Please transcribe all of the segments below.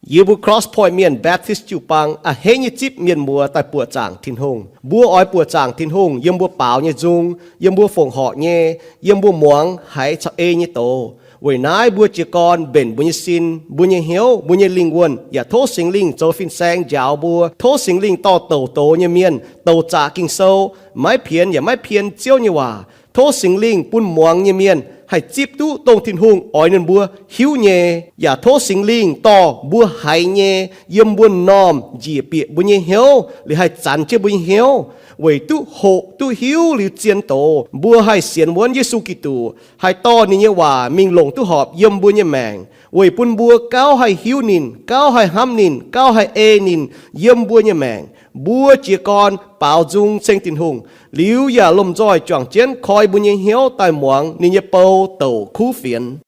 Yie mbuo Cross Point Mienh Baptist jiu-baang a'hneiv nyei zipv mienh muoz daaih buoqc zaangc Tin-Hungh. Mbuo oix buoqc zaangc Tin-Hungh yiem mbuo baaux nyei nzung, yiem mbuo fongc horc nyei, yiem mbuo muangx haiz caux ei nyei doz. Weic naaiv mbuo jiez gorn mbenc mbuo nyei sin, mbuo nyei hnyouv, mbuo nyei lingh wuonh, yaac tov Singx Lingh zoux fin-saeng njaaux mbuo. Tov Singx Lingh dorh douc doz nyei mienh, douc zaqc Ging-Sou, maiv pienx yaac maiv pien Ziouv nyei waac. Tov Singx Lingh bun muangx nyei mienh haih zipv duqv dongh Tin-Hungh oix ninh mbuo hiuv nyei. Yaac tov Singx Lingh dorh mbuo haiz nyei yiem mbuo m'normh njiec bieqc mbuo nyei hnyouv, liuz haih zanx jienv mbuo nyei hnyouv, weic duqv hoqc duqv hiuv liuz zien doz, mbuo haih sienx wuonv Yesu Giduc, haih dorh ninh nyei waac mingh longc duqv horpc yiem mbuo nyei maengc, weic bun mbuo gauh haih hiuv ninh, gauh haih hnamv ninh, gauh haih ei ninh yiem mbuo nyei maengc. Mbuo jiez gorn baaux nzung ceng Tin-Hungh, liuz yaac lomh nzoih juangc jienv koi mbuo nyei hnyouv daaih muangx ninh nyei bou douc kuv fienx.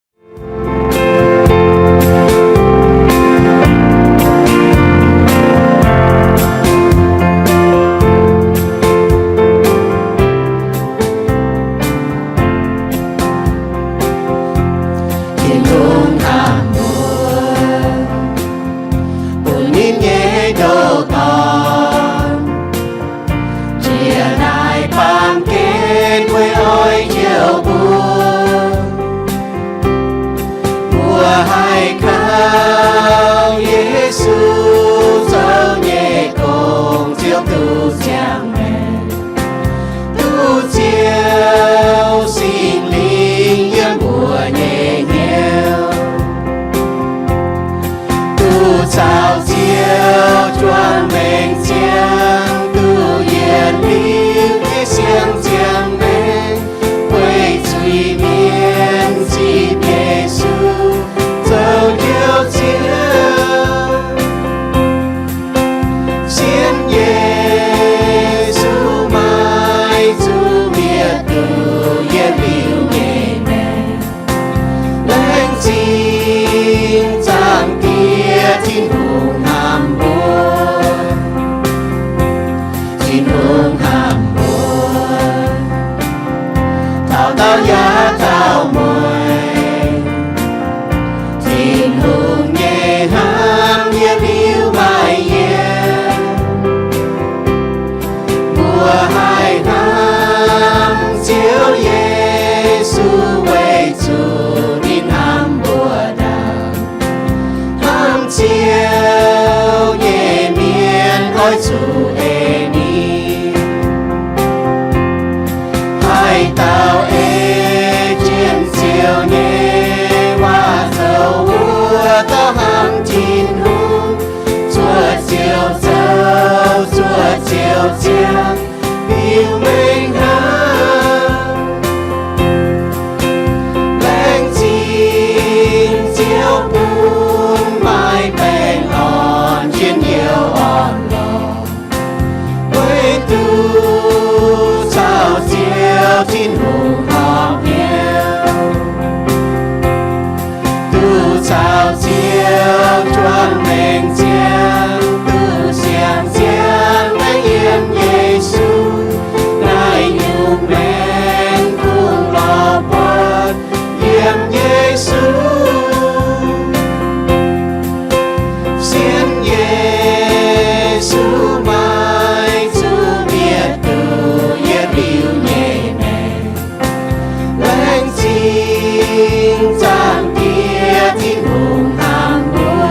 Tin-Hungh hnamv mbuo, bun ninh nyei ndoh dorn jiex naaiv baamh gen weic oix njoux mbuo. Mbuo haih kaux Yesu zoux nyei gong ziouc duqv ziangh maengc, duqv Ziouv Singx Lingh yiem mbuo nyei hnyouv, duqv caux Ziouv juangc maengc ziangh, duqv yietc liuz nyei siang ziangh maengc, weic zuiz-mienh zipv Yesu zoux Njoux Ziouv. Sienx Yesu maaih zuqc mietc duqv yietc liuz nyei maengc. Laengz zingh Zaangc Diex Tin-Hungh hnamv mbuo. Tin-Hungh hnamv mbuo taux daauh yaac taux mueiz. Tin-Hungh nyei hnamv yietc liuz maiv yienc. Mbuo haih hnamv Ziouv Yesu weic zuqc ninh hnamv mbuo ndaangc. Hnamv Ziouv nyei mienh oix zuqc ei ninh. Haaix dauh ei jienv Ziouv nyei waac zoux wuov dauh hnamv Tin-Hungh, zuoqc ziouc zoux, zuoqc ziouc ziangh, biux mengh hnangv. Laengz zingh Ziouv bun maaih baengh orn njien-youh orn-lorqc, weic duqv caux Ziouv Tin-Hungh horpc hnyouv, duqv caux Ziouv juangc maengc ziangh, duqv siang-ziangh maiv yiem Yesu, naaiv nyungc maengc kungx lorz buatc yiem Yesu. Sienx Yesu maaih zuqc mietc duqv yietc liuz nyei maengc. Laengz zingh Zaangc Diex Tin-Hungh hnamv mbuo.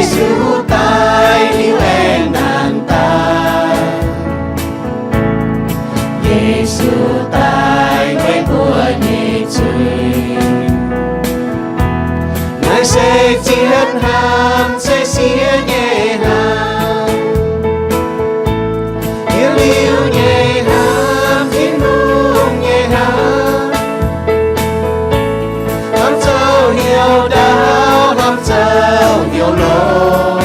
Yesu daaih liuz aengx nanc daaih. Yesu daaih weic mbuo nyei zuiz. Naaiv se zien hnamv, se siev nyei hnamv. Yietc liuz nyei hnamv, Tin-Hungh nyei hnamv. Hnamv zoux hnyouv ndaauv, hnamv zoux hnyouv longx.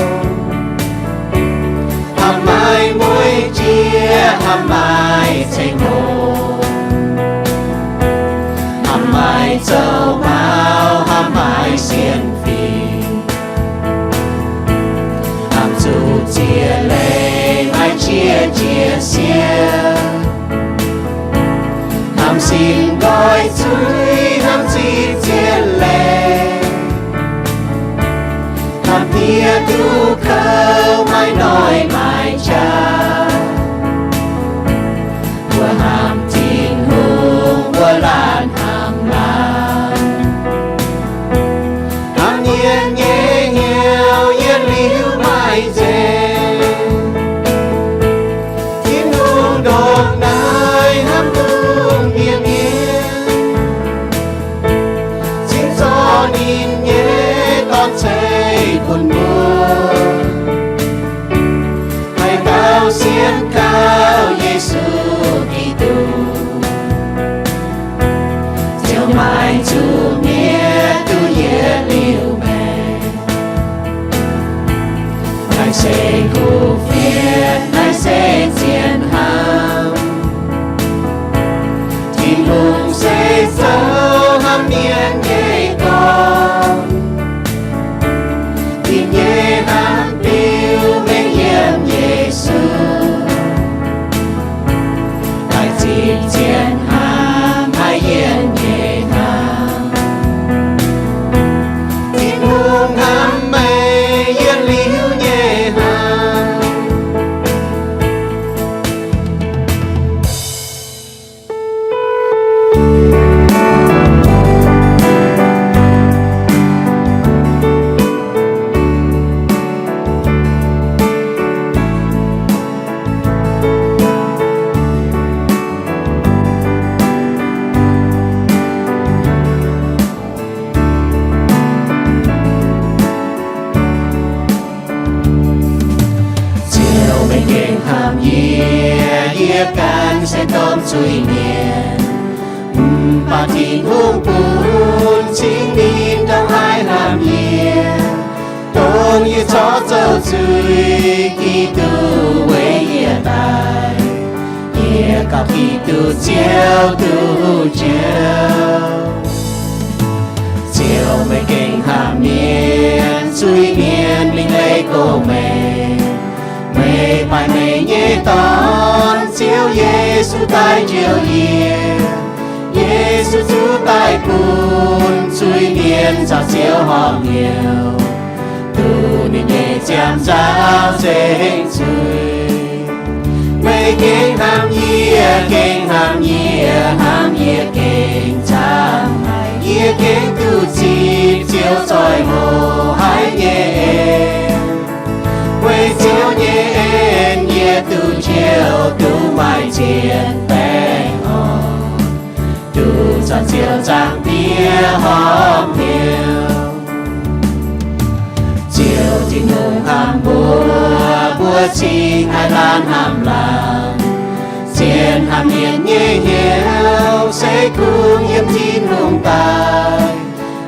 Hnamv maaih mueic jieqv, hnamv maaih ceng-hlo, hnamv maaih zoux maux, hnamv maaih sienx fim. Hnamv zuqc ziex leiz maaih qiex jiez siev. Hnamv sin nqoi zuiz, hnamv zipv zien leiz. Hnamv diex duqv kouv, maaih noic maaih jaax. Mbuo hnamv Tin-Hungh, mbuo laanh hnamv laanh. Hnamv mienh nyei hnyouv, yietc liuz maaih nzengc. Tin-Hungh ndongc naaiv hnamv mbuo mienh mienh, cingx zorqv ninh nyei Dorn ceix bun mbuo. Haaix dauh sienx kaux Yesu Giduc, ziouc maaih zuqc mietc duqv yietc liuz maengc. Naaiv se kuv fienx, naaiv se zien hnamv. Tin-Hungh se zoux hnamv mienh nyei Dorn. Ninh nyei hnamv biux mengh yiem Yesu. Haih zipv zien hnamv, haih yienc nyei hnamv. Tin-Hungh hnamv meih yietc liuz nyei hnamv. Ziouv, meih gengh hnamv yie, yie ganh se domh zuiz-mienh. Mv baac Tin-Hungh bun cingx ninh ndongc haaix hnamv yie, dongh yie corc zoux zuiz, Giduc weic yie daic. Yie gauh Giduc Ziouv duqv njoux. Ziouv, meih gengh hnamv mienh, zuiz-mienh mingh leiz gorngv meih. Meih baaic meih nyei Dorn, Ziouv Yesu, daaih njoux yie. Yesu zuqc daaih bun zuiz-mienh caux Ziouv horpc hnyouv, duqv ninh nyei ziangh nzauh cingx zuiz. Meih gengh hnamv yie, gengh hnamv yie, hnamv yie gengh camv haic. Yie gengh duqv zipv Ziouv zoih hoc haic nyei en. Weic Ziouv nyei en yie duqv njoux, duqv maaih zien baengh orn, duqv caux Ziouv Zaangc Diex horpc hnyouv. Ziouv Tin-Hungh hnamv mbuo, mbuo cingx haih laanh hnamv laanh. Zien hnamv mienh nyei hnyouv se kungx yiem Tin-Hungh daaih.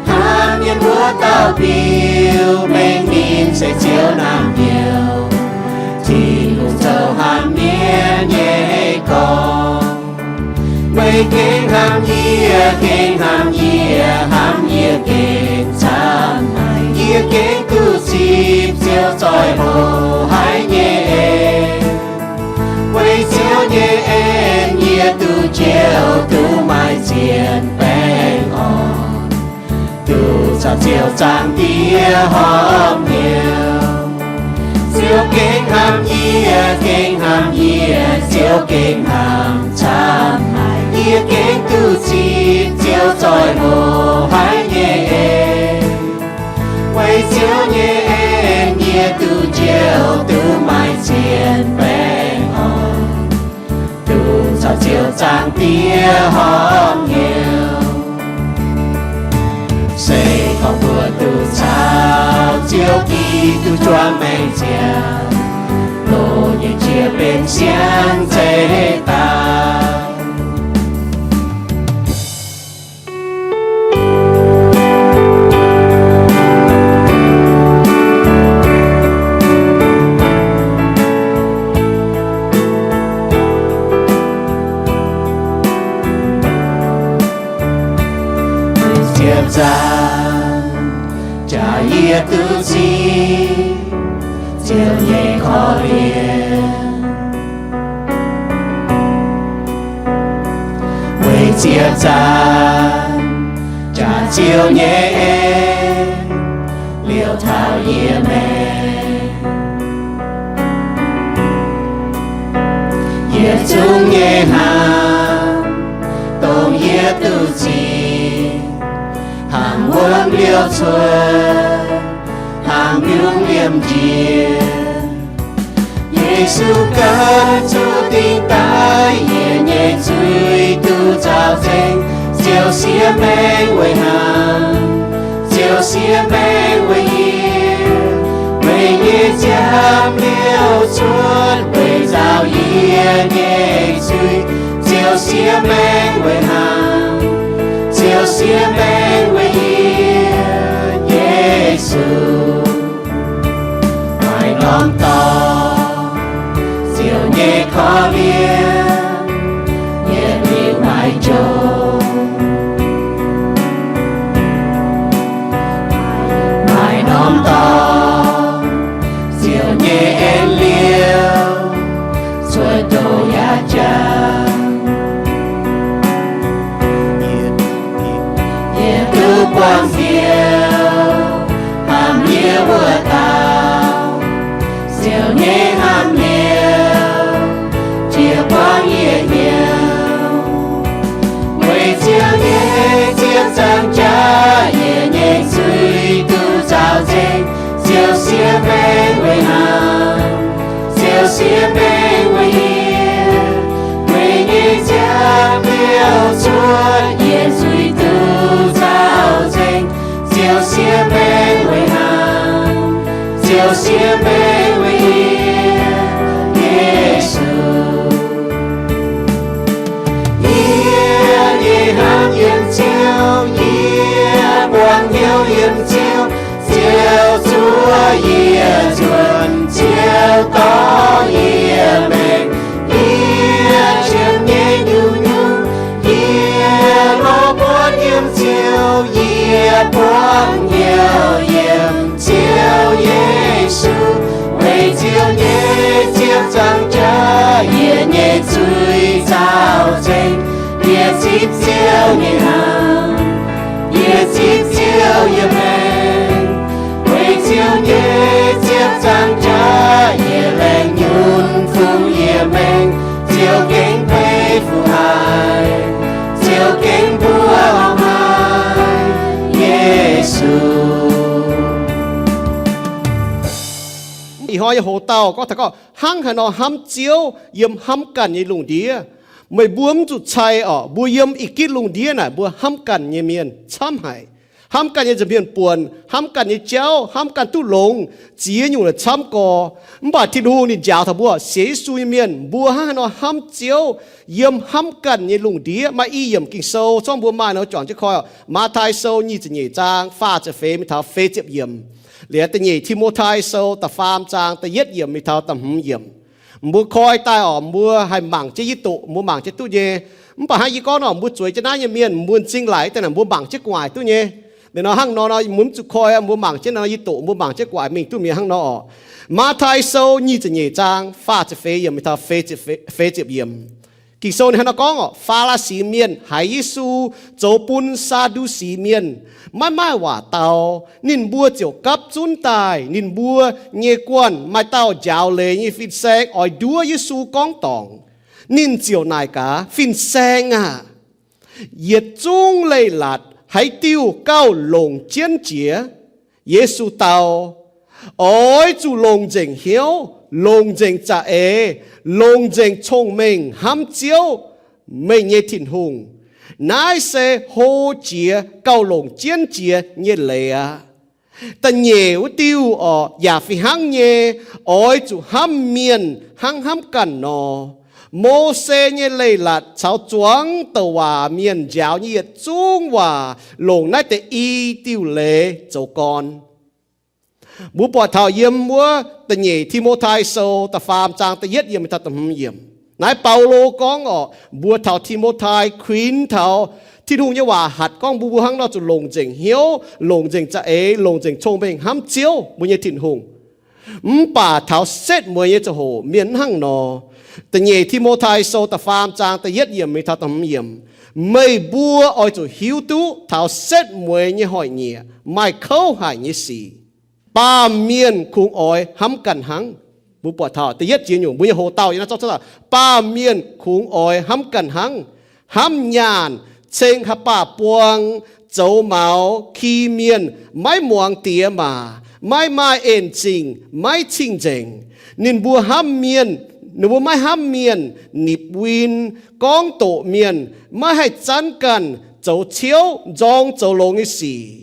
Hnamv mienh wuov dauh biux mengh ninh se Ziouv naamh nyouz. Tin-Hungh zoux hnamv mienh nyei gorn. Meih gengh hnamv yie, gengh hnamv yie, hnamv yie gengh camv haic. Yie gengh duqv zipv Ziouv zoih hoc haic nyei en. Weic Ziouv nyei en yie duqv njoux, duqv maaih zien baengh orn, duqv caux Ziouv Zaangc Diex horpc hnyouv. Ziouv gengh hnamv yie, gengh hnamv yie, Ziouv gengh hnamv camv haic. Yie gengh duqv zipv Ziouv zoih hoc haic nyei en. Weic Ziouv nyei en Yie duqv njoux duqv maaih zien baengh orn, duqv caux Ziouv Zaangc Diex horpc hnyouv. Se gorngv mbuo duqv caux Ziouv Giduc juangc maengc ziangh, loz nyei jiex benx siang zeiv daaih. Ziepc nzaangc jaax yie duqv zipv Ziouv nyei korv-lienh. Weic ziepc nzaangc jaax Ziouv nyei en liouc taux yie maengc. Yietc zungv nyei hnaangx dongh yie duqv zipv, hnaangx wuom liouc cuotv, hnaangx biungv liemh njiec. Yesu gan zuqc dingc daaih, yie nyei zuiz duqv zaux nzengc. Ziouv siev maengc weic hnaangx, Ziouv siev maengc weic yie, weic nyei nziaamv liouc cuotv weic nzauh yie nyei zuiz. Ziouv siev maengc weic hnaangx, Ziouv siev maengc weic yie. Yesu maaih norm dorngx, Ziouv nyei korv-lienh yietc liuz maaih njongc. Maaih norm dorngx, Ziouv nyei en liouc cuotv doz yaac jangx. Yie duqv buangh hnyouv hnamv yie wuov dauh, Ziouv nyei hnamv liouc jiex buangv yie hnyouv. Weic Ziouv nyei ziepc nzaangc jaax, yie nyei zuiz duqv zaux nzengc. Ziouv siev maengc weic hnaangx, Ziouv siev maengc weic yie, weic nyei nziaamv liouc cuotv yie zuiz duqv zaux nzengc. Ziouv siev maengc weic hnaangx, Ziouv siev maengc weic yie. Yesu, yie nyei hnamv yiem Ziouv, yie buangh hnyouv yiem Ziouv. Ziouv zuov yie nzuonx, Ziouv dorh yie maengc. Yie qiemx nyei nyungc-nyungc, yie lorz buonv yiem Ziouv, yie buangh hnyouv yiem Ziouv Yesu. Weic Ziouv nyei ziepc nzaangc jaax, yie nyei zuiz zaux nzengc. Yie zipv Ziouv nyei hnamv, yie zipv Ziouv yiem maengc. Weic Ziouv nyei ziepc nzaangc jaax, yie laengz nyunc fungx yie maengc. Ziouv gengh beiv fu haic, Ziouv gengh mbuoqc haic, Yesu. Ih hnoi nyei hoc dauh gorngv taux gorngv hnangv haaix nor hnamv Ziouv yiem hnamv ganh nyei lungh ndiev. Meih mbuo mv zuqc cai orqc, mbuo yiem ih gitv lungh ndiev naaic mbuo hnamv ganh nyei mienh camv haic. Hnamv ganh nyei nza'hmien buonc, hnamv ganh nyei jauv, hnamv ganh duqv longx, ziex nyungc naaic camv gorx. Mv baac Tin-Hungh ninh njaaux taux mbuo sienx Yesu nyei mienh, mbuo hnangv haaix nor hnamv Ziouv yiem hnamv ganh nyei lungh ndiev. Maaih i yiemc Ging-Sou zorngv mbuo maaih nor juangc jienv koi orqc. Matv^taai Sou nyic ziepc nyeic zaang faah ziepc feix mingh taux feix ziepc yiemc. Liuz da'nyeic Ti^mo^tai Sou da'faam zaang da'yietv yiemc mingh taux da'hmz yiemc. Mbuo koi daaih orqc, mbuo haih mangc jienv yie doqc, mbuo mangc jienv duqv nyei. Mv baac hnangv yie gorngv nor, mbuo zueiz jienv naaiv nyei mienh, mbuo m'zing laic daaih naaic mbuo mangc jienv gu'nguaaic duqv nyei. Liuz nor hnangv nor nor, mbuo mv zuqc koi, mbuo mangc jienv nor yie doqc, mbuo mangc jienv gu'nguaaic mingh duqv mi'aqv hnangv nor orqc. Matv^taai Sou nyic ziepc nyeic zaang faah ziepc feix yiemc mingh taux feix ziepc yiemc. Ging-Sou ninh hnangv nor gorngv orqc, Faa^laa^si Mienh haiz Yesu zoux bun Saa^ndu^si Mienh maiv maaih waac dau. Ninh mbuo ziouc gapv zunv daaih. Ninh mbuo nyei guanh maaih dauh njaaux leiz nyei fin-saeng oix nduov Yesu gorngv dorngc. Ninh ziouc naaic gaax, Fin-saeng aah! Yietc zungv leiz-latc haaix diuh gauh longc jienv jiex? Yesu dau, Oix zuqc longc nzengc hnyouv, longc nzengc za'eix, longc nzengc cong-mengh hnamv Ziouv, meih nyei Tin-Hungh. Naaiv se hlo jiex gauh longc jienv jiex nyei leiz aqv. Da'nyeic wuov diuh orqc, yaac fih hnangv nyei, oix zuqc hnamv mienh hnangv hnamv ganh nor. Mose nyei leiz-latc caux zuangx douc waac mienh njaaux nyei yietc zungv waac longc naaiv deix i diuh leiz zoux gorn. Mbuo buatc taux yiem wuov da'nyeic Ti^mo^tai Sou da'faam zaang da'yietv yiemc taux da'hmz yiemc. Naaiv Baulo gorngv orqc, mbuox taux Ti^mo^tai, kuinx taux Tin-Hungh nyei waac hatc gorngv mbuo, mbuo hnangv nor zuqc longc nzengc hnyouv, longc nzengc za'eix, longc nzengc cong-mengh hnamv Ziouv, mbuo nyei Tin-Hungh. Mv baac taux setv mueiz nyei ziangh hoc mienh mv hnangv nor. Da'nyeic Ti^mo^tai Sou da'faam zaang da'yietv yiemc mingh taux da'hmz yiemc. Meih mbuo oix zuqc hiuv duqv taux setv mueiz nyei hnoi-nyieqc maaih kouv haic nyei sic. Baamh mienh kungx oix hnamv ganh hnangv. Mbuo buatc taux da'yietv jiex nyungc, mbuo nyei hoc-dauh yiem naaiv zorqv cuotv, baamh mienh kungx oix hnamv ganh hnangv, hnamv nyaanh, ceng haaix-baac buang, zoux maux, ki mienh, maiv muangx diex maac, maiv maaih en zingh, maiv cing-nzengc. Ninh mbuo hnamv mienh, ninh mbuo maiv hnamv mienh, nipc win, gorngv doqc mienh, maiv haih zanv ganh, zoux ciouv, nzorng zoux longx nyei sic,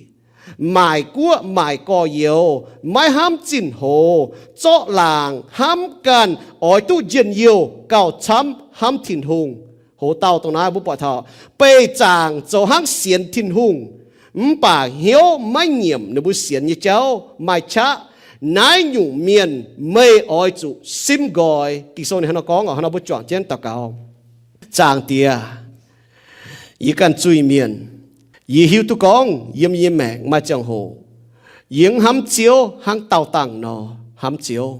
maaic guoqv maaic gorx-youz, maiv hnamv zinh hoz, zorqv laangc, hnamv ganh, oix duqv njien-youh gauh camv hnamv Tin-Hungh. Hoc-dauh dongh naaiv mbuo buatc taux beih zaangc zoux hnangv sienx Tin-Hungh, mv baac hnyouv maiv nyiemc ninh mbuo sienx nyei jauv, maaih qaqv. Naaiv nyungc mienh meih oix zuqc simv nqoi. Ging-Sou ninh hnangv nor gorngv, hnangv nor mbuo juangc jienv daux gaux. Zaangc Diex, yie ganh zuiz-mienh, yie hiuv duqv gorngv yiem yie nyei maengc maaih ziangh hoc yie mv hnamv Ziouv hnangv daauh dangh nor hnamv Ziouv.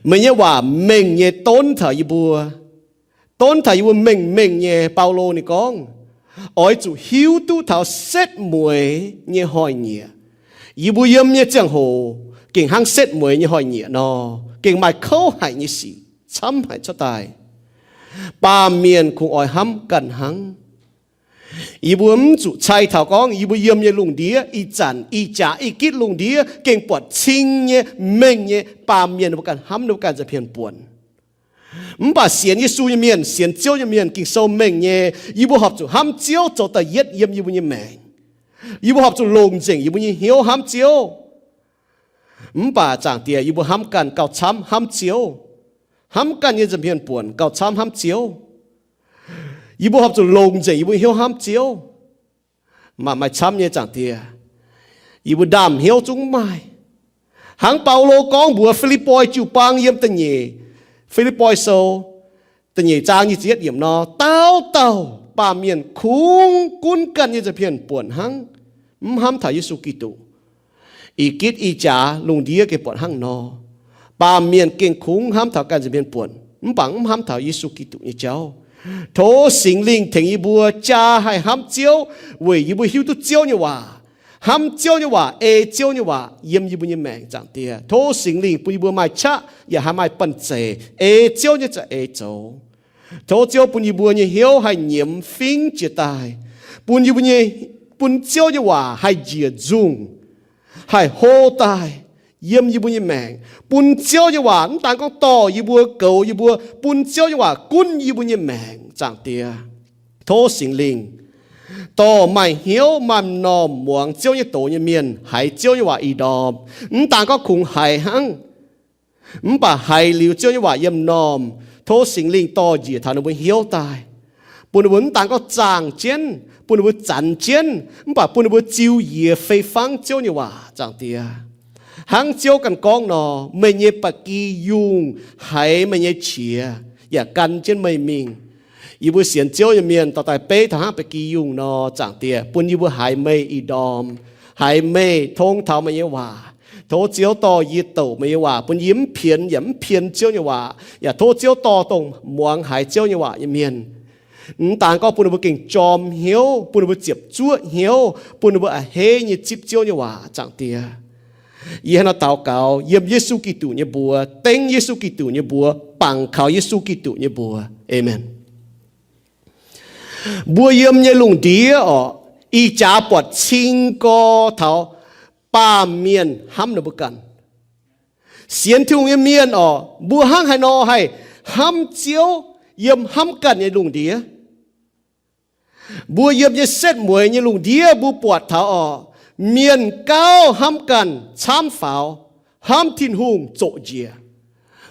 Meih nyei waac mengh nyei donv taux yie mbuo, donv taux yie mbuo mengh mengh nyei. Baulo ninh gorngv, oix zuqc hiuv duqv taux setv mueiz nyei hnoi-nyieqc. Yie mbuo yiem nyei ziangh hoc gengh hnangv setv mueiz nyei hnoi-nyieqc nor, gengh maaih kouv haic nyei sic camv haic cuotv daaih. Baamh mienh kungx oix hnamv ganh hnangv. Yie mbuo mv zuqc cai taux gorngv yie mbuo yiem nyei lungh ndiev, ih zanc, ih jaax, ih gitv lungh ndiev gengh buatc cing nyei, mengh nyei, baamh mienh ninh mbuo ganh hnamv ninh mbuo ganh nza'hmien buonc. Mv baac sienx Yesu nyei mienh, sienx Ziouv nyei mienh, Ging-Sou mengh nyei, yie mbuo horpc zuqc hnamv Ziouv zoux da'yietv yiem yie mbuo nyei maengc. Yie mbuo horpc zuqc longc nzengc yie mbuo nyei hnyouv hnamv Ziouv. Mv baac Zaangc Diex, yie mbuo hnamv ganh gauh camv hnamv Ziouv. Hnamv ganh nyei nza'hmien buonc gauh camv hnamv Ziouv. Yie mbuo horpc zuqc longc nzengc yie mbuo hnyouv hnamv Ziouv. Maaih, maaih camv nyei, Zaangc Diex. Yie mbuo ndaamv-hnyouv zungv maaih. Hnangv Baulo gorngv mbuox Fi^lipv^poi jiu-baang yiem da'nyeic Fi^lipv^poi Sou da'nyeic zaang nyic ziepc yietv yiemc nor, dauh dauh baamh mienh kungx gunv ganh nyei nza'hmien buonc hnangv, mv hnamv taux Yesu Giduc. Ih gitv ih jaax lungh ndiev gengh buatc hnangv nor. Baamh mienh gengh kungx hnamv taux ganh nza'hmien buonc, mv baac mv hnamv taux Yesu Giduc nyei jauv. Tov Singx Lingh tengx yie mbuo jaa haih hnamv Ziouv weic yie mbuo hiuv duqv Ziouv nyei waac, hnamv Ziouv nyei waac, ei Ziouv nyei waac yiem yie mbuo nyei maengc, Zaangc Diex. Tov Singx Lingh bun yie mbuo maaih qaqv yaac haih maaih banh zeic ei Ziouv nyei za'eix zoux. Tov Ziouv bun yie mbuo nyei hnyouv haih nyiemz fingv jiez daaih, bun yie mbuo nyei, bun Ziouv nyei waac haih njiec nzungh, haih hlo daaih yiem yie mbuo nyei maengc, bun Ziouv nyei waac mv daan gorngv dorh yie mbuo, goux yie mbuo, bun Ziouv nyei waac gunv yie mbuo nyei maengc, Zaangc Diex. Tov Singx Lingh dorh maaih hnyouv maaih m'normh muangx Ziouv nyei doz nyei mienh haiz Ziouv nyei waac ih ndorm, mv daan gorngv kungx haiz hnangv, mv baac haiz liuz Ziouv nyei waac yiem m'normh, tov Singx Lingh dorh njiec taux ninh mbuo hnyouv daaih, bun ninh mbuo mv daan gorngv zaangh jienv, bun ninh mbuo zanx jienv, mv baac bun ninh mbuo ziux yie fei fangv Ziouv nyei waac, Zaangc Diex. Hnangv Ziouv ganh gorngv nor, meih nyei ba'gi yungh haiz meih nyei qiex, yaac gan jienv meih mingh. Yie mbuo sienx Ziouv nyei mienh dorh daaih beiv taux hnangv ba'gi yungh nor, Zaangc Diex, bun yie mbuo haiz meih ih ndorm, haiz meih tong taux meih nyei waac. Tov Ziouv dorh yie douc meih nyei waac, bun yie mv pienx yaac mv pien Ziouv nyei waac. Yaac tov Ziouv dorh dongh muangx haiz Ziouv nyei waac nyei mienh, mv daan gorngv bun ninh mbuo gengh jorm hnyouv, bun ninh mbuo ziepc zuoqv hnyouv, bun ninh mbuo a'hneiv nyei zipv Ziouv nyei waac, Zaangc Diex. Yie hnangv naaiv daux gaux yiem Yesu Giduc nyei mbuox, dengv Yesu Giduc nyei mbuox, bangc kaux Yesu Giduc nyei mbuox. Aamen. Mbuo yiem nyei lungh ndiev orqc, ih jaax buatc cing gorx taux baamh mienh hnamv ninh mbuo ganh. Sienx Tin-Hungh nyei mienh oc, mbuo hnangv haaix nor haih hnamv Ziouv yiem hnamv ganh nyei lungh ndiev? Mbuo yiem nyei setv mueiz nyei lungh ndiev mbuo buatc taux oc, mienh gauh hnamv ganh camv faaux, hnamv Tin-Hungh zoqc njiec.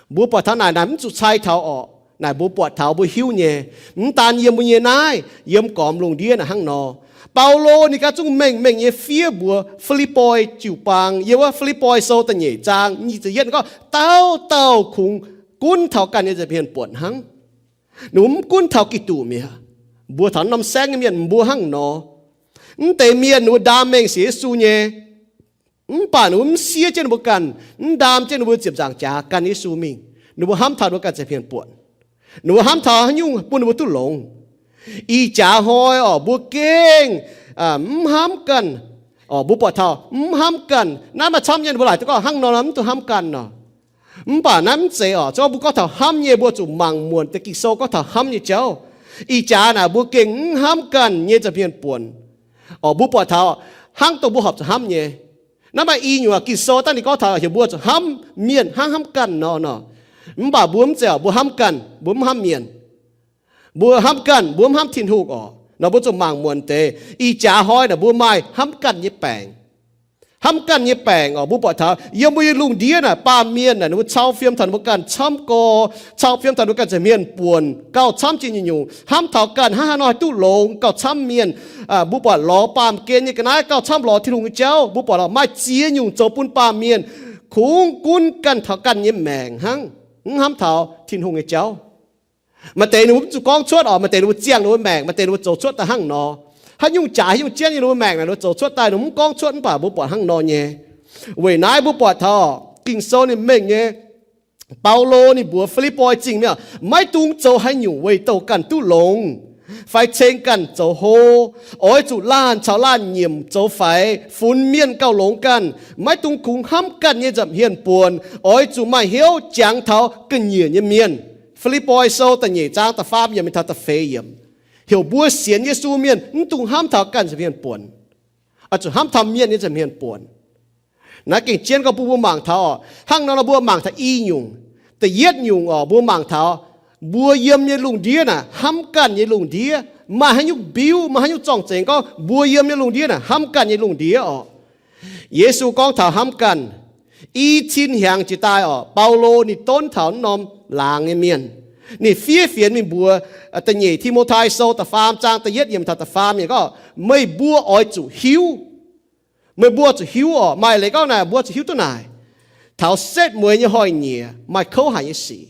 Mbuo buatc taux naaic, naaic mv zuqc cai taux oc. Naaic mbuo buatc taux, mbuo hiuv nyei. Mv daan yiem mbuo nyei naaiv, yiem gormx lungh ndiev naaic hnangv nor. Baulo ninh ganh zungv mengh mengh nyei fiev mbuox Fi^lipv^poi jiu-baang, yiem wuov Fi^lipv^poi Sou da'nyeic zaang nyic ziepc yietv gorngv, dauh dauh kungx gunv taux ganh nyei nza'hmien buonc hnangv. Ninh mbuo mv gunv taux Giduc mi'aqv. Mbuo taux norm saengv nyei mienh mbuo hnangv nor. Mv deix mienh ninh mbuo ndaam mengh sienx Yesu nyei, mv baac ninh mbuo mv siev jienv ninh mbuo ganh, mv ndaam jienv ninh mbuo ziepc nzaangc jaax gan Yesu mingh. Ninh mbuo hnamv taux ninh mbuo ganh nza'hmien buonc. Ninh mbuo hnamv taux haaix nyungc bun ninh mbuo duqv longx. Ih jaax hnoi oc, mbuo gengh mv hnamv ganh. Oc, mbuo buatc taux mv hnamv ganh. Naaiv maaih camv nyei ninh mbuo laaic duqv gorngv hnangv nor, mv duqv hnamv ganh nor. Mv baac naaiv mv zeiz oc. Zungv mbuo gorngv taux hnamv nyei, mbuo zuqc mangc muonc deix Ging-Sou gorngv taux hnamv nyei jauv. Ih jaax naaic mbuo gengh mv hnamv ganh nyei nza'hmien buonc. Oc, mbuo buatc taux hnangv dongh mbuo horpc zuqc hnamv nyei. Naaiv maaih i nyungc Ging-Sou dangh ninh gorngv taux heuc mbuo zuqc hnamv mienh hnangv hnamv ganh nor nor. Mv baac mbuo mv zeiz oc, mbuo hnamv ganh, mbuo mv hnamv mienh. Mbuo hnamv ganh, mbuo mv hnamv Tin-Hungh oc. Nor mbuo zuqc mangc muonc deix. Ih jaax hnoi naaic mbuo maaih hnamv ganh nyei baengc. Hnamv ganh nyei baengc oc, mbuo buatc taux yiem mbuo nyei lungh ndiev naaic, baamh mienh naaic ninh mbuo cau fiem taux ninh mbuo ganh camv gorx, cau fiem taux ninh mbuo ganh nza'hmien buonc, gauh camv jiex nyungc-nyungc, hnamv taux ganh hnangv haaix nor haih duqv longx, gauh camv mienh. Mbuo buatc lorz baamh gen nyei ga'naaiv gauh camv lorz Tin-Hungh nyei jauv. Mbuo buatc maaih ziex nyungc zoux bun baamh mienh kungx gunv ganh taux ganh nyei maengc hnangv, mv hnamv taux Tin-Hungh nyei jauv. Maaih deix ninh mbuo mv zuqc gorngv cuotv oc, maaih deix ninh mbuo ziangh ninh mbuo maengc, maaih deix ninh mbuo zoux cuotv daaih hnangv nor. Haaix nyungc jaax, haaix nyungc jienv nyei ninh mbuo maengc naaic ninh mbuo zoux cuotv daaih, ninh mbuo mv gorngv cuotv, mv baac mbuo buatc hnangv nor nyei. Weic naaiv mbuo buatc taux Ging-Sou ninh mengh nyei, Baulo ninh mbuox Fi^lipv^poi Zingh mienh, maiv dungx zoux haaix nyungc weic douh ganh duqv longx, fai ceng ganh zoux hlo. Oix zuqc laanh caux laanh nyiemc zoux faix, funx mienh gauh longx ganh. Maiv dungx kungx hnamv ganh nyei nza'hmien buonc. Oix zuqc maaih hnyouv jangx taux ga'nyiec nyei mienh. Fi^lipv^poi Sou da'nyeic zaang da'faam yiemc mingh taux da'feix yiemc heuc mbuo sienx Yesu mienh mv dungx hnamv taux ganh nza'hmien buonc. Oix zuqc hnamv taux mienh nyei nza'hmien buonc. Naaiv gengh jienv gorngv bun mbuo mangc taux oc. Hnangv nor nor mbuo mangc taux i nyungc. Da'yietv nyungc oc, mbuo mangc taux mbuo yiem nyei lungh ndiev naaic, hnamv ganh nyei lungh ndiev, maaih haaix nyungc mbiuv, maaih haaix nyungc zorng-zengx gorngv mbuo yiem nyei lungh ndiev naaic hnamv ganh nyei lungh ndiev oc. Yesu gorngv taux hnamv ganh. I cin hnyangx jiex daaih oc, Baulo ninh donv taux norm laangz nyei mienh. Ninh fiev fienx mingh mbuox da'nyeic Ti^mo^tai Sou da'faam zaang da'yietv yiemc taux da'faam yiemc gorngv, meih mbuo oix zuqc hiuv. Meih mbuo zuqc hiuv oc. Maaih leiz gorngv naaic, mbuo zuqc hiuv duqv naaic, taux setv mueiz nyei hnoi-nyieqc maaih kouv haic nyei sic.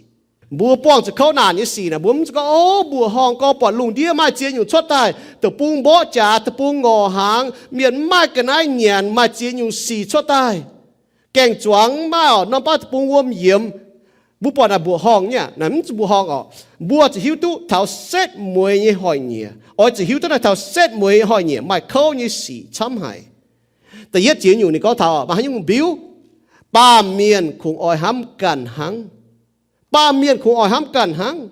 Mbuo buangh zuqc kouv naanc nyei sic naaic, mbuo mv zuqc gorngv, o, mbuoqc horngh gorngv buatc lungh ndiev maaih ziex nyungc cuotv daaih, deic-bung mborqv jaax, deic-bung ngorc hnaangx, mienh mv maaih ga'naaiv nyanc, maaih ziex nyungc sic cuotv daaih. Gaeng-zuangx mv maaih oc, norm baav deic-bung wuom yiemx. Mbuo buatc naaic mbuoqc horngh nyei aqv. Naaic mv zuqc mbuoqc horngh oc. Mbuo zuqc hiuv duqv taux setv mueiz nyei hnoi-nyieqc. Oix zuqc hiuv duqv naaic taux setv mueiz nyei hnoi-nyieqc maaih kouv nyei sic camv haic. Da'yietv ziex nyungc ninh gorngv taux maaih haaix nyungc mbiuv, baamh mienh kungx oix hnamv ganh hnangv. Baamh mienh kungx oix hnamv ganh hnangv.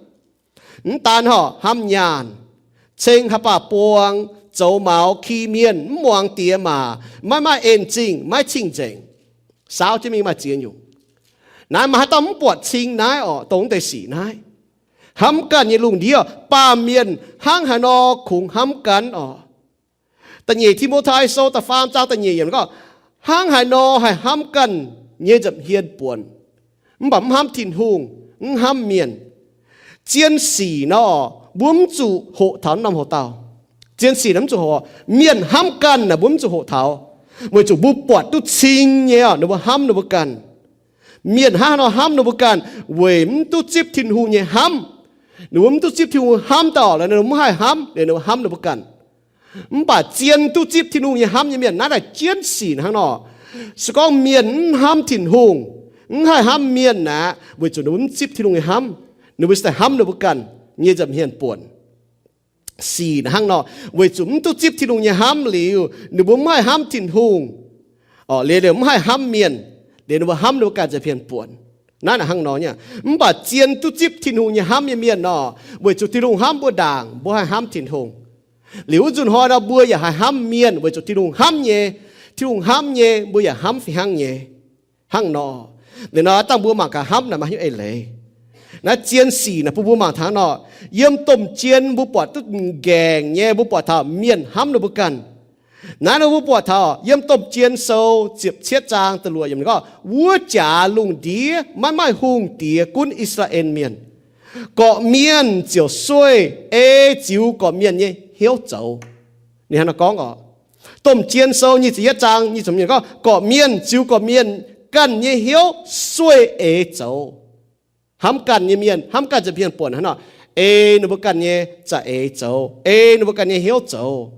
Mv daan horc hnamv nyaanh, ceng haaix baac buang, zoux maux, ki mienh, mv muangx diex maac, maiv maaih en zingh, maiv cing-nzengc. Saauv jienv mingh maaih ziex nyungc. Naaiv maaih haaix dauh mv buatc cing naaiv oc, dongh deix sic naaiv. Hnamv ganh nyei lungh ndiev, baamh mienh hnangv haaix nor kungx hnamv ganh oc. Da'nyeic Ti^mo^tai Sou da'faam zaang da'nyeic yiemc gorngv, hnangv haaix nor haih hnamv ganh nyei nza'hmien buonc, mv baac mv hnamv Tin-Hungh, mv hnamv mienh. Zien sic nor, mbuo mv zuqc hoqc taux norm hoc dauh. Zien sic naaiv mv zuqc hoqc. Mienh hnamv ganh naaic mbuo mv zuqc hoqc taux, weic zuqc mbuo buatc duqv cing nyei oc, ninh mbuo hnamv ninh mbuo ganh. Mienh hnangv haaix nor hnamv ninh mbuo ganh? Weic mv duqv zipv Tin-Hungh nyei hnamv. Ninh mbuo mv duqv zipv Tin-Hungh hnamv daaih oc, ninh mbuo mv haih hnamv, ninh mbuo hnamv ninh mbuo ganh. Mv baac zien duqv zipv Tin-Hungh nyei hnamv nyei mienh, naaiv naaic jienv sic hnangv nor. Se gorngv mienh mv hnamv Tin-Hungh, mv haih hnamv mienh aqv, weic zuqc ninh mbuo mv zipv Tin-Hungh nyei hnamv, ninh mbuo se daaih hnamv ninh mbuo ganh nyei nza'hmien buonc. Sic naaic hnangv nor, weic zuqc mv duqv zipv Tin-Hungh nyei hnamv liuz, ninh mbuo mv haih hnamv Tin-Hungh. Liuz, liuz mv haih hnamv mienh, liuz ninh mbuo hnamv ninh mbuo ganh nza'hmien buonc. Naaiv naaic hnangv nor nyei. Mv baac zien duqv zipv Tin-Hungh nyei hnamv nyei mienh nor, weic zuqc Tin-Hungh hnamv mbuo ndaangc, mbuo haih hnamv Tin-Hungh. Liuz wuov nzunc hnoi nor mbuo yaac haih hnamv mienh weic zuqc Tin-Hungh hnamv nyei. Tin-Hungh hnamv nyei, mbuo yaac hnamv fih hnangv nyei. Hnangv nor, liuz nor dangh mbuo mangc gaax hnamv naaic maaih hnyouv eix leiz. Naaiv zien sic naaic bun mbuo mangc taux nor, yiem domh jien mbuo buatc duqv nqaengc nyei, mbuo buatc taux mienh hnamv ninh mbuo ganh. Naaiv nor mbuo buatc taux yiem domh jien sou ziepc cietv zaang da'luoqc yiemc gorngv, wuov jaax lungh ndiev maiv maaih hungh diex gunv I^saa^laa^en Mienh. Gorqv-mienh ziouc sueih ei ziux gorqv-mienh nyei hnyouv zoux. Ninh hnangv naaiv gorngv oc. Domh jien sou nyic ziepc yietv zaang nyic ziepc yietv gorngv, gorqv-mienh ziux gorqv-mienh ganh nyei hnyouv sueih eix zoux. Hnamv ganh nyei mienh, hnamv ganh nza'hmien buonc hnangv nor, ei ninh mbuo ganh nyei za'eix zoux, ei ninh mbuo ganh nyei hnyouv zoux.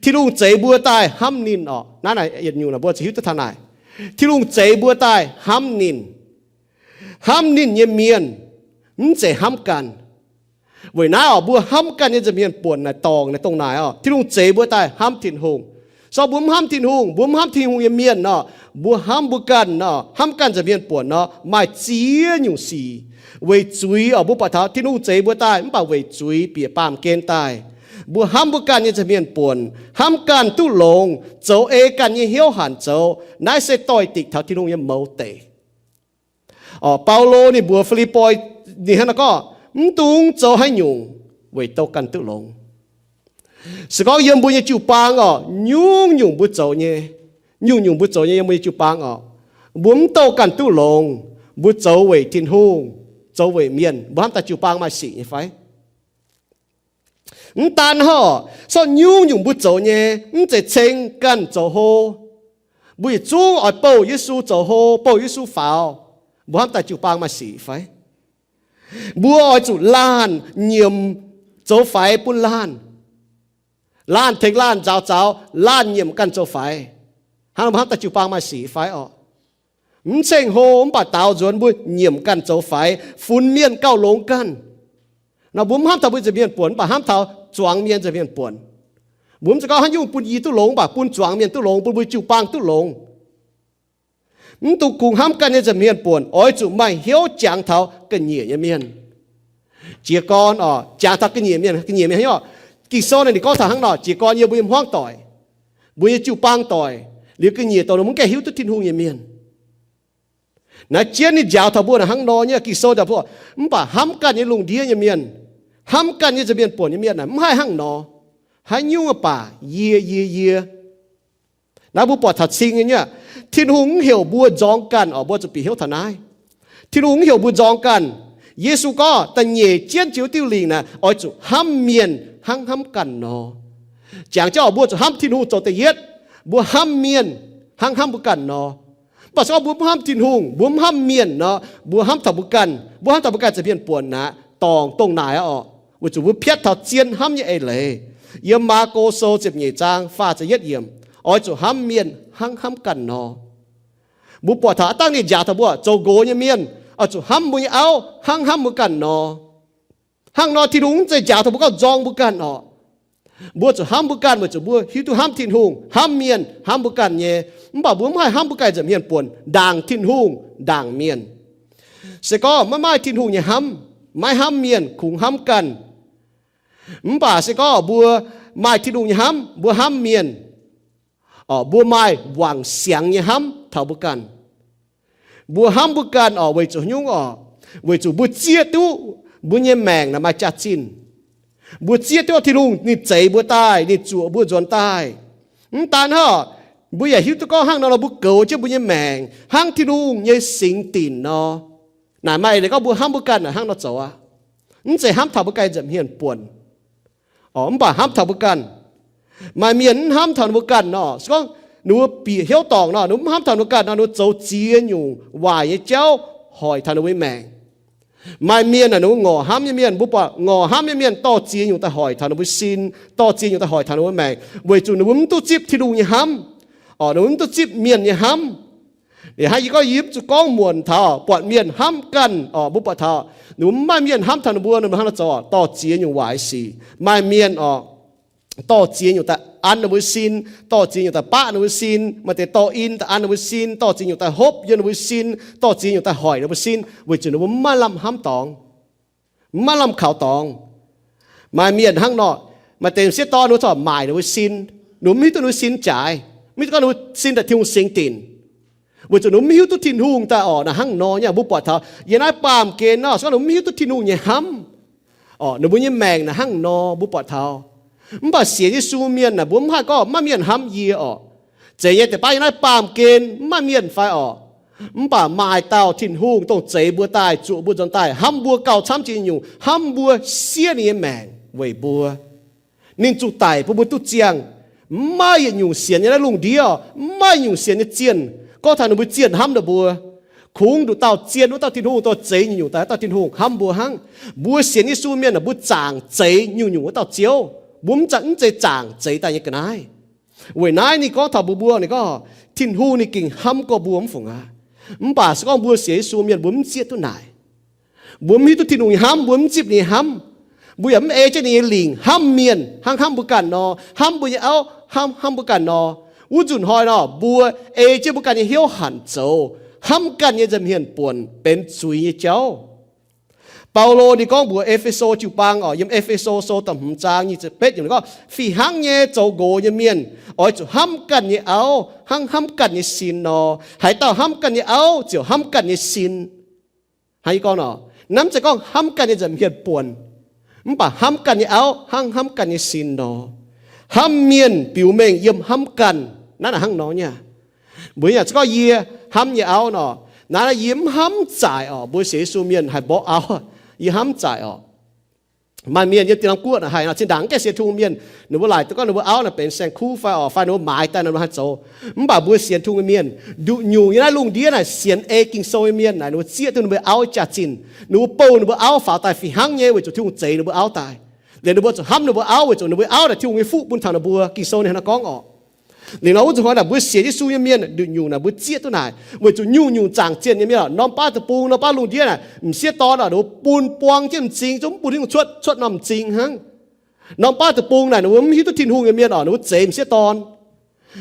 Tin-Hungh zeix mbuo daaih hnamv ninh oc. Naaiv naaic yietc nyungc naaic mbuo ziouc hiuv duqv taux naaic. Tin-Hungh zeix mbuo daaih hnamv ninh. Hnamv ninh nyei mienh, mv zeiz hnamv ganh. Weic naaiv oc, mbuo hnamv ganh nyei nza'hmien buonc naaic dorngc naaic dongh naaic oc. Tin-Hungh zeix mbuo daaih hnamv Tin-Hungh. Se gorngv mbuo mv hnamv Tin-Hungh, mbuo mv hnamv Tin-Hungh nyei mienh nor, mbuo hnamv mbuo ganh nor, hnamv ganh nza'hmien buonc nor, maaih ziex nyungc sic. Weic zuiz oc, mbuo buatc taux Tin-Hungh zeix mbuo daaih mv baac weic zuiz bieqc baamh gen daaih. Mbuo hnamv mbuo ganh nyei nza'hmien buonc, hnamv ganh duqv longx, zoux ei ganh nyei hnyouv hanc zoux, naaiv se doix-dekc taux Tin-Hungh nyei mouz deic. Orqc, Baulo ninh mbuox Fi^lipv^poi, ninh hnangv naaiv gorngv, mv dungx zoux haaix nyungc weic douh ganh duqv longx. Se gorngv yiem mbuo nyei jiu-baang oc, nyungc-nyungc mbuo zoux nyei, nyungc-nyungc mbuo zoux nyei yiem mbuo nyei jiu-baang oc, mbuo mv douh ganh duqv longx, mbuo zoux weic Tin-Hungh, zoux weic mienh, mbuo hnamv daaih jiu-baang maaih sic nyei fai? Mv daan hnangv, se gorngv nyungc-nyungc mbuo zoux nyei mv zeiz ceng ganh zoux hlo. Mbuo yietc zungv oix bouh Yesu zoux hlo, bouh Yesu faaux. Mbuo hnamv daaih jiu-baang maaih sic fai? Mbuo oix zuqc laanh nyiemc zoux faix bun laanh. Laanh tengx laanh nzaaux zaux, laanh nyiemc ganh zoux faix. Hnangv nor mbuo hnamv daaih jiu-baang maaih sic fai orqc? Mv ceng hlo mv baac daaux nzuonx mbuo nyiemc ganh zoux faix, funx mienh gauh longx ganh. Nor mbuo mv hnamv taux mbuo nza'hmien buonc, mv baac hnamv taux zuangx mienh nza'hmien buonc. Mbuo mv zeiz gorngv haaix nyungc bun yie duqv longx, mv baac bun zuangx mienh duqv longx, bun mbuo jiu-baang duqv longx. Mv dungx kungx hnamv ganh nyei nza'hmien buonc, oix zuqc maaih hnyouv jangx taux ga'nyiec nyei mienh. Jiez gorn oc, jangx taux ga'nyiec mienh, ga'nyiec mienh haaix nyungc? Ging-Sou naaiv ninh gorngv taux hnangv nor, jiez gorn yiem mbuo nyei hmuangv doic, mbuo nyei jiu-baang doic, liuz ga'nyiec dongh ninh mv gaengh hiuv duqv Tin-Hungh nyei mienh. Naaiv jienv ninh njaaux taux mbuo naaic hnangv nor nyei. Ging-Sou njaaux mbuo, mv baac hnamv ganh nyei lungh ndiev nyei mienh, hnamv ganh nyei nza'hmien buonc nyei mienh naaic mv haih hnangv nor. Haaix nyungc baac yie, yie, yie. Naaiv mbuo buatc taux cing nyei. Tin-Hungh mv heuc mbuo nzorng ganh oc, mbuo zuqc bieqc hnyouv taux naaiv. Tin-Hungh mv heuc mbuo nzorng ganh. Yesu gorngv da'nyeic jienv jiex wuov diuh lingc naaic oix zuqc hnamv mienh hnangv hnamv ganh nor. Jangx jienv oc, mbuo zuqc hnamv Tin-Hungh zoux da'yietv, mbuo hnamv mienh hnangv hnamv mbuo ganh nor. Mv baac se gorngv mbuo mv hnamv Tin-Hungh, mbuo mv hnamv mienh nor, mbuo hnamv taux mbuo ganh, mbuo hnamv taux mbuo ganh nza'hmien buonc naaic, dorngc dongh naaic aqv orqc. Weic zuqc mbuo piatv taux zien hnamv nyei eix leiz. Yiem Maako Sou ziepc nyeic zaang faah ziepc yietv yiemc, oix zuqc hnamv mienh hnangv hnamv ganh nor. Mbuo buatc taux aav dangh ninh njaaux taux mbuo zoux nqox nyei mienh, oix zuqc hnamv mbuo nyei auv hnangv hnamv mbuo ganh nor. Hnangv nor Tin-Hungh mv zeiz njaaux taux mbuo gorngv nzorng mbuo ganh orqc. Mbuo zuqc hnamv mbuo ganh weic zuqc mbuo hiuv duqv hnamv Tin-Hungh, hnamv mienh, hnamv mbuo ganh nyei. Mv baac mbuo mv haih hnamv mbuo ganh nza'hmien buonc ndaangc Tin-Hungh, ndaangc mienh. Se gorngv maiv maaih Tin-Hungh nyei hnamv, maiv hnamv mienh, kungx hnamv ganh, mv baac se gorngv mbuo maaih Tin-Hungh nyei hnamv, mbuo hnamv mienh, orqc, mbuo maaih wangc siangx nyei hnamv taux mbuo ganh. Mbuo hnamv mbuo ganh orqc, weic zuqc haaix nyungc orqc? Weic zuqc mbuo zieqv duqv mbuo nyei maengc naaic maaih jaax-zinh. Mbuo zieqv duqv Tin-Hungh ninh zeix mbuo daaih, ninh zuoqc mbuo nzuonx daaih. Mv daan hnangv, mbuo yaac hiuv duqv gorngv hnangv nor, mbuo goux jienv mbuo nyei maengc hnangv Tin-Hungh nyei singx dinc nor. Naaic maaih eix leiz gorngv mbuo hnamv mbuo ganh naaic hnangv nor zoux aqv. Mv zeiz hnamv taux mbuo ganh nza'hmien buonc. Orqc, mv baac hnamv taux mbuo ganh. Maaih mienh mv hnamv taux ninh mbuo ganh nor, se gorngv ninh mbuo bieqc hnyouv dorngc nor, ninh mbuo mv hnamv taux ninh mbuo ganh nor, ninh mbuo zoux ziex nyungc waaic nyei jauv hoic taux ninh mbuo nyei maengc. Maaih mienh naaic ninh mbuo ngorc hnamv nyei mienh, mbuo buatc ngorc hnamv nyei mienh dorh ziex nyungc daaih hoic taux ninh mbuo sin, dorh ziex nyungc daaih hoic taux ninh mbuo maengc, weic zuqc ninh mbuo mv duqv zipv Tin-Hungh nyei hnamv. Orqc, ninh mbuo mv duqv zipv mienh nyei hnamv. Liuz hnangv yie gorngv, yie mv zuqc gorngv muonc taux buatc mienh hnamv ganh orqc, mbuo buatc taux ninh mbuo mv maaih mienh hnamv taux ninh mbuo, ninh mbuo hnangv naaiv zoux dorh ziex nyungc waaic sic. Maaih mienh orqc, dorh ziex nyungc daaih an ninh mbuo sin, dorh ziex nyungc daaih baqv ninh mbuo sin, maaih deix dorh in daaih an ninh mbuo sin, dorh ziex nyungc daaih hopv yiem ninh mbuo sin, dorh ziex nyungc daaih hoic ninh mbuo sin, weic zuqc ninh mbuo mv maaih lamh hnamv dorngx, mv maaih lamh kaux dorngx. Maaih mienh hnangv nor, maaih deix m'sieqv dorn ninh mbuo corc maaic ninh mbuo sin, ninh mbuo mv hiuv duqv ninh mbuo sin jaaix. Mv gorngv ninh mbuo sin daaih Tin-Hungh singx dinc, weic zuqc ninh mbuo mv hiuv duqv Tin-Hungh daaih orqc. Naaic hnangv nor nyei, mbuo buatc taux yiem naaiv baamh gen nor, se gorngv ninh mbuo mv hiuv duqv Tin-Hungh nyei hnamv orqc, ninh mbuo nyei maengc naaic hnangv nor mbuo buatc taux. Mv baac sienx Yesu mienh naaic mbuo mv haih gorngv maiv maaih mienh hnamv yie orqc. Zeiz nyei, deix baav yiem naaiv baamh gen mv maaih mienh fai orqc. Mv baac maaih dauh Tin-Hungh dongh zeix mbuo daaih, zuoqc mbuo nzuonx daaih, hnamv mbuo gauh camv jiex nyungc, hnamv mbuo siev ninh nyei maengc weic mbuo. Ninh zuqc daic bun mbuo duqv ziangh. Mv maaih yietc nyungc sienx nyei naaiv lungh ndiev, mv maaih nyungc sienx nyei zienh gorngv taux ninh mbuo zienh hnamv ninh mbuo. Kungx nduqc dauh zien wuov dauh Tin-Hungh, dongh zeix nyungc-nyungc daaih dauh Tin-Hungh hnamv mbuo hnangv. Mbuo sienx Yesu mienh naaic mbuo zaangc zeix nyungc-nyungc wuov dauh Ziouv. Mbuo mv zeiz, mv zeiz zaangc zeix daaih nyei ga'naaiv. Weic naaiv ninh gorngv taux mbuox mbuo, ninh gorngv Tin-Hungh ninh gengh hnamv gorx mbuo mv fungc aqv. Mv baac se gorngv mbuo sienx Yesu mienh mbuo mv zieqv duqv naaic. Mbuo mv hiuv duqv Tin-Hungh nyei hnamv, mbuo mv zipv ninh nyei hnamv. Mbuo yaac mv ei jienv ninh nyei lingc hnamv mienh hnangv hnamv mbuo ganh nor, hnamv mbuo nyei auv hnangv hnamv mbuo ganh nor. Wuov nzunc hnoi nor, mbuo ei jienv mbuo ganh nyei hnyouv hanc zoux, hnamv ganh nyei nza'hmien buonc benx zuiz nyei jauv. Baulo ninh gorngv mbuox E^fe^so jiu-baang orqc, yiem E^fe^so Sou da'hmz zaang nyic ziepc betv yiemc gorngv, Fih hnangv nyei zoux nqox nyei mienh oix zuqc hnamv ganh nyei auv hnangv hnamv ganh nyei sin nor. Haaix dauh hnamv ganh nyei auv ziouc hnamv ganh nyei sin. Hnangv yie gorngv nor, naaiv mv zeiz gorngv hnamv ganh nyei nza'hmien buonc, mv baac hnamv ganh nyei auv hnangv hnamv ganh nyei sin nor. Hnamv mienh biux mengh yiem hnamv ganh. Naaiv naaic hnangv nor nyei. Mbuo yaac se gorngv yie hnamv nyei auv nor, naaiv yie mv hnamv zaaic orqc. Mbuo sienx Yesu mienh haih mborqv auv, yie hnamv zaaic orqc. Maaih mienh yiem dieh norm guoqv naaic haih nor, zinh ndaangc mv gaengh sienx Tin-Hungh mienh, ninh mbuo laaic duqv gorngv ninh mbuo auv naaic benx saeng-kuv fai orqc, fai ninh mbuo maaiz daaih nor ninh mbuo haih zoux. Mv baac mbuo sienx Tin-Hungh mienh nduqc nyungc yiem naaiv lungh ndiev naaic sienx ei Ging-Sou nyei mienh naaic, ninh mbuo zieqv duqv ninh mbuo auv jaax-zinh. Ninh mbuo bouh ninh mbuo auv faaux daaih fih hnangv nyei weic zuqc Tin-Hungh zeix ninh mbuo auv daaih. Liuz ninh mbuo zuqc hnamv ninh mbuo auv weic zuqc ninh mbuo auv naaic Tin-Hungh nyei fuqv bun taux ninh mbuo. Ging-Sou ninh hnangv naaiv gorngv orqc. Liuz nor wuov nzunc hnoi naaic mbuo sienx Yesu nyei mienh nduqc nyungc naaic mbuo zieqv duqv naaic, weic zuqc nyungc-nyungc zaangc zienh nyei mienh, norm baav deic-bung, norm baav lungh ndiev naaic, m'sieqv dorn orqc, ninh mbuo bun buang jienv m'zing, zungv mv bun Tin-Hungh cuotv, cuotv norm m'zing hnangv. Norm baav deic-bung naaic ninh mbuo mv hiuv duqv Tin-Hungh nyei mienh orqc, ninh mbuo zeix m'sieqv dorn.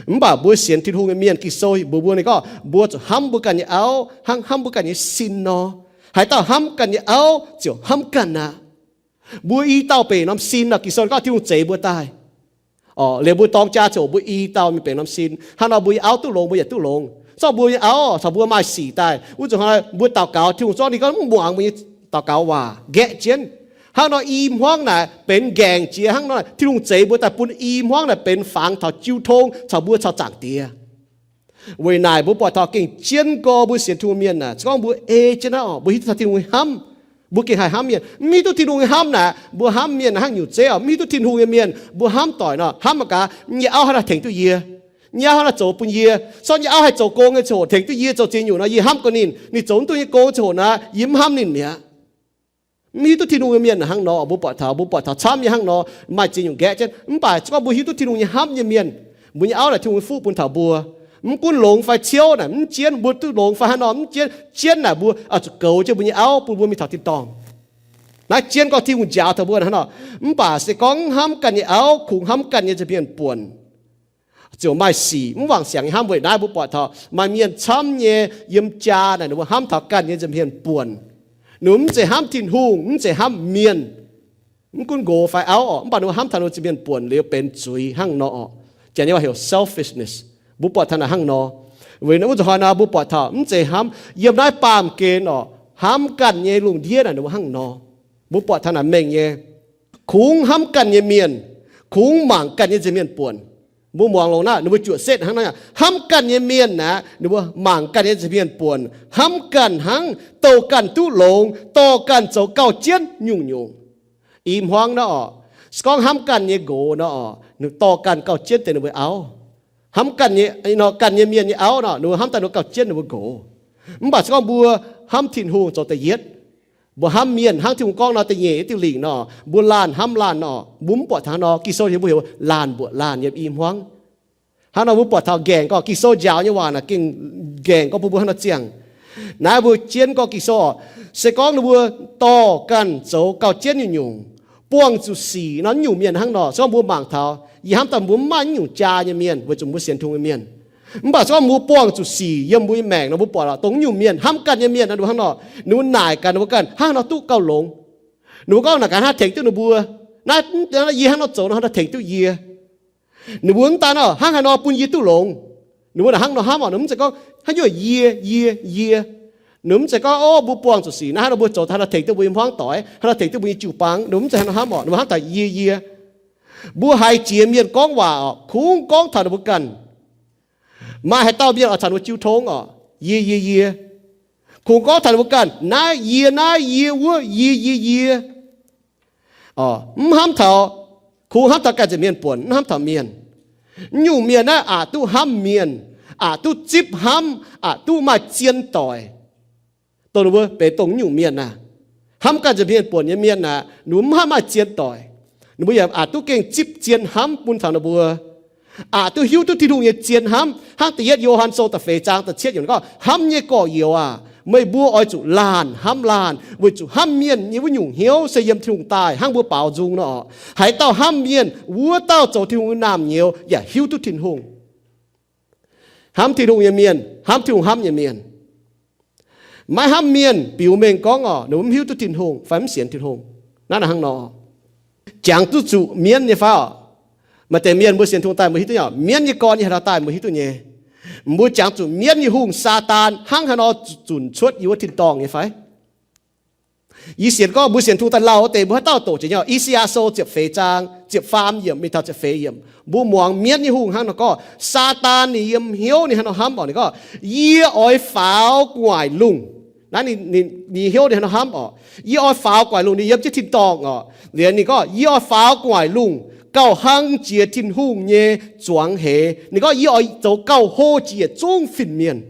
Mv baac mbuo sienx Tin-Hungh nyei mienh, Ging-Sou mbuox mbuo, ninh gorngv mbuo zuqc hnamv mbuo ganh nyei auv hnangv hnamv mbuo ganh nyei sin nor. Haaix dauh hnamv ganh nyei auv ziouc hnamv ganh aqv. Mbuo i dauh benx norm sin nor, Ging-Sou gorngv Tin-Hungh zeix mbuo daaih. Orqc, liuz mbuo dorng jaa ziouc mbuo i dauh mingh benx norm sin. Hnangv nor mbuo nyei auv duqv longx, mbuo yaac duqv longx. Zorqv mbuo nyei auv, caux mbuo maaih sic daaih, wuov nzunc hnoi mbuo daux gaux, Tin-Hungh zorqv ninh gorngv mv muangx mbuo nyei daux gaux waac, nqaeqv jienv. Hnangv nor i hmuangv naaic benx nqaengc jiex. Hnangv nor Tin-Hungh zeix mbuo daaih bun i hmuangv naaic benx fangx taux jiu tong caux mbuo caux Zaangc Diex. Weic naaic mbuo buatc taux gengh jienv gorx mbuo sienx Tin-Hungh mienh naaic, se gorngv mbuo ei jienv naaiv orqc, mbuo hiuv duqv taux Tin-Hungh nyei hnamv, mbuo gengh haih hnamv mienh. Mv hiuv duqv Tin-Hungh nyei hnamv naaic, mbuo hnamv mienh hnangv nyungc zeiv orqc. Mv hiuv duqv Tin-Hungh nyei mienh, mbuo hnamv doic nor, hnamv mangc gaax, nyei auv hnangv naaiv tengx duqv yie, nyei auv hnangv naaiv zoux bun yie. Sortv nyei auv haih zoux gong nyei ziangh hoc tengx duqv yie zoux ziex nyungc nor, yie hnamv gorx ninh. Ninh zoux mv duqv nyei gong ziangh hoc naaic, yie mv hnamv ninh mi'aqv. Mv hiuv duqv Tin-Hungh nyei mienh hnangv nor, mbuo buatc taux, mbuo buatc taux camv nyei hnangv nor, maaih ziex nyungc nqaeqv jienv. Mv baac se gorngv mbuo hiuv duqv Tin-Hungh nyei hnamv nyei mienh, mbuo nyei auv naaic Tin-Hungh nyei fuqv bun taux mbuo. Mv gunv longx fai ciouv naaic, mv jienv mbuo duqv longx fai haaix nor, mv jienv, jienv naaic mbuo oix zuqc goux jienv mbuo nyei auv bun mbuo mingh taux tin-dorngh. Naaiv jienv gorngv Tin-Hungh njaaux taux mbuo hnangv nor. Mv baac se gorngv hnamv ganh nyei auv kungx hnamv ganh nyei nza'hmien buonc, ziouc maaih sic mv wangc siangx nyei hnamv. Weic naaiv mbuo buatc taux maaih mienh camv nyei yiem jaa naaic, ninh mbuo hnamv taux ganh nyei nza'hmien buonc. Ninh mbuo mv zeiz hnamv Tin-Hungh, mv zeiz hnamv mienh. Mv gunv nqox fai auv orqc, mv baac ninh mbuo hnamv taux ninh mbuo nza'hmien buonc liuz benx zuiz hnangv nor orqc. Janx nyei waac heuc selfishness. Mbuo buatc taux naaic hnangv nor. Weic naaiv wuov nzunc hnoi naaic mbuo buatc taux mv zeiz hnamv yiem naaiv baamh gen orqc, hnamv ganh nyei lungh ndiev naaic ninh mbuo hnangv nor. Mbuo buatc taux naaic mengh nyei, kungx hnamv ganh nyei mienh, kungx mangc ganh nyei nza'hmien buonc. Mbuo muangx longx naaic, ninh mbuo juoqc setv hnangv naaic, hnamv ganh nyei mienh naaic, ninh mbuo mangc ganh nyei nza'hmien buonc, hnamv ganh hnangv, douh ganh duqv longx, dorh ganh zoux gauh jienv nyungc-nyungc. I hmuangv naaiv orqc, se gorngv hnamv ganh nyei nqox naaiv orqc, ninh dorh ganh gauh jienv deix ninh mbuo auv. Hnamv ganh nyei, nor ganh nyei mienh nyei auv nor, ninh mbuo hnamv daaih ninh mbuo gauh jienv ninh mbuo nqox. Mv baac se gorngv mbuo hnamv Tin-Hungh zoux da'yietv, mbuo hnamv mienh hnangv Tin-Hungh gorngv nor, da'nyeic diuh lingc nor, mbuo laanh hnamv laanh nor, mbuo mv buatc taux hnangv nor. Ging-Sou mbuo heuc laanh mbuoqc laanh yiem i hmuangv. Hnangv nor mbuo buatc taux nqaengc gorngv Ging-Sou njaaux nyei waac naaic gengh nqaengc gorngv bun mbuo hnangv nor ziangh. Naaiv mbuo jienv gorngv Ging-Sou orqc, se gorngv ninh mbuo dorh ganh zoux gauh jienv nyungc-nyungc, buangh zuqc sic nor, nyungc mienh hnangv nor, se gorngv mbuo mangc taux, yie hnamv daaih mbuo mv maaih nyungc jaa nyei mienh weic zuqc mbuo sienx Tin-Hungh nyei mienh. Mv baac se gorngv mbuo buangh zuqc sic yiem mbuo nyei maengc nor, mbuo buatc lorqc dongh nyungc mienh hnamv ganh nyei mienh nor, hnangv nor ninh mbuo naaic ganh ninh mbuo ganh hnangv nor duqv gauh longx. Ninh mbuo gorngv naaic gaax hnangv tengx duqv ninh mbuo, naaiv yie hnangv nor zoux nor hnangv nor tengx duqv yie. Ninh mbuo mv daan nor, hnangv haaix nor bun yie duqv longx. Ninh mbuo naaic hnangv nor hnamv oc, ninh mv zeiz gorngv hnangv nyungc yie, yie, yie. Ninh mv zeiz gorngv, o, mbuo buangh zuqc sic naaiv, hnangv nor mbuo zoux haaix nor tengx duqv mbuo nyei hmuangv doic, haaix nor tengx duqv mbuo nyei jiu-baang. Ninh mbuo mv zeiz haaix nor hnamv oc, ninh mbuo hnamv daaih yie, yie. Mbuo haiz jiex mienh gorngv waac oc, kungx gorngv taux ninh mbuo ganh. Maaih haaix dauh mienh oix caux ninh mbuo jiu tong oc, yie, yie, yie. Kungx gorngv taux ninh mbuo ganh, naaiv yie, naaiv yie, wuov yie, yie, yie. Mv hnamv taux, kungx hnamv taux ganh nza'hmien buonc, mv hnamv taux mienh. Mv nyungc mienh naaiv aqc duqv hnamv mienh, aqc duqv zipv hnamv, aqc duqv maaih zien doic. Dongh ninh mbuo benx dongh mv nyungc mienh naaic, hnamv ganh nza'hmien buonc nyei mienh aeqv, ninh mbuo mv haih maaih zien doic. Ninh mbuo yaac aqc duqv gengh zipv zien hnamv bun taux ninh mbuo, aqc duqv hiuv duqv Tin-Hungh nyei zien hnamv. Hnangv da'yietv Yo^han Sou da'feix zaang da'cietv yiemc gorngv, hnamv nyei gorx-youz aah, meih mbuo oix zuqc laanh hnamv laanh, weic zuqc hnamv mienh nyei wuov nyungc hnyouv se yiem Tin-Hungh daaih, hnangv mbuo baaux nzung nor. Haaix dauh hnamv mienh, wuov dauh zoux Tin-Hungh nyei naamh nyouz yaac hiuv duqv Tin-Hungh. Hnamv Tin-Hungh nyei mienh hnamv Tin-Hungh hnamv nyei mienh. Maiv hnamv mienh biux mengh gorngv oc, ninh mbuo mv hiuv duqv Tin-Hungh fai mv sienx Tin-Hungh. Naaiv hnangv nor, jangx duqv zuqc mienv nyei fai oc? Maaih deix mienh mbuo sienx Tin-Hungh daaih mbuo hiuv duqv nyei, mienv nyei gorn nyei haaix dauh daaih mbuo hiuv duqv nyei. Mbuo jangx zuqc mienv nyei hungh, Saadaan, hnangv haaix nor zunc cuotv yiem wuov tin-dorngh nyei fai? Yie sienx gorngv mbuo sienx Tin-Hungh daaih lauh wuov deix mbuo haaix dauh doqc jiex nyei oc. I^saa^yaa Sou ziepc feix zaang ziepc faam yiemc mingh taux ziepc feix yiemc, mbuo muangx mienv nyei hungh hnangv nor gorngv. Saadaan ninh yiem hnyouv ninh hnangv nor hnamv oc, ninh gorngv, yie oix faaux gu'nguaaic lungh. Naaiv ninh hnyouv ninh hnangv nor hnamv oc, yie oix faaux gu'nguaaic lungh, ninh yiem jienv tin-dorngh oc. Liuz ninh gorngv, yie oix faaux gu'nguaaic lungh gauh hlang jiex Tin-Hungh nyei zuangx heix. Ninh gorngv, yie oix zoux gauh hlo jiex yietc zungv fin-mienh.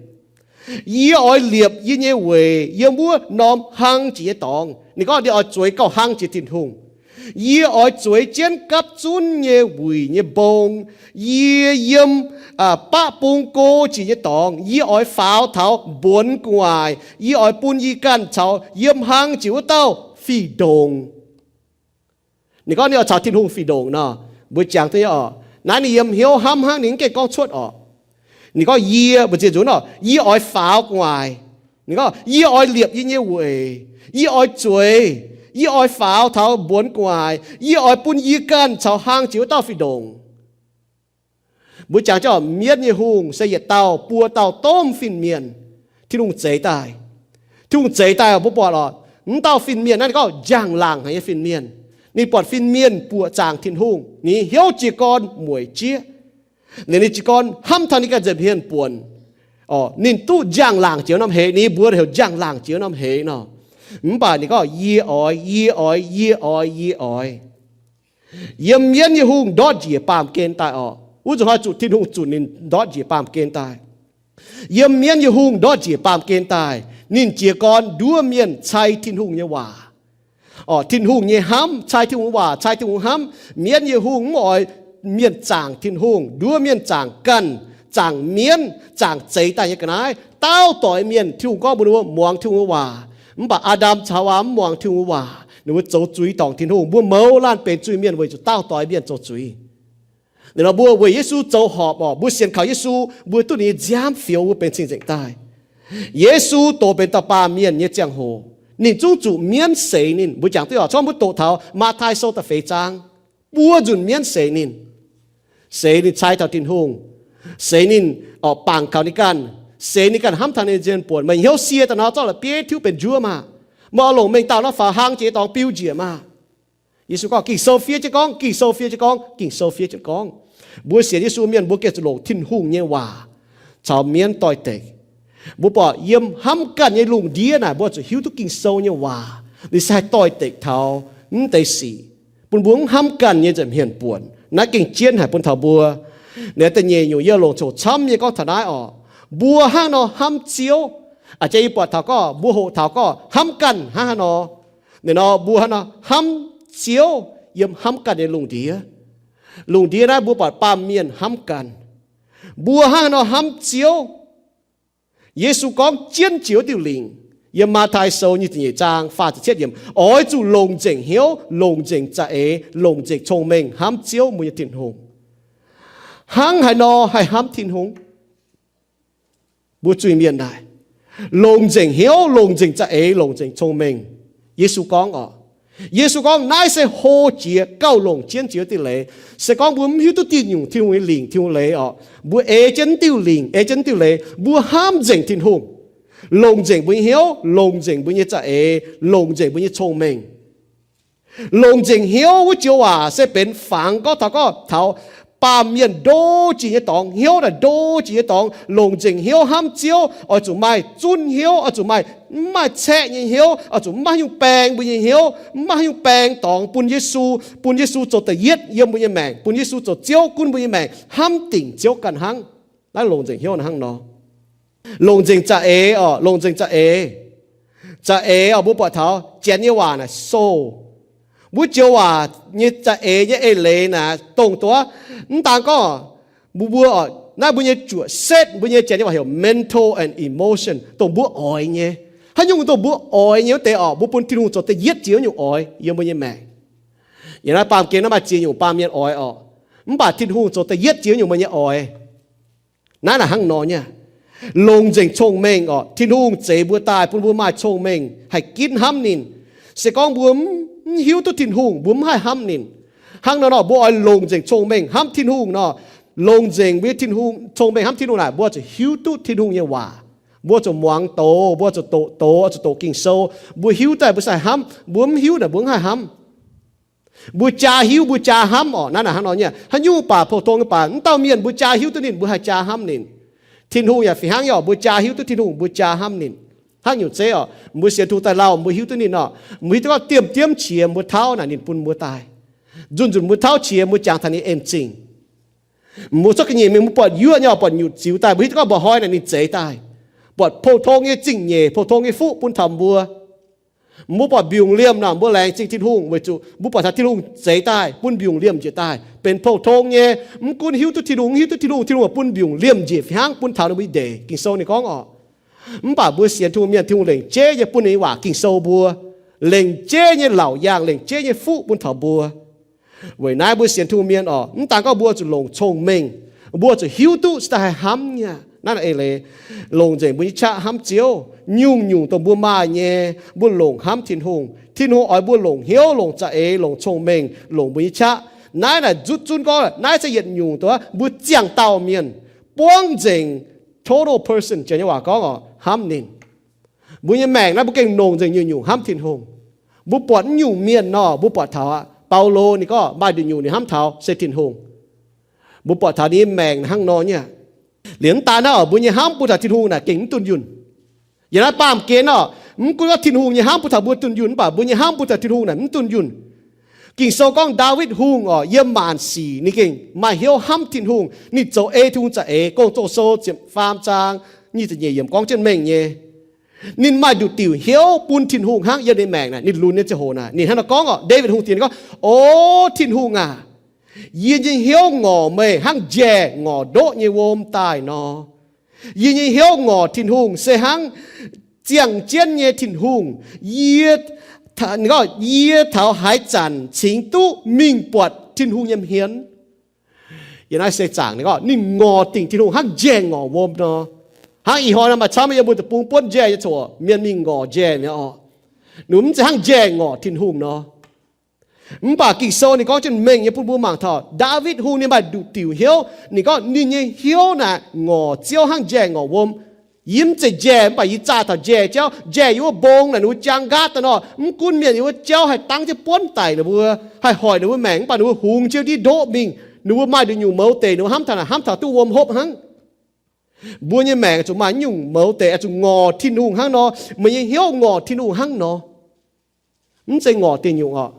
Yie oix liepc yie nyei weic yiem wuov norm hlang jiex nyei dorngx. Ninh gorngv ninh oix zueiz gauh hlang jiex Tin-Hungh. Yie oix zueiz jienv gapv zunv nyei wuic nyei mbong. Yie yiem baqv bung go jiex nyei dorngx. Yie oix faaux taux mbuonx gu'nguaaic. Yie oix bun yie ganh caux yiem hlang jiex wuov dauh fih ndongc. Ninh gorngv ninh oix caux Tin-Hungh fih ndongc nor, mbuo jangx duqv nyei oc. Naaiv ninh yiem hnyouv hnamv hnangv, ninh mv gaengh gorngv cuotv oc. Ninh gorngv, yie, mbu'ziex nzunc oc, yie oix faaux gu'nguaaic. Ninh gorngv, yie oix liepc yie nyei weic. Yie oix zueiz. Yie oix faaux taux mbuonx gu'nguaaic. Yie oix bun yie ganh caux hlang jiex wuov dauh fih ndongc. Mbuo jangx jienv oc, mienv nyei hungh se yietc dauh buo dauh domh fin-mienh Tin-Hungh zeix daaih. Tin-Hungh zeix daaih oc, mbuo buatc oc, mv dauh fin-mienh naaiv ninh gorngv njang-laangc haic nyei fin-mienh. Ninh buatc fin-mienh buoqc zaangc Tin-Hungh, ninh hnyouv jiez gorn mueic jieqv. Liuz ninh jiez gorn hnamv taux ninh ganh nza'hmien buonc. Ninh duqv njang-laangc jiex norm heix, ninh mbuox heuc njang-laangc jiex norm heix nor. Mv baac ninh gorngv, yie oix, yie oix, yie oix, yie oix. Yiem mienv nyei hungh ndortv njiec baamh gen daaih oc. Wuov nzunc hnoi zuqc Tin-Hungh zunc ninh ndortv njiec baamh gen daaih. Yiem mienv nyei hungh ndortv njiec baamh gen daaih, ninh jiez gorn nduov mienh cai Tin-Hungh nyei waac. Oc, Tin-Hungh nyei hnamv, cai Tin-Hungh waac, cai Tin-Hungh hnamv. Mienv nyei hungh mv oix mienh zaangc Tin-Hungh, nduov mienh zaangc ganh, zaangc mienv, zaangc zeix daaih nyei ga'naaiv. Dauh doix mienh, Tin-Hungh gorngv mbuox ninh mbuo muangx Tin-Hungh waac. Mv baac Aa^ndam caux Haawaa mv muangx Tin-Hungh waac, ninh mbuo zoux zuiz dorngc Tin-Hungh. Mbuo mouz laanh benx zuiz mienh weic zuqc dauh doix mienh zoux zuiz. Liuz nor mbuo weic Yesu zoux horpc oc, mbuo sienx kaux Yesu, mbuo duqv ninh nyei nziaamv fioux mbuo benx cing-nzengc daaih. Yesu dox benx dauh baamh mienh nyei ziangh hoc, ninh zungv zuqc mienv seix ninh. Mbuo jangx duqv oc, corc mbuo doqc taux Matv^taai Sou da'feix zaang, buo nzunc mienv seix ninh. Seix ninh cai taux Tin-Hungh, seix ninh oc bangc kaux ninh ganh, seix ninh ganh hnamv taux ninh nza'hmien buonc. Meih hnyouv sie daaih nor, zorqv la'bieiv tiuv benx njuov maah! Meih oix longc mengh dauh nor faaux hlang jiex dorngx biu njiec maah! Yesu gorngv, Ging-Sou fiev jienv gorngv, Ging-Sou fiev jienv gorngv, Ging-Sou fiev jienv gorngv. Mbuo sienx Yesu mienh mbuo gengh zuqc longc Tin-Hungh nyei waac caux mienv doix-dekc. Mbuo buatc yiem hnamv ganh nyei lungh ndiev naaic, mbuo zuqc hiuv duqv Ging-Sou nyei waac, ninh se haih doix-dekc taux mv deix sic, bun mbuo mv hnamv ganh nyei nza'hmien buonc. Naaiv gengh jienv haic bun taux mbuo. Naaiv da'nyeic nyungc yie longc coc camv nyei gorngv taux naaiv oc. Mbuo hnangv nor hnamv Ziouv, a'jang yie buatc taux gorngv mbuo hoqc taux gorngv hnamv ganh hnangv haaix nor. Naaiv nor mbuo hnangv nor hnamv Ziouv yiem hnamv ganh nyei lungh ndiev. Lungh ndiev naaiv mbuo buatc baamh mienh hnamv ganh. Mbuo hnangv haaix nor hnamv Ziouv? Yesu gorngv jienv jiex wuov diuh lingc, yiem Matv^taai Sou nyic ziepc nyeic zaang faah ziepc cietv yiemc, oix zuqc longc nzengc hnyouv, longc nzengc za'eix, longc nzengc cong-mengh hnamv Ziouv mbuo nyei Tin-Hungh. Hnangv haaix nor haih hnamv Tin-Hungh? Mbuo zuiz-mienh naaic, longc nzengc hnyouv, longc nzengc za'eix, longc nzengc cong-mengh. Yesu gorngv oc, Yesu gorngv, naaiv se hlo jiex gauh longc jienv jiex diuh leiz. Se gorngv mbuo mv hiuv duqv diuh nyungc Tin-Hungh nyei lingc, Tin-Hungh leiz orqc, mbuo ei jienv diuh lingc, ei jienv diuh leiz, mbuo hnamv nzengc Tin-Hungh, longc nzengc mbuo nyei hnyouv, longc nzengc mbuo nyei za'eix, longc nzengc mbuo nyei cong-mengh. Longc nzengc hnyouv wuov joux waac se benx fangx gorngv taux, gorngv taux baamh mienh ndo jiex nyei dorngx, hnyouv naaic ndo jiex nyei dorngx. Longc nzengc hnyouv hnamv Ziouv, oix zuqc maaih zunv hnyouv, oix zuqc maaih, mv maaih caeqv nyei hnyouv, oix zuqc mv maaih haaix nyungc baeng mbuo nyei hnyouv, mv maaih haaix nyungc baeng dorngx bun Yesu, bun Yesu zoux da'yietv yiem mbuo nyei maengc, bun Yesu zoux Ziouv gunv mbuo nyei maengc, hnamv dingc Ziouv ganh hnangv. Naaiv longc nzengc hnyouv hnangv nor. Longc nzengc za'eix orqc, longc nzengc za'eix. Za'eix orqc, mbuo buatc taux Janx nyei waac naaic soul. Wuov joux waac nyei za'eix nyei eix leiz naaic dongh duqv, mv daan gorngv mbuo, mbuo orqc, naaiv mbuo nyei zuoqc setv, mbuo nyei Janx nyei waac heuc mental and emotion, dongh mbuo oix nyei. Haaix nyungc dongh mbuo oix nyei wuov deix orqc, mbuo bun Tin-Hungh zoux da'yietv jiex wuov nyungc oix yiem mbuo nyei maengc. Yiem naaiv baamh gen naaiv maaih ziex nyungc baamh mienh oix orqc, mv baac Tin-Hungh zoux da'yietv jiex wuov nyungc meih nyei oix. Naaiv naaic hnangv nor nyei. Longc nzengc cong-mengh orqc, Tin-Hungh zeix mbuo daaih bun mbuo maaih cong-mengh haih ginv hnamv ninh. Se gorngv mbuo mv hiuv duqv Tin-Hungh, mbuo mv haih hnamv ninh. Hnangv nor nor, mbuo oix longc nzengc cong-mengh hnamv Tin-Hungh nor, longc nzengc mbuo nyei Tin-Hungh, cong-mengh hnamv Tin-Hungh naaic, mbuo zuqc hiuv duqv Tin-Hungh nyei waac. Mbuo zuqc muangx doz, mbuo zuqc doqc doz, zuqc doqc Ging-Sou. Mbuo hiuv daaih mbuo sai hnamv, mbuo mv hiuv naaic mbuo mv haih hnamv. Mbuo jaa hiuv, mbuo jaa hnamv orqc. Naaiv naaic hnangv nor nyei. Haaix nyungc baac pou-tong nyei baac, mv dauh mienh mbuo jaa hiuv duqv ninh, mbuo haih jaa hnamv ninh. Tin-Hungh yaac fih hnangv nyei orqc, mbuo jaa hiuv duqv Tin-Hungh, mbuo jaa hnamv ninh. Hnangv nyungc zeiv orqc, mbuo sienx Tin-Hungh daaih lauh, mbuo hiuv duqv ninh orqc, mbuo hiuv duqv gorngv diemv diemv qiex mbuo tauv naaic ninh bun mbuo daaih. Nzunc nzunc mbuo tauv qiex mbuo jangx taux ninh en zingh. Mbuo cuotv ga'nyiec mingh mbuo buatc yuoqv nyei orqc, buatc nyutc ziux daaih, mbuo hiuv duqv gorngv mbuo hnoi naaic ninh zeix daaih. Buatc pou-tong nyei zingh nyeic, pou-tong nyei fuqv bun taux mbuo. Mbuo buatc mbiungc liemh nor, mbuo laengz zingh Tin-Hungh weic zuqc mbuo buatc taux Tin-Hungh zeix daaih bun mbiungc liemh njiec daaih, benx pou-tong nyei. Mv gunv hiuv duqv Tin-Hungh, mv hiuv duqv Tin-Hungh, Tin-Hungh bun mbiungc liemh njiec fih hnangv bun taux ninh mbuo nyei ndeic. Ging-Sou ninh gorngv orqc, mv baac mbuo sienx Tin-Hungh mienh, Tin-Hungh lengc jeiv nyei bun ninh nyei waac Ging-Sou mbuo, lengc jeiv nyei laauc yaangh, lengc jeiv nyei fuqv bun taux mbuo. Weic naaiv mbuo sienx Tin-Hungh mienh orqc, mv daan gorngv mbuo zuqc longc cong-mengh, mbuo zuqc hiuv duqv se daaih haih hnamv nyei. Naaiv eix leiz, longc nzengc mbuo nyei qaqv hnamv Ziouv. Nyungc-nyungc dongh mbuo maaih nyei, mbuo longc hnamv Tin-Hungh. Tin-Hungh oix mbuo longc hnyouv, longc za'eix, longc cong-mengh, longc mbuo nyei qaqv. Naaiv naaic zutv zunv gorngv naaiv se yietc nyungc dongh mbuo ziangh dauh mienh buangv nzengc, total person, Janx nyei waac gorngv orqc, hnamv ninh. Mbuo nyei maengc naaiv mbuo gengh longc nzengc nyungc-nyungc hnamv Tin-Hungh. Mbuo buatc naaiv nyungc mienh nor, mbuo buatc taux aqv, Baulo ninh gorngv maaih nduqc nyungc ninh hnamv taux se Tin-Hungh. Mbuo buatc taux ninh nyei maengc hnangv nor nyei. Liuz mv daan naaiv orqc, mbuo nyei hnamv bun taux Tin-Hungh naaic gengh mv dunh yunh. Yiem naaiv baamh gen orqc, mv gunv gorngv Tin-Hungh nyei hnamv bun taux mbuo dunh yunh, mv baac mbuo nyei hnamv bun taux Tin-Hungh naaic mv dunh yunh. Ging-Sou gorngv Ndaawitv Hungh orqc, yiem maanc sic ninh gengh maaih hnyouv hnamv Tin-Hungh. Ninh zoux ei Tin-Hungh za'eix. Gong-Zoh Sou ziepc faam zaang nyic ziepc nyeic yiemc gorngv jienv mengh nyei. Ninh maaih nduqc diuc hnyouv bun Tin-Hungh hnangv. Yiem ninh maengc naaic, ninh lunx nyei ziangh hoc naaic, ninh hnangv naaiv gorngv orqc, Ndaawitv Hungh diex ninh gorngv, O Tin-Hungh aac, yie nyei hnyouv ngorc meih hnangv njaeh ngorc ndoqv nyei wuom daaih nor. Yie nyei hnyouv ngorc Tin-Hungh se hnangv ziangh jienv nyei Tin-Hungh. Yie, yie taux haaix zanc cingx duqv mingh buatc Tin-Hungh nyei hmien. Yiem naaiv seix zaangc ninh gorngv ninh ngorc dingc Tin-Hungh hnangv njaeh ngorc wuom nor. Hnangv ih hnoi naaiv maaih camv yiem mbuo deic-bung buonv njaeh nyei coc mienh mingh ngorc njaeh mi'aqv orqc. Ninh mv zeiz hnangv njaeh ngorc Tin-Hungh nor. Mv baac Ging-Sou ninh gorngv jienv mengh nyei bun mbuo mangc taux Ndaawitv Hungh ninh maaih nduqc diuc hnyouv. Ninh gorngv ninh nyei hnyouv naaic ngorc Ziouv hnangv njaeh ngorc wuom. Yie mv zeiz njaeh, mv baac yie zaah taux njaeh jauv. Njaeh yiem wuov mbong naaic ninh mbuo jaang nqaatv daaih nor, mv gunv mienh yiem wuov jauv haih dangv jienv buonv daic ninh mbuo, haih hoic ninh mbuo maengc, mv baac ninh mbuo hungx jienv ndiev ndoqv mingh. Ninh mbuo maaih nduqc nyungc mouz deic ninh mbuo hnamv taux naaic, hnamv taux duqv wuom hopv hnangv. Mbuo nyei maengc zuqc maaih nyungc mouz deic zuqc ngorc Tin-Hungh hnangv nor. Meih nyei hnyouv ngorc Tin-Hungh hnangv nor. Mv zeiz ngorc dingc nyungc orqc.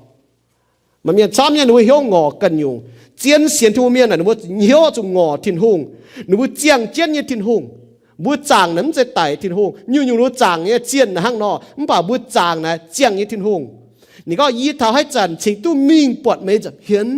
Maaih mienh camv nyei ninh mbuo hnyouv ngorc ganh nyungc. Zien sienx Tin-Hungh mienh naaic ninh mbuo hnyouv zuqc ngorc Tin-Hungh. Ninh mbuo ziangh jienv nyei Tin-Hungh. Mbuo zaangc naaic mv zeiz daic Tin-Hungh. Nyungc-nyungc ninh mbuo zaangc nyei zienh naaic hnangv nor, mv baac mbuo zaangc naaic ziangh nyei Tin-Hungh. Ninh gorngv, Yie taux haaix zanc cingx duqv mingh buatc meih nza'hmien?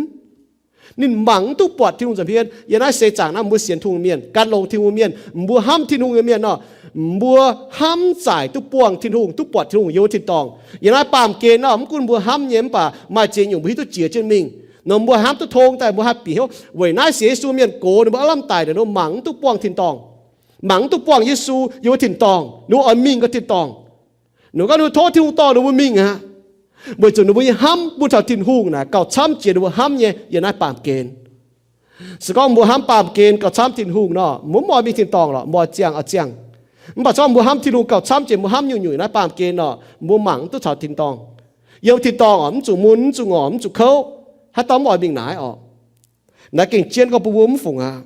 Ninh mangc mv duqv buatc Tin-Hungh nza'hmien. Yiem naaiv seix zaangc naaiv mbuo sienx Tin-Hungh mienh, gan longx Tin-Hungh mienh, mbuo hnamv Tin-Hungh nyei mienh nor, mbuo hnamv zaaic duqv buangh Tin-Hungh, duqv buatc Tin-Hungh yiem wuov tin-dorngh. Yiem naaiv baamh gen nor, mv gunv mbuo hnamv nyei, mv baac maaih ziex nyungc mbuo hiuv duqv jiex jienv mingh. Nor mbuo hnamv duqv tong daaih mbuo haih bieqc hnyouv. Weic naaiv sienx Yesu mienh gox ninh mbuo aav lamh daic, ninh mbuo mangc mv duqv buangh tin-dorngh, mangc mv duqv buangh Yesu yiem wuov tin-dorngh, ninh mbuo oix mingh ga tin-dorngh. Ninh mbuo gorngv ninh mbuo tov Tin-Hungh dorh ninh mbuo mingh aqv. Weic zuqc ninh mbuo nyei hnamv bun taux Tin-Hungh naaic gauh camv jiex ninh mbuo hnamv nyei yiem naaiv baamh gen. Se gorngv mbuo hnamv baamh gen gauh camv Tin-Hungh nor, mbuo mv oix mingh tin-dorngh lorqc, mbuo oix ziangh, oix ziangh. Mv baac se gorngv mbuo hnamv Tin-Hungh gauh camv jiex mbuo hnamv nyungc-nyungc naaiv baamh gen nor, mbuo mangc mv duqv taux tin-dorngh. Yiem tin-dorngh oc, mv zuqc mun, mv zuqc ngorc, mv zuqc kouv, haaix dauh mv oix mingh naaiv oc. Naaiv gengh jienv gorngv bun mbuo mv fungc aqv.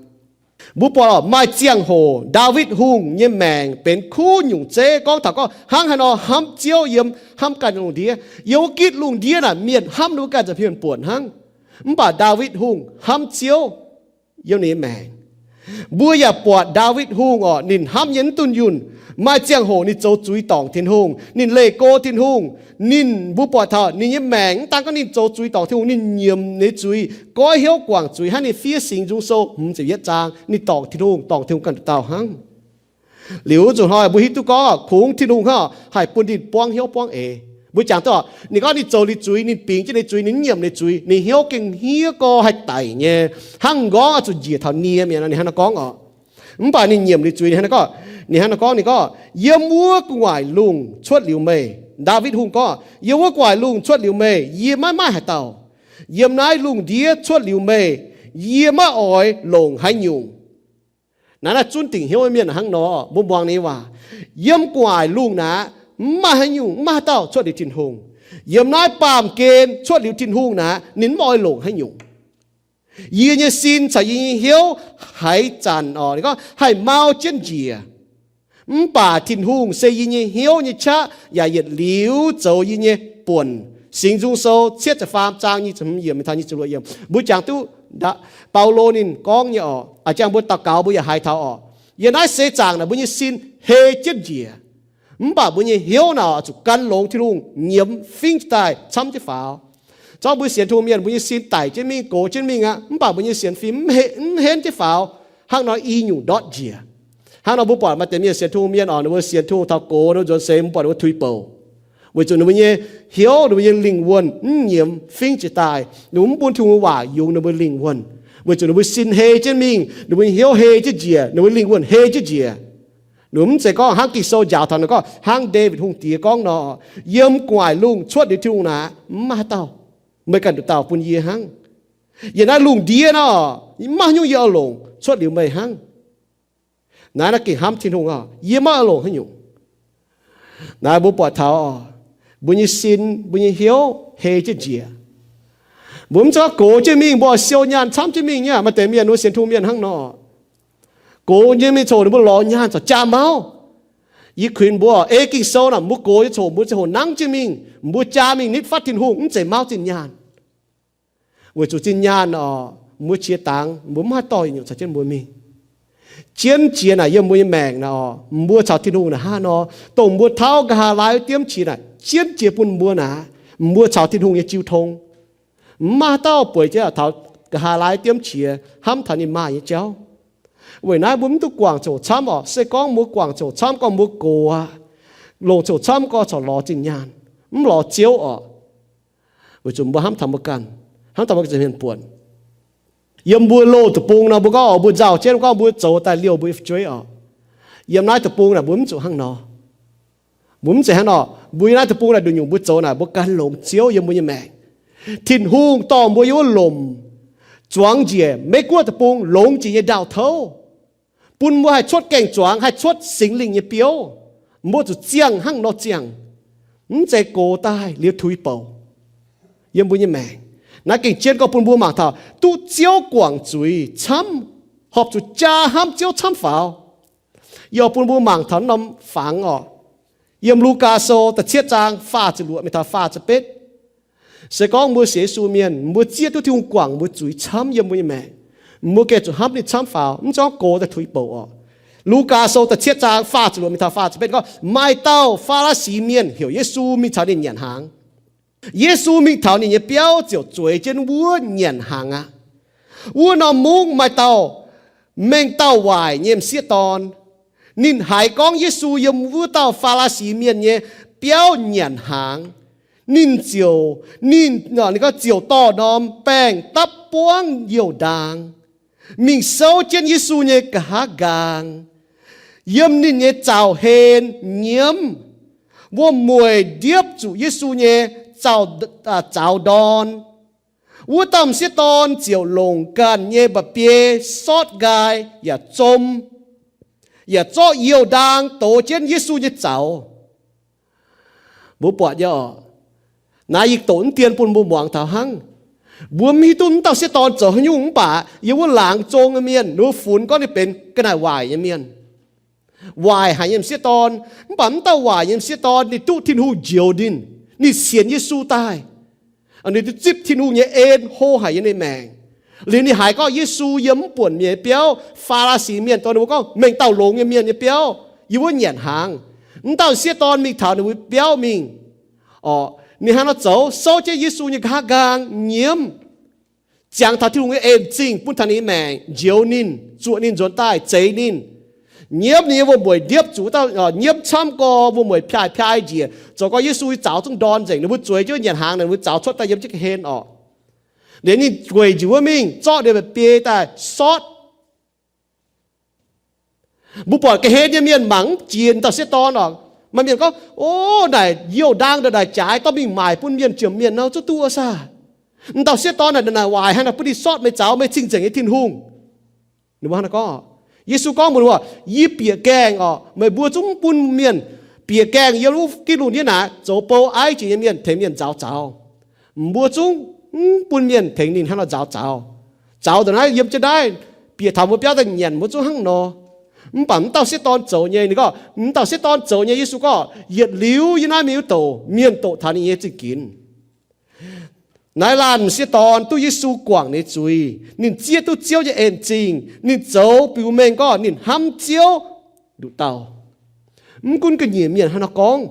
Mbuo buatc oc, maaih ziangh hoc Ndaawitv Hungh nyei maengc benx kuv nyungc zeiv. Gorngv taux gorngv hnangv haaix nor hnamv Ziouv yiem hnamv ganh lungh ndiev. Yiem wuov gitv lungh ndiev naaic mienh hnamv ninh mbuo ganh nza'hmien buonc hnangv. Mv baac Ndaawitv Hungh hnamv Ziouv yiem ninh nyei maengc. Mbuo yaac buatc Ndaawitv Hungh oc, ninh hnamv nyei mv dunh yunh. Maaih ziangh hoc ninh zoux zuiz dorngc Tin-Hungh, ninh leih go Tin-Hungh. Ninh, mbuo buatc taux ninh nyei maengc mv daan gorngv ninh zoux zuiz dorngc Tin-Hungh, ninh nyiemc ninh nyei zuiz, goiv hnyouv guangc zuiz hnangv ninh fiev Singx Nzung Sou hmz ziepc yietv zaang, ninh dorngc Tin-Hungh, dorngc Tin-Hungh ganh nduqc dauh hnangv. Liuz zuqc hnoi mbuo hiuv duqv gorngv kungx Tin-Hungh hnangv haih bun ninh buangv hnyouv buangv eix. Mbuo jangx duqv oc, ninh gorngv ninh zoux liuz zuiz, ninh bingx jienv ninh zuiz, ninh nyiemc ninh zuiz, ninh hnyouv gengh hniev gorx haih daic nyei, hnangv m'nqorngv oix zuqc njiec taux nie mienh nor, ninh hnangv naaiv gorngv oc. Mv baac ninh nyiemc liuz zuiz, ninh hnangv naaiv gorngv, ninh hnangv naaiv gorngv, ninh gorngv, yiem wuov gu'nguaaic lungh cuotv liuz meih. Ndaawitv Hungh gorngv, yiem wuov gu'nguaaic lungh cuotv liuz meih, yie maiv maaih haaix dauh. Yiem naaiv lungh ndiev cuotv liuz meih, yie maiv oix longc haaix nyungc. Naaiv, naaiv zunv dingc hnyouv mienh hnangv nor, mbuo muangx ninh waac. Yiem gu'nguaaic lungh naaic, mv maaih haaix nyungc, mv maaih haaix dauh cuotv liuz Tin-Hungh. Yiem naaiv baamh gen cuotv liuz Tin-Hungh naaic, ninh mv oix longc haaix nyungc. Yie nyei sin caux yie nyei hnyouv haaix zanc oc, ninh gorngv haih mau jienv njiec. Mv baac Tin-Hungh se yie nyei hnyouv nyei qaqv yaac yietc liuz zoux yie nyei buonc. Singx Nzung Sou cietv ziepc faam zaang nyic ziepc hmz yiemc taux nyic ziepc luoqc yiemc mbuo jangx duqv Baulo ninh gorngv nyei oc. A'jangx mbuo daux gaux mbuo yaac haiz taux oc. Yiem naaiv seix zaangc naaic mbuo nyei sin hei jienv njiec, mv baac mbuo nyei hnyouv naaic zuqc gan longx Tin-Hungh nyiemz fingx jiez daaih camv jienv faaux. Zorqv mbuo sienx Tin-Hungh mienh mbuo nyei sin daic jienv mingh, gox jienv mingh aqv, mv baac mbuo nyei sienx fim mv henv jienv faaux. Hnangv nor i nyungc ndortv njiec. Hnangv nor mbuo buatc maaih deix mienh sienx Tin-Hungh mienh oc, ninh mbuo sienx Tin-Hungh taux gox ninh mbuo nzuonx seix mbuo buatc ninh mbuo tuix bouc, weic zuqc ninh mbuo nyei hnyouv, ninh mbuo nyei lingh wuonh mv nyiemz fingx jiez daaih, ninh mbuo mv bun Tin-Hungh waac yungz ninh mbuo lingh wuonh, weic zuqc ninh mbuo sin hei jienv mingh, ninh mbuo nyei hnyouv hei jienv njiec, ninh mbuo lingh wuonh hei jienv njiec. Ninh mbuo mv zeiz gorngv hnangv Ging-Sou njaaux taux ninh gorngv hnangv Ndaawitv Hungh diex gorngv nor, yiem gu'nguaaic lungh cuotv liuz Tin-Hungh naaic, mv maaih haaix dauh. Meih ganh nduqc dauh bun yie hnangv. Yiem naaiv lungh ndiev nor, mv maaih haaix nyungc yie oix longc cuotv liuz meih hnangv. Naaiv, naaiv gengh hnamv Tin-Hungh oc, yie maiv oix longc haaix nyungc. Naaiv mbuo buatc taux mbuo nyei sin, mbuo nyei hnyouv hei jienv njiec. Mbuo mv zeiz gorngv gox jienv mingh, mbuo siou nyaanh camv jienv mingh nyei. Maaih deix mienh, mbuo sienx Tin-Hungh mienh hnangv nor, gox jienv mingh coc ninh mbuo lorz nyaanh corc jaa mauv. Yie kuinx mbuo ei Ging-Sou naaic, mbuo gox nyei coc mbuo ziangh hoc nangv jienv mingh, mbuo jaa mingh nitv fatv Tin-Hungh mv zeiz mauv zinh nyaanh. Weic zuqc zinh nyaanh oc, mbuo qiex dangx mbuo mv haih dorh yietc nyungc caux jienv mbuo mingh. Jienv jiex naaic yiem mbuo nyei maengc naaic oc, mbuo caux Tin-Hungh naaic hnangv nor, dongh mbuo tauv nqa'haav laai wuov diemv qiex naaic jienv jiex bun mbuo naaic, mbuo caux Tin-Hungh nyei jiu tong. Mv maaih haaix dauh bueix jienv taux nqa'haav laai wuov diemv qiex hnamv taux ninh maaih nyei jauv. Weic naaiv mbuo mv duqv guangc coc camv oc. Se gorngv mbuo guangc coc camv gorngv mbuo gox aqv. Longc coc camv gorngv corc lorz zinh nyaanh, mv lorz Ziouv oc. Weic zuqc mbuo hnamv taux mbuo ganh, hnamv taux mbuo ganh nza'hmien buonc. Yiem mbuo loz deic-bung nor, mbuo gorngv oc, mbuo nzauh jienv gorngv mbuo zoux daaih liouh mbuo fu'jueiv oc. Yiem naaiv deic-bung naaic mbuo mv zuqc hnangv nor. Mbuo mv zeiz hnangv nor. Mbuo yiem naaiv deic-bung naaic nduqc nyungc mbuo zoux naaic mbuo gan longx Ziouv yiem mbuo nyei maengc. Tin-Hungh dorh mbuo yiem wuov lomc zuangx njiec Meiv-Guoqv deic-bung longx jiex nyei ndaauh touv, bun mbuo haih cuotv gaeng-zuangx, haih cuotv Singx Lingh nyei biouv. Mbuo zuqc ziangh hnangv nor ziangh, mv zeiz gox daaih liuz tuix bouc. Yiem mbuo nyei maengc naaiv gengh jienv gorngv bun mbuo mangc taux duqv Ziouv guangc zuiz camv, horpc zuqc jaa hnamv Ziouv camv faaux. Yie oix bun mbuo mangc taux norm fangx oc. Yiem Lugaa Sou da'cietv zaang faah ziepc luoqc mingh taux faah ziepc betv. Se gorngv mbuo sienx Yesu mienh, mbuo zieqv duqv Tin-Hungh guangc mbuo zuiz camv yiem mbuo nyei maengc, mbuo gengh zuqc hnamv ninh camv faaux, mv zeiz gorngv gox daaih tuix bouc oc. Lugaa Sou da'cietv zaang faah ziepc luoqc mingh taux faah ziepc betv gorngv, maaih dauh Faa^laa^si Mienh heuc Yesu mingh caux ninh nyanc hnaangx. Yesu mingh taux ninh nyei biauv ziouc zueiz jienv wuov nyanc hnaangx aqv. Wuov norm mungv maaih dauh mengh dauh waaic nyei m'sieqv dorn. Ninh haiz gorngv Yesu yiem wuov dauh Faa^laa^si Mienh nyei biauv nyanc hnaangx, ninh ziouc, ninh, ninh gorngv ziouc dorh norm baengh dapv buangv youh ndaang mingh souv jienv Yesu nyei nqa'haav nqaang. Yiem ninh nyei zaux-hlen nyiemv, wuom-mueic ndiepv zuqc Yesu nyei zaux, zaux ndorn. Wuov dauh m'sieqv dorn ziouc longc ganh nyei mba'biei sortv nqaai yaac zom, yaac zorqv youh ndaang dox jienv Yesu nyei zaux. Mbuo buatc nyei oc. Naaiv yie doqc mv dien bun mbuo muangx taux hnangv. Mbuo mv hiuv duqv mv dauh sieqv dorn zoux haaix nyungc mv baac yiem wuov laangz zong nyei mienh, ninh mbuo funx gorngv ninh benx ga'naaiv waaic nyei mienh. Waaic haic nyei m'sieqv dorn. Mv baac mv dauh waaic nyei m'sieqv dorn ninh duqv Tin-Hungh njoux ninh, ninh sienx Yesu daaih. Ninh duqv zipv Tin-Hungh nyei en hlo haic yiem ninh maengc. Liuz ninh haiz gorngv Yesu yiem mv buonc mienh nyei biauv, Faa^laa^si mienh dorh ninh mbuo gorngv mengh dauh longx nyei mienh nyei biauv yiem wuov nyanc hnaangx. Mv dauh sieqv dorn mingh taux ninh mbuo biauv mingh. Orqc, ninh hnangv nor zoux, souv jienv Yesu nyei nqa'haav nqaang nyiemv, ziangx taux Tin-Hungh nyei en zingh bun taux ninh nyei maengc, njoux ninh, zuoqc ninh nzuonx daaih, zeix ninh, nyiemv ninh nyei wuom-mueic ndiepv zuqc wuov dauh, nyiemv camv gorx, wuom-mueic piaaih piaaih njiec, zoux gorngv Yesu nyei zaux zungv ndorn nzengc. Ninh mbuo zueiz jienv nyanc hnaangx, ninh mbuo zaux cuotv daaih yiem jienv ga'hlen orqc. Liuz ninh gueic njiec wuov mingh zorqv ninh mba'biei daaih sortv. Mbuo buatc ga'hlen nyei mienh mangc mv jiex dauh sieqv dorn orqc. Maaih mienh gorngv, o, naaic youh ndaang ndongc naaic jaaix dorh mingh maaic bun mienh jomc mienh nor zuqc duqv saah? M'dauh sieqv dorn naaic, naaic waaic hnangv naaic, bun ninh sortv meih zaux, meih cing-nzengc nyei Tin-Hungh. Ninh mbuo hnangv naaiv gorngv. Yesu gorngv mbuox ninh mbuo, yie bieqc gaengh orqc, meih mbuo zungv mv bun mienh, bieqc gaengh yiem wuov gitv lungh ndiev naaic zoux bou aiv jiex nyei mienh tengx mienh nzaaux zaux. Mbuo zungv mv bun mienh tengx ninh hnangv nor nzaaux zaux. Zaux ndongc naaiv yiem jienv naaiv, bieqc taux mbuo biauv daaih nyanc mbuo zungv hnangv nor. Mv baac m'dauh sieqv dorn zoux nyei, ninh gorngv m'dauh sieqv dorn zoux nyei, Yesu gorngv yietc liuz yiem naaiv mingh wuov douc mienh doqc taux ninh nyei zingh ginx. Naaiv laanh m'sieqv dorn duqv Yesu guangc ninh nyei zuiz, ninh zieqv duqv Ziouv nyei en zingh, ninh zoux biux mengh gorngv ninh hnamv Ziouv nduqc dauh. Mv gunv ga'nyiec mienh hnangv nor gorngv,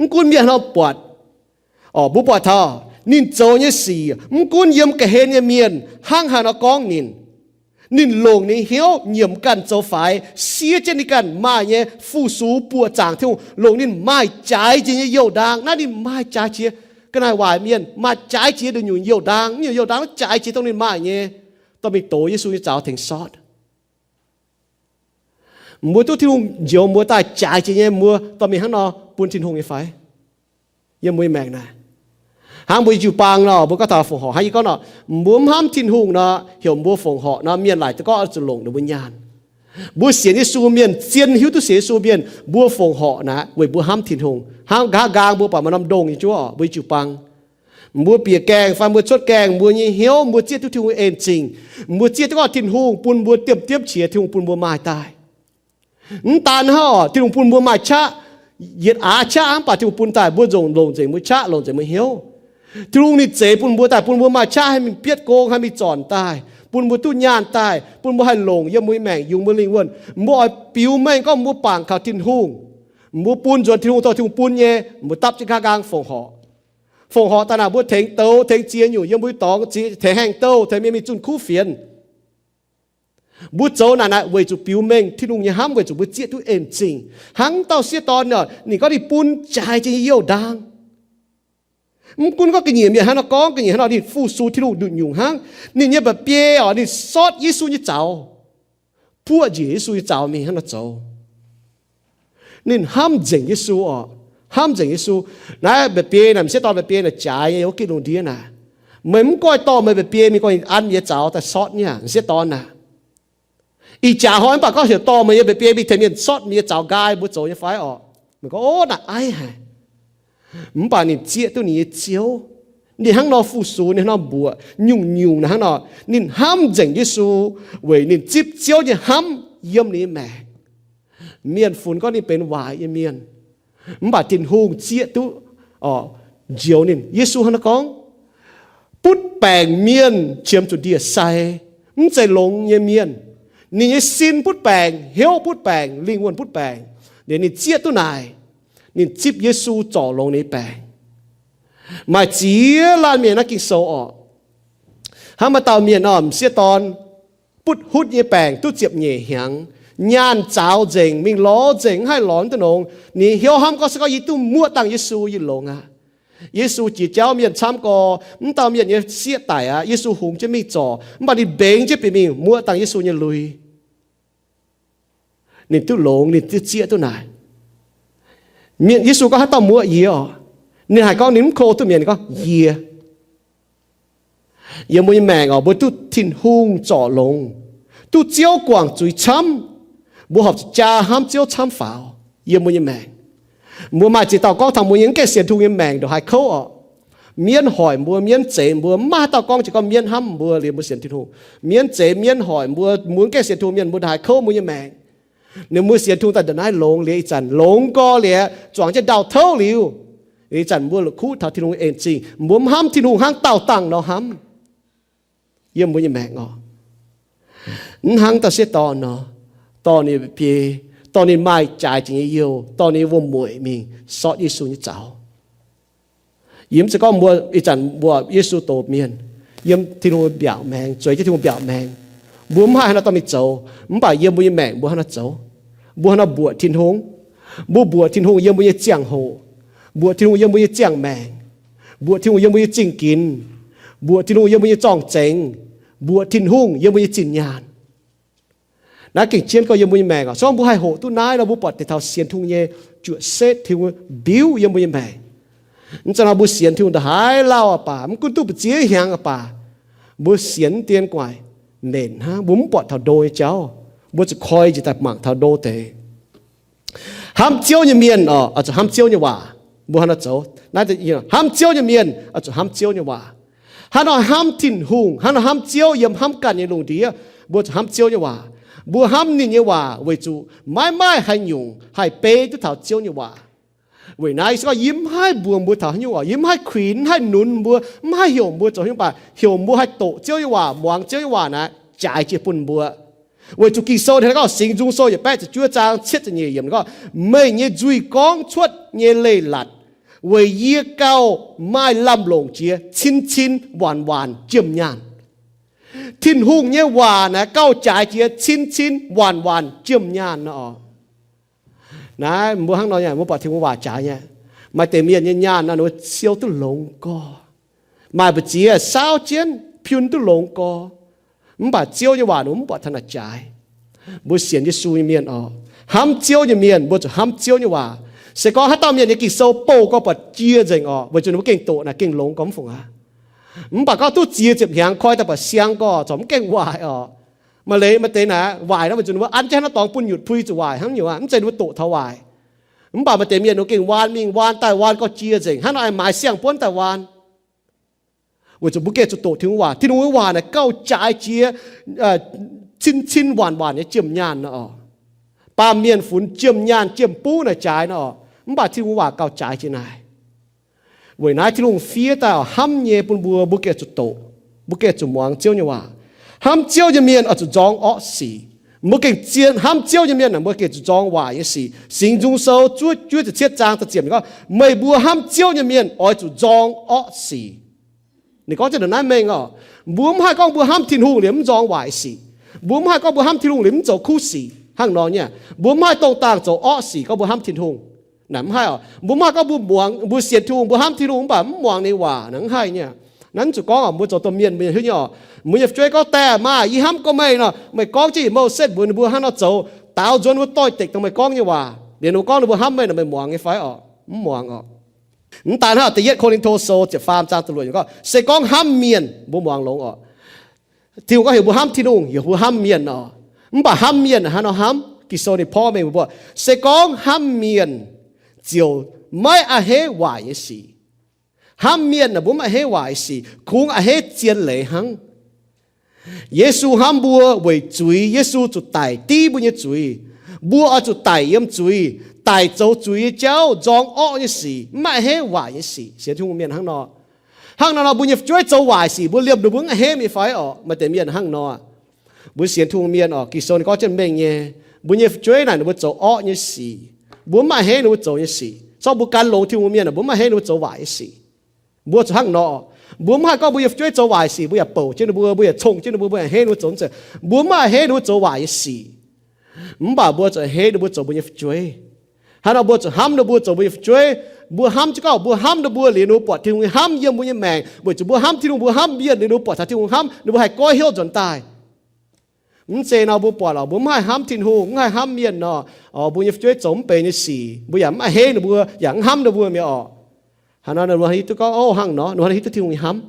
mv gunv mienh hnangv nor buatc, orqc, mbuo buatc taux ninh zoux nyei sic, mv gunv yiem ga'hlen nyei mienh hnangv haaix nor gorngv ninh, ninh longc ninh hnyouv nyiemc ganh zoux faix, siev jienv ninh ganh maaih nyei fu-sux buoqc zaangc Tin-Hungh, longc ninh maaih jaaix jiex nyei youh ndaang. Naaiv ninh maaih jaaix jiex, ga'naaiv waaic mienh maaih jaaix jiex nduqc nyungc youh ndaang, nyungc youh ndaang jaaix jiex dongh ninh maaih nyei, dorh mingh dox Yesu nyei zaux tengx sortv. Mbuo duqv Tin-Hungh njoux mbuo daaih jaaix jiex nyei, mbuo dorh mingh hnangv nor bun Tin-Hungh nyei fai? Yiem mbuo nyei maengc naaic, hnangv mbuo jiu-baang nor, mbuo gorngv taux fongc horc hnangv yie gorngv nor, mbuo mv hnamv Tin-Hungh nor, heuc mbuo fongc horc nor, mienh laaic duqv gorngv zuqc longc ninh mbuo nyaanh. Mbuo sienx Yesu mienh zien hiuv duqv sienx Yesu mienh, mbuo fongc horc naaic weic mbuo hnamv Tin-Hungh. Hnangv nqa'haav nqaang mbuo buatc maaih norm ndongh nyei juov, mbuo jiu-baang, mbuo bieqc gaengh fai mbuo cuotv gaengh, mbuo nyei hnyouv mbuo zieqv duqv Tin-Hungh en zingh. Mbuo zieqv duqv gorngv Tin-Hungh bun mbuo diemv diemv qiex, Tin-Hungh bun mbuo maaih daaih. Mv daan hnangv, Tin-Hungh bun mbuo maaih qaqv, yietc aav qaqv mv baac Tin-Hungh bun daaih, mbuo nzongc longc nzengc mbuo qaqv, longc nzengc mbuo hnyouv. Tin-Hungh ninh zeix bun mbuo daaih, bun mbuo maaih qaqv haih mingh bietv gong, haih mingh zornc daaih, bun mbuo duqv nyaanh daaih, bun mbuo haih longc yiem mbuo nyei maengc, yungz mbuo lingh wuonh. Mbuo oix biux mengh gorngv mbuo bangc kaux Tin-Hungh. Mbuo bun nzuonx Tin-Hungh, dorh Tin-Hungh bun nyei, mbuo dapv jienv nqa'haav nqaang fongc horc. Fongc horc daaih naaic mbuo tengx douz, tengx ziex nyungc yiem mbuo dorngx, tengx haengh douh, tengx mienh mingh zunh kuv fienx. Mbuo zoux naaic naaic weic zuqc biux mengh Tin-Hungh nyei hnamv, weic zuqc mbuo zieqv duqv en zingh. Hnangv dauh sieqv dorn nor, ninh gorngv ninh bun jaaix jiex nyei youh ndaang. Mv gunv gorngv ga'nyiec mienh hnangv nor gorngv, ga'nyiec hnangv nor ninh fu-sux Tin-Hungh nduqc nyungc hnangv. Ninh nyei mba'biei orqc, ninh sortv Yesu nyei zaux, buoqv njiec Yesu nyei zaux mingh hnangv nor zoux. Ninh hnamv nzengc Yesu orqc, hnamv nzengc Yesu. Naaiv mba'biei naaic, m'sieqv dorn mba'biei naaic jaaix nyei, wuov gitv lungh ndiev naaic. Meih mv goiv dorh meih mba'biei mingh gorngv ninh an nyei zaux daaih sortv nyei aqv, m'sieqv dorn naaic. Ih jaax hnoi mv baac gorngv heuc dorh meih nyei mba'biei mingh tengx mienh sortv ninh nyei zaux nqaai, mbuo zoux nyei fai orqc? Meih gorngv, ov, naaic aiv haic. Mv baac ninh zieqv duqv ninh nyei Ziouv. Ninh hnangv nor fu-sux, ninh hnangv nor mbuoqc, nyungc-nyungc naaic hnangv nor. Ninh hnamv nzengc Yesu weic ninh zipv Ziouv nyei hnamv yiem ninh nyei maengc. Mienh funx gorngv ninh benx waaic nyei mienh, mv baac Tin-Hungh zieqv duqv, orqc, njoux ninh. Yesu hnangv naaiv gorngv, butv baengc mienh qiemx zuqc ndie-ndie sai, mv zeiz longx nyei mienh. Ninh nyei sin butv baengc, hnyouv butv baengc, lingh wuonh butv baengc. Liuz ninh zieqv duqv naaic, ninh zipv Yesu zorc longx ninh nyei baengc. Maaih ziex laanh mienh naaiv Ging-Sou orqc. Hnangv maaih dauh mienh orqc, m'sieqv dorn butv hutv nyei baengc duqv ziepc nyeic hnyangx, nyaanh zaaux nzengc, mingh lorz nzengc, mv haih lorz duqv longx. Ninh hnyouv hnamv gorngv se gorngv yie duqv muoqv dangh Yesu yie longx aqv. Yesu jiex jauv mienh camv gorx, mv dauh mienh nyei sieqv daic aqv. Yesu hungx jienv mingh zorc, mv baac ninh mbengx jienv bieqc mingh muoqv dangh Yesu nyei lui. Ninh duqv longx, ninh duqv zieqv duqv naaic. Mienh, Yesu gorngv haaix dauh muoqv yie orqc? Ninh haih gorngv ninh mv ko duqv mienh, ninh gorngv, Yie, yiem mbuo nyei maengc oc, mbuo duqv Tin-Hungh zorc longx, duqv Ziouv guangc zuiz camv, mbuo horpc zuqc jaa hnamv Ziouv camv faaux yiem mbuo nyei maengc. Mbuo maaih ziex dauh gorngv taux mbuo nyei mv gaengh sienx Tin-Hungh nyei maengc ndongc haaix kouv oc. Mienv hoic mbuo, mienv zeix mbuo, mv maaih haaix dauh gorngv jiex gorngv mienv hnamv mbuo liuz mbuo sienx Tin-Hungh. Mienv zeix mienv hoic mbuo, mbuo mv gaengh sienx Tin-Hungh mienh mbuo ndongc haaix kouv mbuo nyei maengc. Ninh mbuo sienx Tin-Hungh daaih ndongc naaiv longx liuz, ih zanc longx gorx liuz, zuangx jienv ndau touv liuz, ih zanc mbuo la'kuqv taux Tin-Hungh en-zingh, mbuo mv hnamv Tin-Hungh hnangv daauh dangh nor hnamv yiem mbuo nyei maengc oc. Mv hnangv dauh sieqv dorn nor, dorh ninh biei, dorh ninh maaih jaaix jiex nyei youh, dorh ninh wuom-mueic mingh sortv Yesu nyei zaux. Yie mv zeiz gorngv mbuo ih zanc mbuo Yesu doz mienh, yiem Tin-Hungh mbiaauc maengx, zueiz jienv Tin-Hungh mbiaauc maengx, mbuo mv haih haaix nor dorh mingh zoux. Mv baac yiem mbuo nyei maengc mbuo haaix nor zoux? Mbuo haaix nor mbuoqc Tin-Hungh? Mbuo mbuoqc Tin-Hungh yiem mbuo nyei ziangh hoc, mbuoqc Tin-Hungh yiem mbuo nyei ziangh maengc, mbuoqc Tin-Hungh yiem mbuo nyei zingh ginx, mbuoqc Tin-Hungh yiem mbuo nyei zorng-zengx, mbuoqc Tin-Hungh yiem mbuo nyei zinh nyaanh. Naaiv gengh jienv gorx yiem mbuo nyei maengc oc. Se gorngv mbuo haih hoqc duqv naaiv nor, mbuo buatc deix taux sienx Tin-Hungh nyei juoqc setv, Tin-Hungh mbiuv yiem mbuo nyei maengc. Mv zeiz nor mbuo sienx Tin-Hungh ndongc haaix lauh aqv baac, mv gunv duqv mbu'ziex hnyangx aqv baac, mbuo sienx dien gu'nguaaic mbenc hnangv, mbuo mv buatc taux ndo nyei jauv. Mbuo zuqc koi njiec daaih mangc taux ndo deix. Hnamv Ziouv nyei mienh oc, oix zuqc hnamv Ziouv nyei waac. Mbuo haaix nor zoux? Naaiv hnamv Ziouv nyei mienh oix zuqc hnamv Ziouv nyei waac. Hnangv nor hnamv Tin-Hungh, hnangv nor hnamv Ziouv yiem hnamv ganh nyei lungh ndiev, mbuo zuqc hnamv Ziouv nyei waac. Mbuo hnamv ninh nyei waac weic zuqc maiv maaih haaix nyungc haih beiv duqv taux Ziouv nyei waac. Weic naaiv se gorngv yie mv haih mbuox mbuo taux haaix nyungc oc, yie mv haih kuinx, mv haih nunz mbuo, mv haih heuc mbuo zoux haaix nyungc, mv baac heuc mbuo haih doqc Ziouv nyei waac, muangx Ziouv nyei waac naaic jaaix jienv bun mbuo. Weic zuqc Ging-Sou ninh gorngv, Singx Nzung Sou yietc baeqv ziepc juov zaang cietv ziepc nyeic yiemc gorngv, Meih nyei nzuih gorngv cuotv nyei leiz-latc weic yie gauh maaih lamh longc jiex cin-cin waanc-waanc jiem nyaanh. Tin-Hungh nyei waac naaic gauh jaaix jiex cin-cin waanc-waanc jiem nyaanh nor. Naaiv mbuo hnangv nor nyei, mbuo buatc Tin-Hungh waac jaaix nyei. Maaih deix mienh nyei nyaanh nor, ninh mbuo siou duqv longx gorx. Maaih mbu'ziex saauv jienv piun duqv longx gorx. Mv baac Ziouv nyei waac ninh mbuo mv buatc taux naaic jaaix. Mbuo sienx Yesu nyei mienh oc, hnamv Ziouv nyei mienh, mbuo zuqc hnamv Ziouv nyei waac. Se gorngv haaix dauh mienh nyei Ging-Sou bouh gorx buatc jiex nzengc oc, weic zuqc ninh mbuo gengh doqc naaic gengh longx gorx mv fungc aqv. Mv baac gorngv duqv ziex ziepc hnyangx koi daaih buatc siang gorx, corc mv gengh waaic oc. Maaih leiz maaih deix naaic waaic nor, weic zuqc ninh mbuo an jienv haaix nor dorngx bun nyutc pui zuqc waaic hnangv nyungc aqv. Mv zeiz ninh mbuo doqc taux waaic. Mv baac maaih deix mienh ninh mbuo gengh waan mingh waan daaih, waan gorx jiex nzengc, hnangv nor aengx maaiz siang-buonv daaih waan. Weic zuqc mbuo gengh zuqc doqc Tin-Hungh waac. Tin-Hungh nyei waac naaic gauh jaaix jiex cin-cin waanc-waanc nyei jiem nyaanh nor oc. Baamh mienh funx jiem nyaanh jiem buv naaic jaaix nor oc, mv baac Tin-Hungh waac gauh jaaix jiex naaic. Weic naaiv Tin-Hungh fiev daaih oc, hnamv nyei bun mbuo, mbuo gengh zuqc doqc, mbuo gengh zuqc muangx Ziouv nyei waac. Hnamv Ziouv nyei mienh oix zuqc nzorng orqv sic. Mbuo gengh zien hnamv Ziouv nyei mienh aah, mbuo gengh zuqc nzorng waaic nyei sic. Singx Nzung Sou juov ziepc cietv zaang da'ziepc gorngv, Meih mbuo hnamv Ziouv nyei mienh oix zuqc nzorng orqv sic. Ninh gorngv jienv ndongc naaiv mengh oc. Mbuo mv haih gorngv mbuo hnamv Tin-Hungh liuz mv nzorng waaic sic. Mbuo mv haih gorngv mbuo hnamv Tin-Hungh liuz mv zoux kuv sic hnangv nor nyei. Mbuo mv haih dongh dangh zoux orqv sic gorngv mbuo hnamv Tin-Hungh. Naaic mv haih oc. Mbuo mv haih gorngv mbuo muangx, mbuo sienx Tin-Hungh, mbuo hnamv Tin-Hungh mv baac mv muangx ninh waac, naaic mv haih nyei. Naaiv zuqc gorngv oc, mbuo zoux domh mienh, mbuo nyei hiuv nyei oc. Mbuo nyei fu'jueiv gorngv, Daaih maah, yie hnamv gorx meih nor, meih gorngv jienv Moses mbuox ninh mbuo hnangv nor zoux, daaux nzuonx mbuo doix-dekc dongh meih gorngv nyei waac, liuz ninh mbuo gorngv ninh mbuo hnamv meih nor, meih muangx nyei fai oc? Mv muangx oc. Mv daan hnangv, da'yietv Ko^lin^to Sou ziepc faam zaang da'luoqc gorngv, se gorngv hnamv mienh, mbuo muangx longx oc. Tin-Hungh gorngv heuc mbuo hnamv Tin-Hungh, heuc mbuo hnamv mienh oc. Mv baac hnamv mienh hnangv nor hnamv, Ging-Sou ninh porv mengh mbuo, se gorngv hnamv mienh ziouc maiv a'hneiv waaic nyei sic. Hnamv mienh aah, mbuo mv a'hneiv waaic sic, kungx a'hneiv zien leiz hnangv. Yesu hnamv mbuo weic zuiz, Yesu zuqc daic div mbuo nyei zuiz. Mbuo oix zuqc daic yiem zuiz, daic zoux zuiz nyei jauv, nzorng orqv nyei sic, mv a'hneiv waaic nyei sic. Sienx Tin-Hungh mienh hnangv nor. Hnangv nor nor, mbuo nyei fu'jueiv zoux waaic sic, mbuo liemh ninh mbuo mv a'hneiv mingh fai oc? Maaih deix mienh hnangv nor. Mbuo sienx Tin-Hungh mienh oc, Ging-Sou ninh gorngv jienv mengh nyei, mbuo nyei fu'jueiv naaic ninh mbuo zoux orqv nyei sic, mbuo mv a'hneiv ninh mbuo zoux nyei sic. Se gorngv mbuo gan longx Tin-Hungh mienh, mbuo mv a'hneiv ninh mbuo zoux waaic nyei sic. Mbuo zuqc hnangv nor. Mbuo mv haih gorngv mbuo nyei fu'jueiv zoux waaic sic, mbuo yaac bouc jienv ninh mbuo, mbuo yaac cong jienv ninh mbuo, mbuo a'hneiv ninh mbuo zoux, mv zeiz. Mbuo mv a'hneiv ninh mbuo zoux waaic nyei sic. Mv baac mbuo zuqc a'hneiv ninh mbuo zoux mbuo nyei fu'jueiv. Hnangv nor mbuo zuqc hnamv ninh mbuo zoux mbuo nyei fu'jueiv. Mbuo hnamv jienv gorngv mbuo hnamv ninh mbuo liuz, ninh mbuo buatc Tin-Hungh nyei hnamv yiem mbuo nyei maengc. Weic zuqc mbuo hnamv Tin-Hungh, mbuo hnamv mienh liuz, ninh mbuo buatc taux Tin-Hungh hnamv, ninh mbuo haih goiv hnyouv nzuonx daaih. Mv zeiz nor mbuo buatc oc, mbuo mv haih hnamv Tin-Hungh, mv haih hnamv mienh nor, mbuo nyei fu'jueiv zoux mv benx nyei sic, mbuo yaac mv a'hneiv ninh mbuo, yaac mv hnamv ninh mbuo mi'aqv oc. Hnangv nor ninh mbuo hiuv duqv gorngv, o, hnangv nor ninh mbuo hiuv duqv Tin-Hungh nyei hnamv.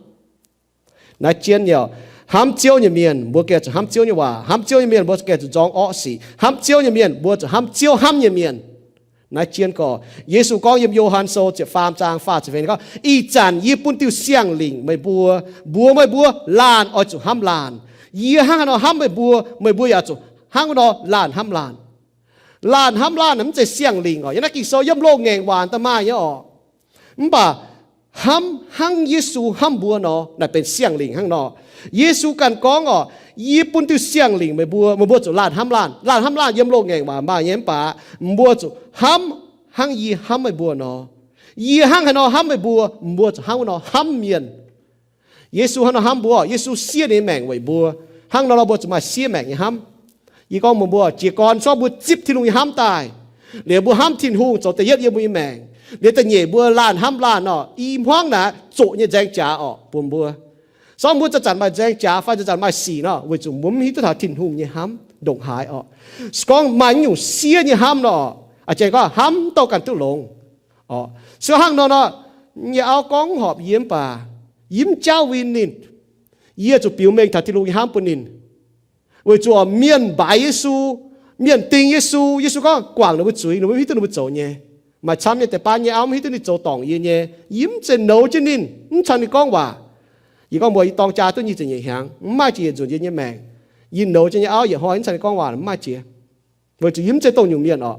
Naaiv jienv nyei, hnamv Ziouv nyei mienh mbuo gengh zuqc hnamv Ziouv nyei waac. Hnamv Ziouv nyei mienh mbuo gengh zuqc nzorng orqv sic. Hnamv Ziouv nyei mienh mbuo zuqc hnamv Ziouv hnamv nyei mienh. Naaiv jienv gorx, Yesu gorngv yiem Yo^han Sou ziepc faam zaang faah ziepc feix gorngv, ih zanc yie bun diuh siang-lingc meih mbuo, mbuox meih mbuo laanh oix zuqc hnamv laanh. Yie hnangv haaix nor hnamv meih mbuo, meih mbuo yaac zuqc hnangv nor laanh hnamv laanh. Laanh hnamv laanh mv zeiz siang-lingc oc. Yiem naaiv Ging-Sou yiem loz-ngaengc waac daaih maaih nyei oc. Mv baac hnamv hnangv Yesu hnamv mbuo nor, naaic benx siang-lingc hnangv nor. Yesu ganh gorngv oc, yie bun diuh siang-lingc meih mbuo, meih mbuo zuqc laanh hnamv laanh. Laanh hnamv laanh yiem loz-ngaengc waac maaih nyei mv baac, mbuo zuqc hnamv hnangv yie hnamv meih mbuo nor. Yie hnangv haaix nor hnamv meih mbuo, mbuo zuqc hnangv wuov nor hnamv mienh. Yesu hnangv nor hnamv mbuo, Yesu siev ninh nyei maengc weic mbuo. Hnangv nor mbuo zuqc maaih siev maengc nyei hnamv. Yie gorngv mbuox mbuo, jiez gorn se gorngv mbuo zipv Tin-Hungh nyei hnamv daaih, liuz mbuo hnamv Tin-Hungh zoux da'yietv yiem mbuo nyei maengc, liuz da'nyeic mbuo laanh hnamv laanh nor, i hmuangv naaic zoqc nyei nzaeng jaax oc bun mbuo. Se gorngv mbuo zanc-zanc maaih nzaeng jaax fai zanc-zanc maaih sic nor, weic zuqc mbuo mv hiuv duqv taux Tin-Hungh nyei hnamv ndongc haaix oc. Se gorngv maaih nyungc siev nyei hnamv nor, a'jang gorngv hnamv mv douh ganh duqv longx oc. Se hnangv nor nor, nyei auv gorngv horpc yie mv baac yie mv jaauv win ninh. Yie zuqc biux mengh taux Tin-Hungh nyei hnamv bun ninh. Weic zuqc mienh mbaix Yesu, mienh ding Yesu, Yesu gorngv guangc ninh mbuo zuiz, ninh mbuo mv hiuv duqv ninh mbuo zoux nyei. Maaih camv nyei deix baav nyei auv mv hiuv duqv ninh zoux dorngc yie nyei. Yie mv zeiz nouz jienv ninh, mv caux ninh gorngv waac. Yie gorngv mbuox yie dorng jaa duqv nyic ziepc nyeic hnyangx, mv maaih jiex yietc nzunc yie nyei maengc. Yie nouz jienv nyei auv yietc hnoi mv caux ninh gorngv waac, mv maaih jiex. Weic zuqc yie mv zeiz dongh nyungc mienh oc.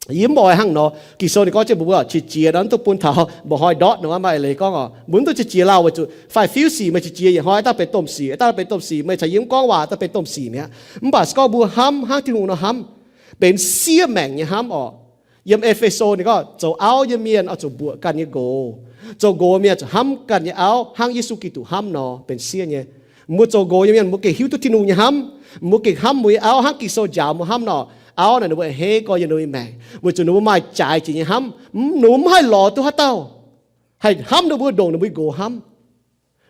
Yie mv oix hnangv nor. Ging-Sou ninh gorngv jienv mbuox mbuo qiex jiez nor, mv duqv bun taux mba'hnoi ndortv nor, maaih eix leiz gorngv oc, mbuo mv duqv qiex jiez lauh weic zuqc fai fiuv sic meih qiex jiez yietc hnoi daaih benx domh sic, daaih benx domh sic, meih caux yie mv gorngv waac daaih benx domh sic mi'aqv. Mv baac se gorngv mbuo hnamv hnangv Tin-Hungh nor hnamv, benx siev maengc nyei hnamv oc. Yiem E^fe^so ninh gorngv zoux auv nyei mienh oix zuqc mbuoqc ganh nyei nqox. Zoux nqox mienh zuqc hnamv ganh nyei auv hnangv Yesu Giduc hnamv nor, benx siev nyei. Mbuo zoux nqox nyei mienh mbuo gengh hiuv duqv Tin-Hungh nyei hnamv. Mbuo gengh hnamv mbuo nyei auv hnangv Ging-Sou njaaux mbuo hnamv nor. Auv naaic ninh mbuo a'hneiv gorx yiem ninh mbuo nyei maengc weic zuqc ninh mbuo maaih jaaix jiex nyei hnamv. Ninh mbuo mv haih lorz duqv haaix dauh haih hnamv ninh mbuo ndongc ninh mbuo nqox hnamv.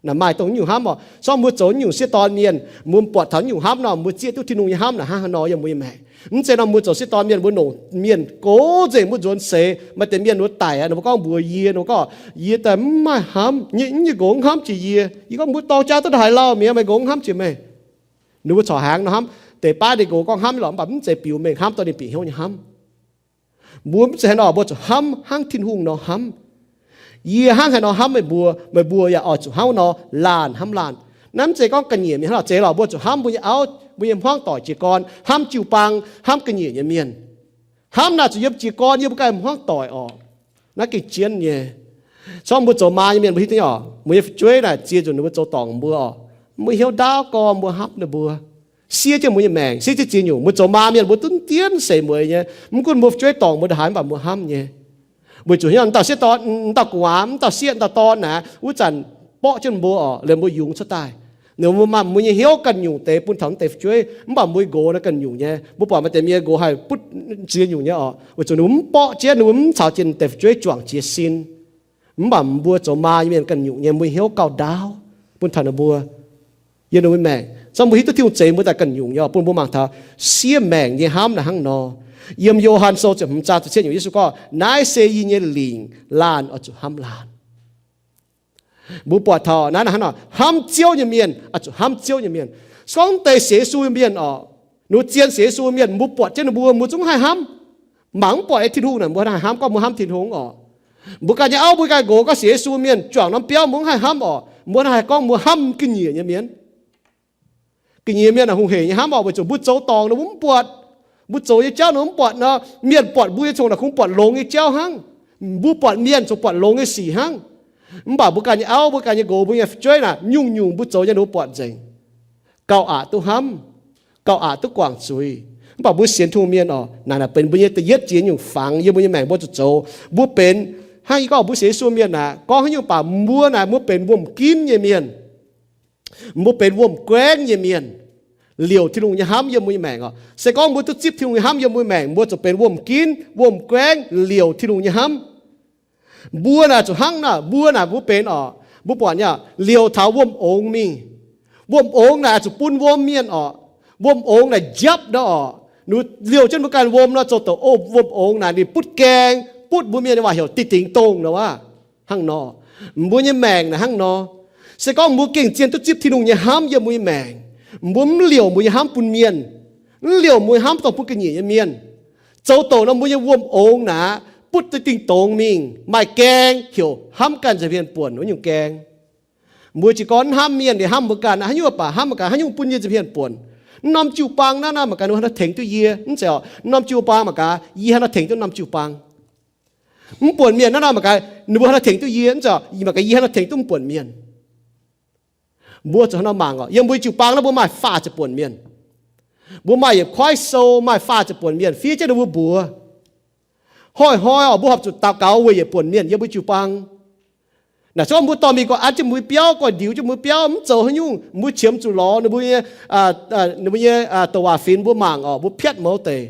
Naaic maaih dongh nyungc hnamv oc. Se gorngv mbuo zoux nyungc sieqv dorn mienh, mbuo buatc taux nyungc hnamv nor, mbuo zieqv duqv Tin-Hungh nyei hnamv naaic hnangv haaix nor yiem mbuo nyei maengc. Mv zeiz nor mbuo zoux sieqv dorn mienh mbuo longc mienh gox nzengc, mbuo nzuonx seix maaih deix mienh mbuo daic aqv, ninh mbuo gorngv mbuox yie, ninh mbuo gorngv yie daaih mv maaih hnamv, yie nyei nqox mv hnamv jiex yie. Yie gorngv mbuo dorng jaa duqv ndongc haaix lauh mi'aqv, meih nqox mv hnamv jiex meih. Ninh mbuo corc hnaangx nor hnamv. Deix baav ninh nqox gorngv hnamv lorqc, mv baac mv zeiz biux mengh hnamv dorh ninh bieqc hnyouv nyei hnamv. Mbuo mv zeiz haaix nor, mbuo zuqc hnamv hnangv Tin-Hungh nor hnamv. Yie hnangv haaix nor hnamv meih mbuo, meih mbuo yaac oix zuqc hnangv nor laanh hnamv laanh. Naaiv mv zeiz gorngv ga'nyiec mienh hnangv nor zeiz lorqc. Mbuo zuqc hnamv mbuo nyei auv, mbuo nyei hmuangv doic jiez gorn, hnamv jiu-baang, hnamv ga'nyiec nyei mienh. Hnamv naaic zuqc yiem jiez gorn yiem mbuo ganh hmuangv doic oc. Naaiv gengh jienv nyei. Se gorngv mbuo zoux maa nyei mienh mbuo hiuv duqv oc, mbuo nyei fu'jueiv naaic ziex nzunc ninh mbuo zoux dorngc mbuo oc, mbuo hnyouv ndaauv gorn mbuo hnamv ninh mbuo. Siev jienv mbuo nyei maengc, siev jienv ziex nyungc. Mbuo zoux maa mienh mbuo duqv dienv seix mueiz nyei. Mv gunv mbuo fu'jueiv dorngc mbuo ndongc haaix mv baac mbuo hnamv nyei. Weic zuqc hnyouv dauh sieqv dorn, dauh gu'nguaaz, dauh sieqv, dauh dorn naaic wuov zanc borqv jienv mbuo oc, liemh mbuo yungz cuotv daaih. Ninh mbuo maaih mbuo nyei hnyouv ganh nyungc deix bun taux mv deix fu'jueiv, mv baac mbuo nqox naaiv ganh nyungc nyei. Mbuo buatc maaih deix mienh nqox haih butv ziex nyungc nyei oc, weic zuqc ninh mbuo mv borqv jienv, ninh mbuo mv caux jienv deix fu'jueiv juangc jiez sin. Mv baac mbuo zoux maa nyei mienh ganh nyungc nyei, mbuo hnyouv gauh ndaauv bun taux ninh mbuo yiem ninh mbuo maengc. Zorqv mbuo hiuv duqv Tin-Hungh zeix mbuo daaih ganh nyungc nyei oc, bun mbuo mangc taux siev maengc nyei hnamv naaic hnangv nor. Yiem Yo^han Sou ziepc hmz zaang ziepc cietv nyungc Yesu gorngv, naaiv se yie nyei lingc, laanh oix zuqc hnamv laanh. Mbuo buatc taux naaiv hnangv nor, hnamv Ziouv nyei mienh oix zuqc hnamv Ziouv nyei mienh. Se gorngv deix sienx Yesu nyei mienh oc, ninh zien sienx Yesu mienh, mbuo buatc jienv ninh mbuo, mbuo zungv haih hnamv. Mangc mv buatc ei Tin-Hungh naaic, mbuo haih hnamv gorngv mbuo hnamv Tin-Hungh oc. Mbuo ganh nyei auv, mbuo ganh nqox gorngv sienx Yesu mienh juangc norm biauv, mbuo mv haih hnamv oc. Mbuo haih gorngv mbuo hnamv ga'nyiec nyei mienh. Ga'nyiec mienh naaic hungh heic nyei hnamv oc, weic zuqc mbuo zoux dorngc ninh mbuo mv buatc. Mbuo zoux nyei jauv ninh mbuo mv buatc nor, mienh buatc mbuo nyei congx naaic kungx buatc longx nyei jauv hnangv. Mbuo buatc mienh congx buatc longx nyei sic hnangv. Mv baac mbuo ganh nyei auv, mbuo ganh nyei nqox, mbuo nyei fu'jueiv naaic, nyungc-nyungc mbuo zoux nyei ninh mbuo buatc nzengc. Gauh aqc duqv hnamv, gauh aqc duqv guangc zuiz. Mv baac mbuo sienx Tin-Hungh mienh oc, naaic naaic benx mbuo nyei da'yietv jiex nyungc fangx yiem mbuo nyei maengc mbuo zuqc zoux. Mbuo benx hnangv yie gorngv mbuo sienx Yesu mienh naaic, gorngv haaix nyungc baac mbuo naaic mbuo benx wuom-ginv nyei mienh. Mbuo benx wuom-guaengv nyei mienh, liouc Tin-Hungh nyei hnamv yiem mbuo nyei maengc oc. Se gorngv mbuo duqv zipv Tin-Hungh nyei hnamv yiem mbuo nyei maengc, mbuo zuqc benx wuom-ginv, wuom-guaengv, liouc Tin-Hungh nyei hnamv. Mbuo naaic zuqc hnangv naaic, mbuo naaic mbuo benx oc, mbuo buatc nyei liouc taux wuom-ongx mingh. Wuom-ongx naaic zuqc bun wuom mienh oc. Wuom-ongx naaic njapv nor oc. Liouh jienv mbuo ganh wuom nor zoux douc o wuom-ongx naaic ninh butv gaeng, butv mbuo mienh nyei waac heuc dih dingx dongh nor aqv. Hnangv nor, mbuo nyei maengc naaic hnangv nor. Se gorngv mbuo gengh zien duqv zipv Tin-Hungh nyei hnamv yiem mbuo nyei maengc, mbuo mv liouc mbuo nyei hnamv bun mienh, mv liouc mbuo nyei hnamv dongh bun ga'nyiec nyei mienh, zoux douc nor mbuo nyei wuom ongx naaic butv deix dingh dongz mingh, maaih gaeng heuc hnamv ganh nza'hmien buonc wuov nyungc gaeng. Mbuo jiez gorn hnamv mienh, ninh hnamv mbuo ganh, haaix nyungc baac hnamv mangc gaax haaix nyungc bun yie nza'hmien buonc. Mv norm jiu-baang naaiv naaiv mangc gaax ninh haaix nor tengx duqv yie, mv zeiz oc. Mv norm jiu-baang mangc gaax yie haaix nor tengx duqv norm jiu-baang. Mv buonc mienh naaiv naaiv mangc gaax ninh mbuo haaix nor tengx duqv yie, mv zeiz oc, mangc gaax yie haaix nor tengx duqv mv buonc mienh. Mbuo zuqc haaix nor mangc oc? Yiem mbuo jiu-baang naaiv mbuo maaih faah ziepc buonc mienh. Mbuo maaih yietc kuaaiv sou maaih faah ziepc buonc mienh fiev jienv ninh mbuo mbuox. Hnoi-hnoi oc, mbuo horpc zuqc daux gaux weic yietc buonc mienh yiem mbuo jiu-baang. Naaic se gorngv mbuo dorh mingh gorx an jienv mbuo biauv, gorx-ndiux jienv mbuo biauv, mv zoux haaix nyungc, mbuo qiemx zuqc lorz ninh mbuo nyei, ninh mbuo nyei douc waac finx mbuo mangc oc, mbuo piatv mouz deix.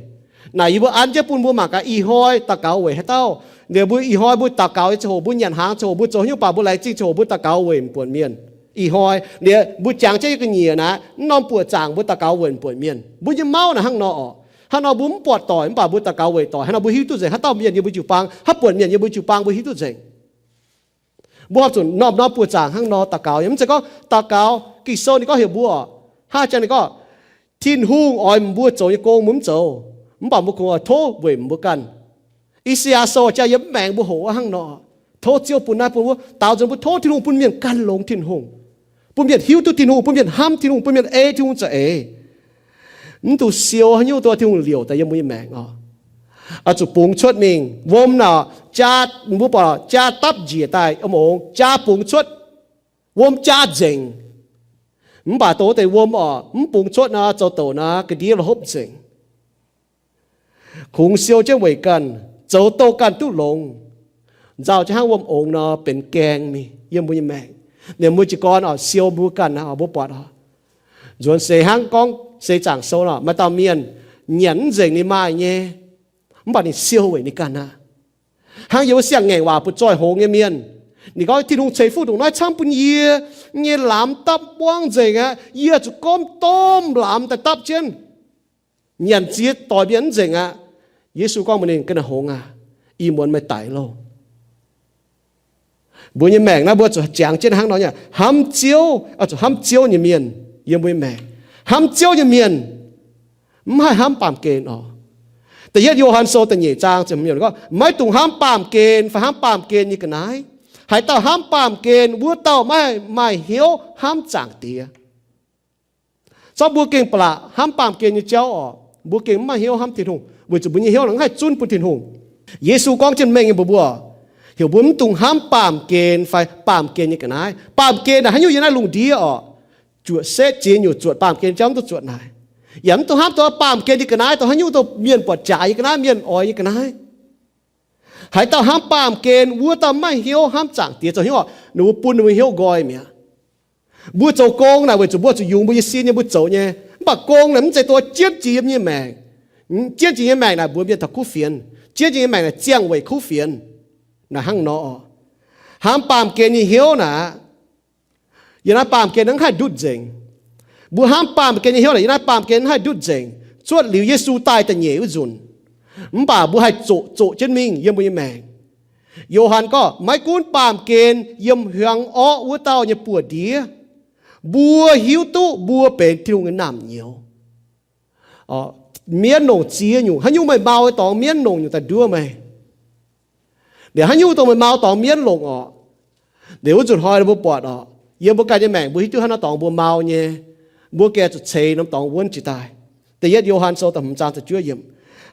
Naaic yie mbuo an jienv bun mbuo mangc gaax ih hnoi daux gaux weic haaix dauh. Liuz mbuo ih hnoi mbuo daux gaux nyei ziangh hoc, mbuo nyanc hnaangx ziangh hoc, mbuo zoux haaix nyungc baac mbuo laengz zingh ziangh hoc mbuo daux gaux weic m'buonc mienh. Ih hnoi liuz mbuo jangx jienv ga'nyiec naaic, mv norm buoqc zaangc mbuo daux gaux weic m'buonc mienh. Mbuo nyei mauv naaic hnangv nor oc. Hnangv nor mbuo mv buatc doic mv baac mbuo daux gaux weic doic. Hnangv nor mbuo hiuv duqv nzengc haaix dauh mienh yiem mbuo jiu-baang, haaix buonc mienh yiem mbuo jiu-baang mbuo hiuv duqv nzengc. Mbuo horpc zuqc norm-norm buoqc zaangc hnangv nor daux gaux. Yaac mv zeiz gorngv daux gaux, Ging-Sou ninh gorngv heuc mbuo, hnangv jang ninh gorngv, Tin-Hungh oix mbuo zoux nyei gong mbuo mv zoux, mv baac mbuo kungx oix tov weic mbuo ganh. I^saa^yaa Sou jaa yiem mv maengx mbuo hoqc hnangv nor, tov Ziouv bun naaiv bun wuov, daaux nzunc mbuo tov Tin-Hungh bun mienh gan longx Tin-Hungh, bun mienh hiuv duqv Tin-Hungh, bun mienh hnamv Tin-Hungh, bun mienh ei Tin-Hungh za'eix. Mv dungx siou haaix nyungc duqv Tin-Hungh liouc daaih yiem mbuo nyei maengc oc. Oix zuqc bungx cuotv mingh. Wuom naaic jaa, mbuo buatc jaa dapv njiec daaih, wuom ongx jaa bungx cuotv, wuom jaa nzengc. Mv baac dongh wuov deix wuom oc, mv bungx cuotv nor, zoux douc nor, ga'ndiev la'hopv nzengc. Kungx siou jienv weic ganh, zoux douz ganh duqv longx, nzauh jienv hnangv wuom ongx nor benx gaeng mingh yiem mbuo nyei maengc. Ninh mbuo jiez gorn oc, siou mbuo ganh oc, mbuo buatc oc. Nzuonx seix hnangv gorngv seix zaangc sou nor, maaih dauh mienh nyanc mv nzengc ninh maaih nyei, mv baac ninh siou weic ninh ganh aqv. Hnangv yiem wuov siang-ngaengc waac butv-zoih hngongx nyei mienh, ninh gorngv, Tin-Hungh ceix fuqv ndongc naaiv camv bun yie, nyei lamz dapv buangv nzengc aqv. Yie zuqc gomv domh lamz daaih dapv jienv, nyanc ziex doic mienh mv nzengc aqv. Yesu gorngv mbuox ninh, Ga'naaiv hngongx aah! Ih muonz meih daic loh. Mbuo nyei maengc naaiv mbuo zuqc jangx jienv hnangv nor nyei, hnamv Ziouv, zuqc hnamv Ziouv nyei mienh yiem mbuo nyei maengc. Hnamv Ziouv nyei mienh mv haih hnamv baamh gen oc. Da'yietv Yo^han Sou da'nyeic zaang ziepc hmz gorngv, Maiv dungx hnamv baamh gen fai hnamv baamh gen nyei ga'naaiv. Haaix dauh hnamv baamh gen, wuov dauh maiv maaih hnyouv hnamv Zaangc Diex. Zorqv mbuo gengh ba'laqc hnamv baamh gen nyei jauv oc, mbuo gengh mv maaih hnyouv hnamv Tin-Hungh, weic zuqc mbuo nyei hnyouv mv haih zunv bun Tin-Hungh. Yesu gorngv jienv mengh nyei mbuox mbuo, heuc mbuo mv dungx hnamv baamh gen fai baamh gen nyei ga'naaiv. Baamh gen naaic haaix nyungc yiem naaiv lungh ndiev oc, zuotc setv ziex nyungc zuotc baamh gen jauv mv duqv zuotc naaic. Yaac mv dungx hnamv dongh baamh gen nyei ga'naaiv dongh haaix nyungc dongh mienh buatc jaaix nyei ga'naaiv, mienh oix nyei ga'naaiv. Haaix dauh hnamv baamh gen, wuov dauh maiv maaih hnyouv hnamv Zaangc Diex. Zoux hnyouv oc, ninh mbuo bun ninh mbuo hnyouv nqoi mi'aqv. Mbuo zoux gong naaic weic zuqc mbuo zuqc yungz mbuo nyei sin nyei mbuo zoux nyei. Mv baac gong naaic mv zeiz dongh jienv jiex yiem nyei maengc. Jienv jiex nyei maengc naaic mbuox mienh taux kuv fienx. Jienv jiex nyei maengc naaic ziangh weic kuv fienx. Naaic hnangv nor oc. Hnamv baamh gen nyei hnyouv naaic, yiem naaiv baamh gen mv haih ndutv nzengc. Mbuo hnamv baamh gen nyei hnyouv naaic, yiem naaiv baamh gen mv haih ndutv nzengc. Cuotv liuz Yesu daaih da'nyeic wuov nzunc, mv baac mbuo haih zoqc, zoqc jienv mingh yiem mbuo nyei maengc. Yo^han gorngv, maiv gunv baamh gen yiem hiuang orqv wuov dauh nyei buoz-ndiev, mbuo hiuv duqv mbuo benx Tin-Hungh nyei naamh nyouz. Mienv longc ziex nyungc, haaix nyungc meih mau dorngx mienv longc nyungc daaih nduov meih. Liuz haaix nyungc dongh meih mau dorngx mienv longc orqc. Liuz wuov nzunc hnoi mbuo buatc orqc, yiem mbuo ganh nyei maengc mbuo hiuv duqv haaix norm dorngx mbuo mau nyei, mbuo gengh zuqc ceix norm dorngx wuonv jiex daaih. Da'yietv Yo^han Sou da'hmz zaang da'juov yiemc,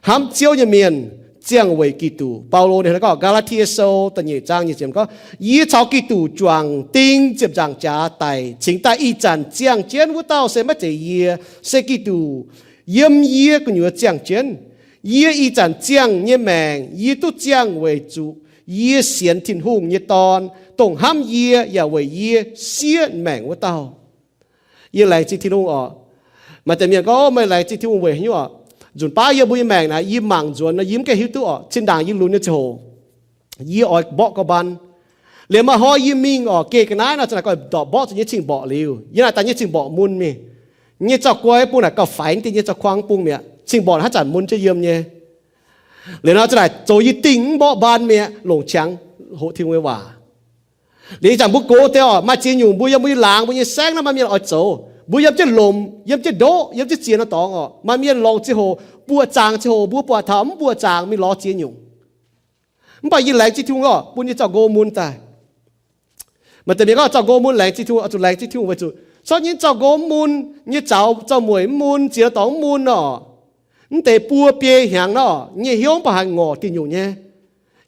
hnamv Ziouv nyei mienh ziangh weic Giduc. Baulo ninh gorngv, Gaa^laa^tie Sou da'nyeic zaang nyic ziepc gorngv, yie caux Giduc juangc ding ziepc nzaangc jaax daic, cingx daaih ih zanc ziangh jienv wuov dauh se maiv zeiz yie, se Giduc yiem yie gu'nyuoz ziangh jienv. Yie ih zanc ziangh nyei maengc yie duqv ziangh weic zuqc yie sienx Tin-Hungh nyei Dorn, dongh hnamv yie yaac weic yie siev maengc wuov dauh. Yie laengz zingh Tin-Hungh orqc. Maaih deix mienh gorngv, meih laengz zingh Tin-Hungh weic haaix nyungc orqc? Nzunc baav yie mbuo nyei maengc naaic, yie mangc nzuonx nor yie mv gaengh hiuv duqv orqc. Zinh ndaangc yie lunx nyei ziangh hoc, yie oix mborqv gorx-mban. Liuz maaih hnoi yie mingh orqc, geh ga'naaiv nor, za'naaic gorngv ndorpc mborqv zuqc nyei cing-mborqc liuz, yie naaic daaih nyei cing-mborqc mun mingh. Nyei zaux-guoi bung naaic gauh faix deix nyei zaux-kuang bung mi'aqv. Cing-mborqc haaix zanc mun jienv yiem nyei. Liuz nor za'naaic zoux yie dingh mv mborqv mban mi'aqv, longc qangx hoqc Tin-Hungh nyei waac. Liuz ih zanc mbuo gox deix oc, maaih ziex nyungc mbuo yiem mbuo nyei laangz, mbuo nyei saengv naaiv maaih mienh oix zoux. Mbuo yiem jienv lomc, yiem jienv ndoqv, yiem jienv ziex norm dorngx oc. Maaih mienh longc ziangh hoc, buoqc zaangc ziangh hoc, mbuo buatc taux mv buoqc zaangc mingh lorz ziex nyungc. Mv baac yie laengz zingh Tin-Hungh oc, bun yie zaux nqo mun daaih. Maaih deix mienh gorngv zaux nqo mun laengz zingh Tin-Hungh, oix zuqc laengz zingh Tin-Hungh weic zuqc corc nyei zaux nqo mun nyei zaux, zaux mueic mv mun, ziex norm dorngx mv mun nor, mv deix buo biei hnyangx nor, nyei hnyouv mv baac haih ngorc diuh nyungc nyei.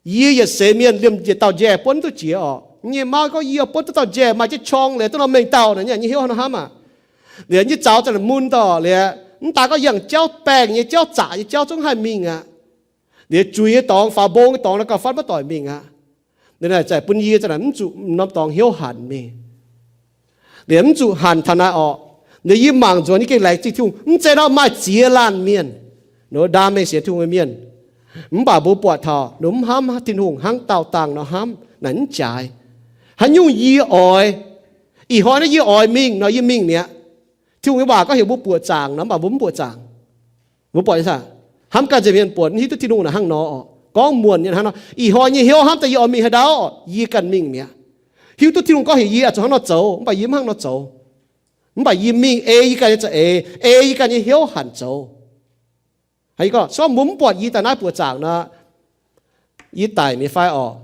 Yie yietc seix mienh liemh yietc dauh njaih buonv duqv jiex oc. Nyei mauv gorngv yie buonv duqv dauh njaih maaih jienv qorng liuz duqv norm mengh dauh naaic, nyei hnyouv hnangv nor hnamv aac. Liuz nyei zaux zanc mun dorh liuz, mv daaih gorngv yangh jauv baengh nyei, jauv zaqc nyei jauv zungv haih mingh aqv. Liuz juiz nyei dorngx, faaux mbong nyei dorngx naaiv gauh fatv maiv doic mingh aqv. Liuz naaic zaih bun yie zanc mv zuqc norm dorngx hnyouv hanc mingh. Liuz mv zuqc hanc taux naaiv orqc. Liuz yie mangc nzuonx yie gengh laengz zingh Tin-Hungh. Mv zeiz nor maaih ziex laanh mienh, ninh mbuo ndaam mengh sienx Tin-Hungh nyei mienh, mv baac mbuo buatc taux ninh mbuo mv hnamv Tin-Hungh, hnangv daauh dangh nor hnamv naaic mv jaaix. Haaix nyungc yie oix, ih hnoi naaiv yie oix mingh nor yie mingh mi'aqv. Tin-Hungh nyei waac gorngv heuc mbuo buoqc zaangc nor, mv baac mbuo mv buoqc zaangc. Mbuo buatc nyei saah? Hnamv ganh nzengc mienh buatc, mv hiuv duqv Tin-Hungh naaic hnangv nor orqc. Gorngv muonc nyei hnangv nor, ih hnoi nyei hnyouv hnamv daaih yie oix mingh haaix ndau, yie ganh mingh mi'aqv. Hiuv duqv Tin-Hungh gorngv heuc yie oix zuqc hnangv nor zoux, mv baac yie mv hnangv nor zoux. Mv baac yie mingh ei yie ganh nyei za'eix, ei yie ganh nyei hnyouv hanc zoux. Gorngv mbuo mv buatc yie daaih naaiv buoqc zaangc nor, yie daic mi'aqv fai orqc?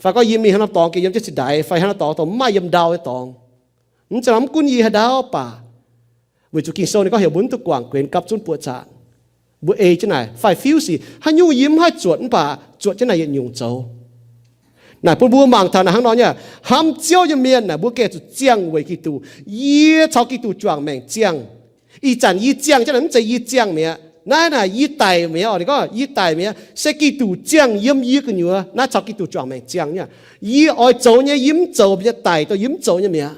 Fai gorngv yie mingh hnangv norm dorngx gengh yiem jienv cin-ndaix, fai hnangv norm dorngx dongh mv maaih yiem ndau nyei dorngx. Mv zeiz nor mv gunv yie haaix ndau baac, weic zuqc Ging-Sou ninh gorngv heuc mbuo mv duqv guangc guenx gapv zunv buoqc zaangc. Mbuo ei jienv naaic fai fiuv sic, haaix nyungc yie mv haih zuotc mv baac zuotc jienv naaic yietc nyungc zoux. Naaic bun mbuo mangc taux naaic hnangv nor nyei, hnamv Ziouv nyei mienh naaic mbuo gengh zuqc ziangh weic Giduc. Yie caux Giduc juangc maengc ziangh. Ih zanc yie ziangh jienv naaic mv zeiz yie ziangh mi'aqv. Naaiv naaic yie daic mi'aqv oc. Ninh gorngv yie daic mi'aqv, se Giduc ziangh yiem yie gu'nyuoz. Naaiv caux Giduc juangc maengc ziangh nyei. Yie oix zoux nyei yie mv zoux, yie daic dongh yie mv zoux nyei mi'aqv.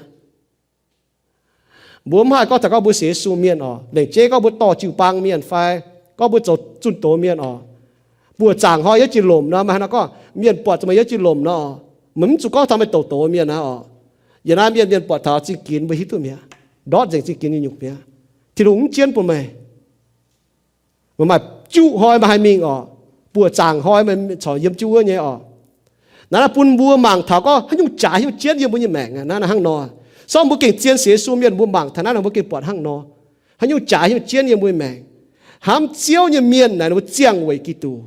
Mbuo mv haih gorngv taux gorngv mbuo sienx Yesu mienh oc, lengc jeiv gorngv mbuo dorh jiu-baang mienh fai gorngv mbuo zoux zunh doz mienh oc, buoqc zaangc hnoi yiem jiex lomc nor, maaih haaix nor gorngv mienh buatc zuqc meih yiem jiex lomc nor, meih mv zuqc gorngv taux meih douc doz mienh aqv oc. Yiem naaiv mienh, mienh buatc taux zingh ginx mbuo hiuv duqv mi'aqv. Ndortv nzengc zingh ginx nyei nyungc mi'aqv. Tin-Hungh mv jienv bun meih. Meih maaih juqv hnoi meih haih mingh oc. Buoqc zaangc hnoi meih corc yiem jienv wuov nyei oc. Naaiv naaiv bun mbuo mangc taux gorngv haaix nyungc jaaix haaix nyungc jienv yiem mbuo nyei maengc aqv. Naaiv naaiv hnangv nor. Sorng mbuo gengh zien sienx Yesu mienh mbuo mangc taux naaiv naaic mbuo gengh buatc hnangv nor. Haaix nyungc jaaix haaix nyungc jienv yiem mbuo nyei maengc. Hnamv Ziouv nyei mienh naaic ninh mbuo ziangh weic Giduc.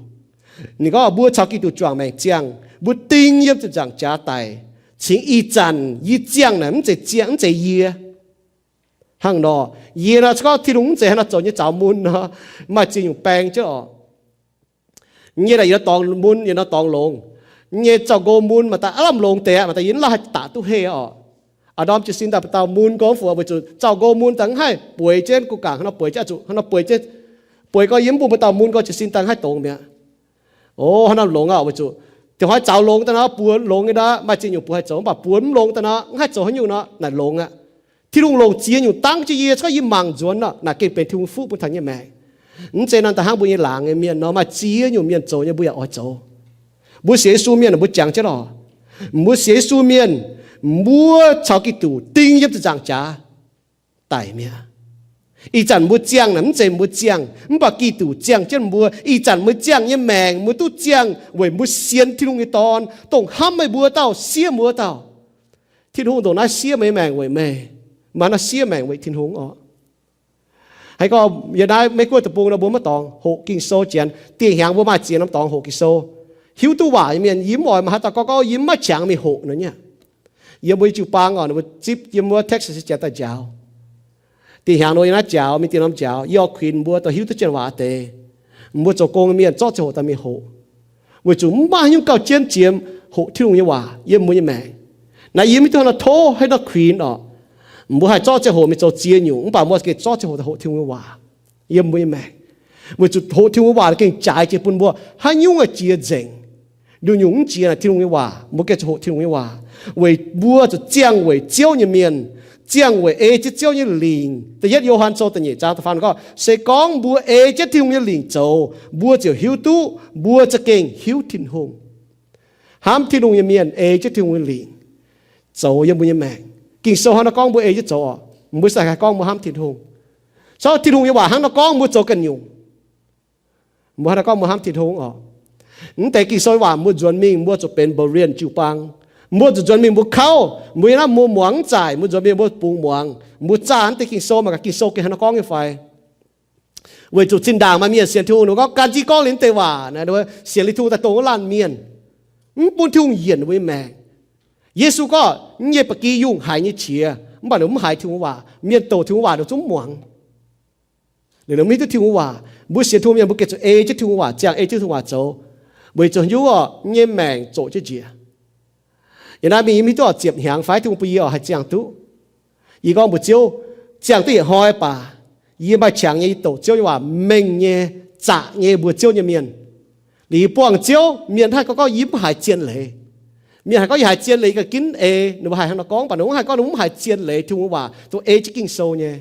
Ninh gorngv mbuo caux Giduc juangc maengc ziangh, mbuo ding yiem ziepc nzaangc jaax daic. Cingx ih zanc yie ziangh naaic mv zeiz ziangh, mv zeiz yie. Hnangv nor, yie nor se gorngv Tin-Hungh mv zeiz haaix nor zoux nyei zaux mun nor, maaih ziex nyungc baeng jienv oc. Nyei naaic yietc norm dorngx mun, yietc norm dorngx longx. Nyei zaux nqo mun maaih daaih aav lamh longx deix aqv, maaih daaih yie mv lauh haih daqc duqv heh oc. A'ndorm jiez sin daaih mbuo dauh mun nqo mv fungc weic zuqc zaux nqo mun daaih mv haih bueix jienv gu gaangc hnangv nor bueix jienv, zuqc hnangv nor bueix jienv, bueix gorx yie mv bun mbuo dauh mun nqo jiez sin daaih mv haih dongz mi'aqv. O, hnangv nor longx aqv weic zuqc diuh hnoi zaux longx daaih nor, buoz longx nyei nor, maaih ziex nyungc buoz haih zoux, mv baac buoz mv longx daaih nor, mv haih zoux haaix nyungc nor, naaic longx aqv. Tin-Hungh longc ziex nyungc dangv jienv yie, se gorngv yie mangc nzuonx nor, naaic gengh benx Tin-Hungh fuqv bun taux nyei maengc. Mv zeiz nor da'hnangv mbuo nyei laangz nyei mienh nor, maaih ziex nyungc mienh zoux nyei mbuo yaac oix zoux. Mbuo sienx Yesu mienh mbuo jangx jienv lorqc. Mbuo sienx Yesu mienh, mbuo caux Giduc ding yiem ziepc nzaangc jaax daic mi'aqv. Ih zanc mbuo ziangh naaic mv zeiz mbuo ziangh, mv baac Giduc ziangh jienv mbuo. Ih zanc mbuo ziangh nyei maengc mbuo duqv ziangh weic mbuo sienx Tin-Hungh nyei Dorn, dongh hnamv meih mbuo dauh, siev mbuo dauh. Tin-Hungh ndongc naaiv siev meih nyei maengc weic meih, maaih nor siev maengc weic Tin-Hungh oc. Haiz gorngv yiem naaiv Meiv Guoqv deic-bung nor mbuo maiv dorngx hoqc Ging-Sou janx. Dieh hnyangx mbuo maaih ziex norm dorngx hoqc Ging-Sou. Hiuv duqv waac nyei mienh yie mv oix maaih haaix dauh gorngv gorngv yie mv maaih qangx mingh hoqc nor nyei. Yiem mbuo nyei jiu-baang oc, ninh mbuo zipv yiem wuov Texas janx daaih njaaux. Dieh hnyangx nor yiem naaiv njaaux, mingh dieh norm njaaux, yie oix kuinx mbuo dongh hiuv duqv jienv waac deix. Mbuo zoux gong nyei mienh zorqv ziangh hoc daaih mingh hoqc, weic zuqc mv maaih haaix nyungc gauh jienv jiex hoqc Tin-Hungh nyei waac yiem mbuo nyei maengc. Naaiv yie mv hiuv duqv haaix nor tov, haaix nor kuinx oc. Mbuo haih zorqv ziangh hoc mingh zoux ziex nyungc, mv baac mbuo gengh zorqv ziangh hoc daaih hoqc Tin-Hungh nyei waac yiem mbuo nyei maengc. Weic zuqc hoqc Tin-Hungh nyei waac gengh jaaix jiex bun mbuo, haaix nyungc jiex nzengc. Nduqc nyungc mv jiex naaic Tin-Hungh nyei waac, mbuo gengh zuqc hoqc Tin-Hungh nyei waac, weic mbuo zuqc ziangh weic Ziouv nyei mienh, ziangh weic ei jienv Ziouv nyei lingc. Da'yietv Yo^han Sou da'nyeic zaang da'faam gorngv, se gorngv mbuo ei jienv Tin-Hungh nyei lingc zoux, mbuo ziouc hiuv duqv mbuo za'gengh hiuv Tin-Hungh. Hnamv Tin-Hungh nyei mienh ei jienv Tin-Hungh nyei lingc zoux yiem mbuo nyei maengc. Ging-Sou hnangv naaiv gorngv mbuo ei jienv zoux oc. Mbuo se haih gorngv mbuo hnamv Tin-Hungh. Sorng Tin-Hungh nyei waac hnangv naaiv gorngv mbuo zoux ganh nyungc, mbuo hnangv naaiv gorngv mbuo hnamv Tin-Hungh oc. Mv deix Ging-Sou nyei waac mbuo nzuonx mingh mbuo zuqc benx Berean jiu-baang. Mbuo zuqc nzuonx mingh mbuo kauv, mbuo yiem naaiv mbuo muangx mv zaaic, mbuo nzuonx mingh mbuo bungx muangx, mbuo zaah naaiv deix Ging-Sou mangc gaax Ging-Sou gengh hnangv nor gorngv nyei fai. Weic zuqc zinh ndaangc maaih mienh sienx Tin-Hungh, ninh mbuo gorngv gan jienv gorngv liuz naaiv deix waac, sienx liuz Tin-Hungh daaih dongh wuov laanh mienh, mv bun Tin-Hungh yienc ninh mbuo nyei maengc. Yesu gorngv, mv nyei ba'gi yungh haiz nyei qiex, mv baac ninh mbuo mv haiz Tin-Hungh waac. Mienh douc Tin-Hungh waac ninh zungv mv muangx. Liuz ninh mv hiuv duqv Tin-Hungh waac. Mbuo sienx Tin-Hungh mienh mbuo gengh zuqc ei jienv Tin-Hungh waac, ziangh ei jienv Tin-Hungh waac zoux, weic zuqc haaix nyungc orqc, nyei maengc zoqc jienv njiec. Yiem naaiv mingh yie mv hiuv duqv orqc, ziepc hnyangx fai Tin-Hungh bun yie orqc haih ziangh duqv. Yie gorngv mbuox Ziouv, ziangh duqv yietc hnoi baac, yie maaih qangx nyei, yie douc Ziouv nyei waac mengh nyei, zaqc nyei mbuox Ziouv nyei mienh. Liuz yie buangh Ziouv, mienh haih gorngv, gorngv yie mv haiz zien leiz. Mienh haih gorngv yie haiz zien leiz, yie ganh ginv ei ninh mbuo haih hnangv nor gorngv, mv baac ninh mbuo mv haih gorngv ninh mbuo mv haiz zien leiz Tin-Hungh waac dongh ei jienv Ging-Sou nyei.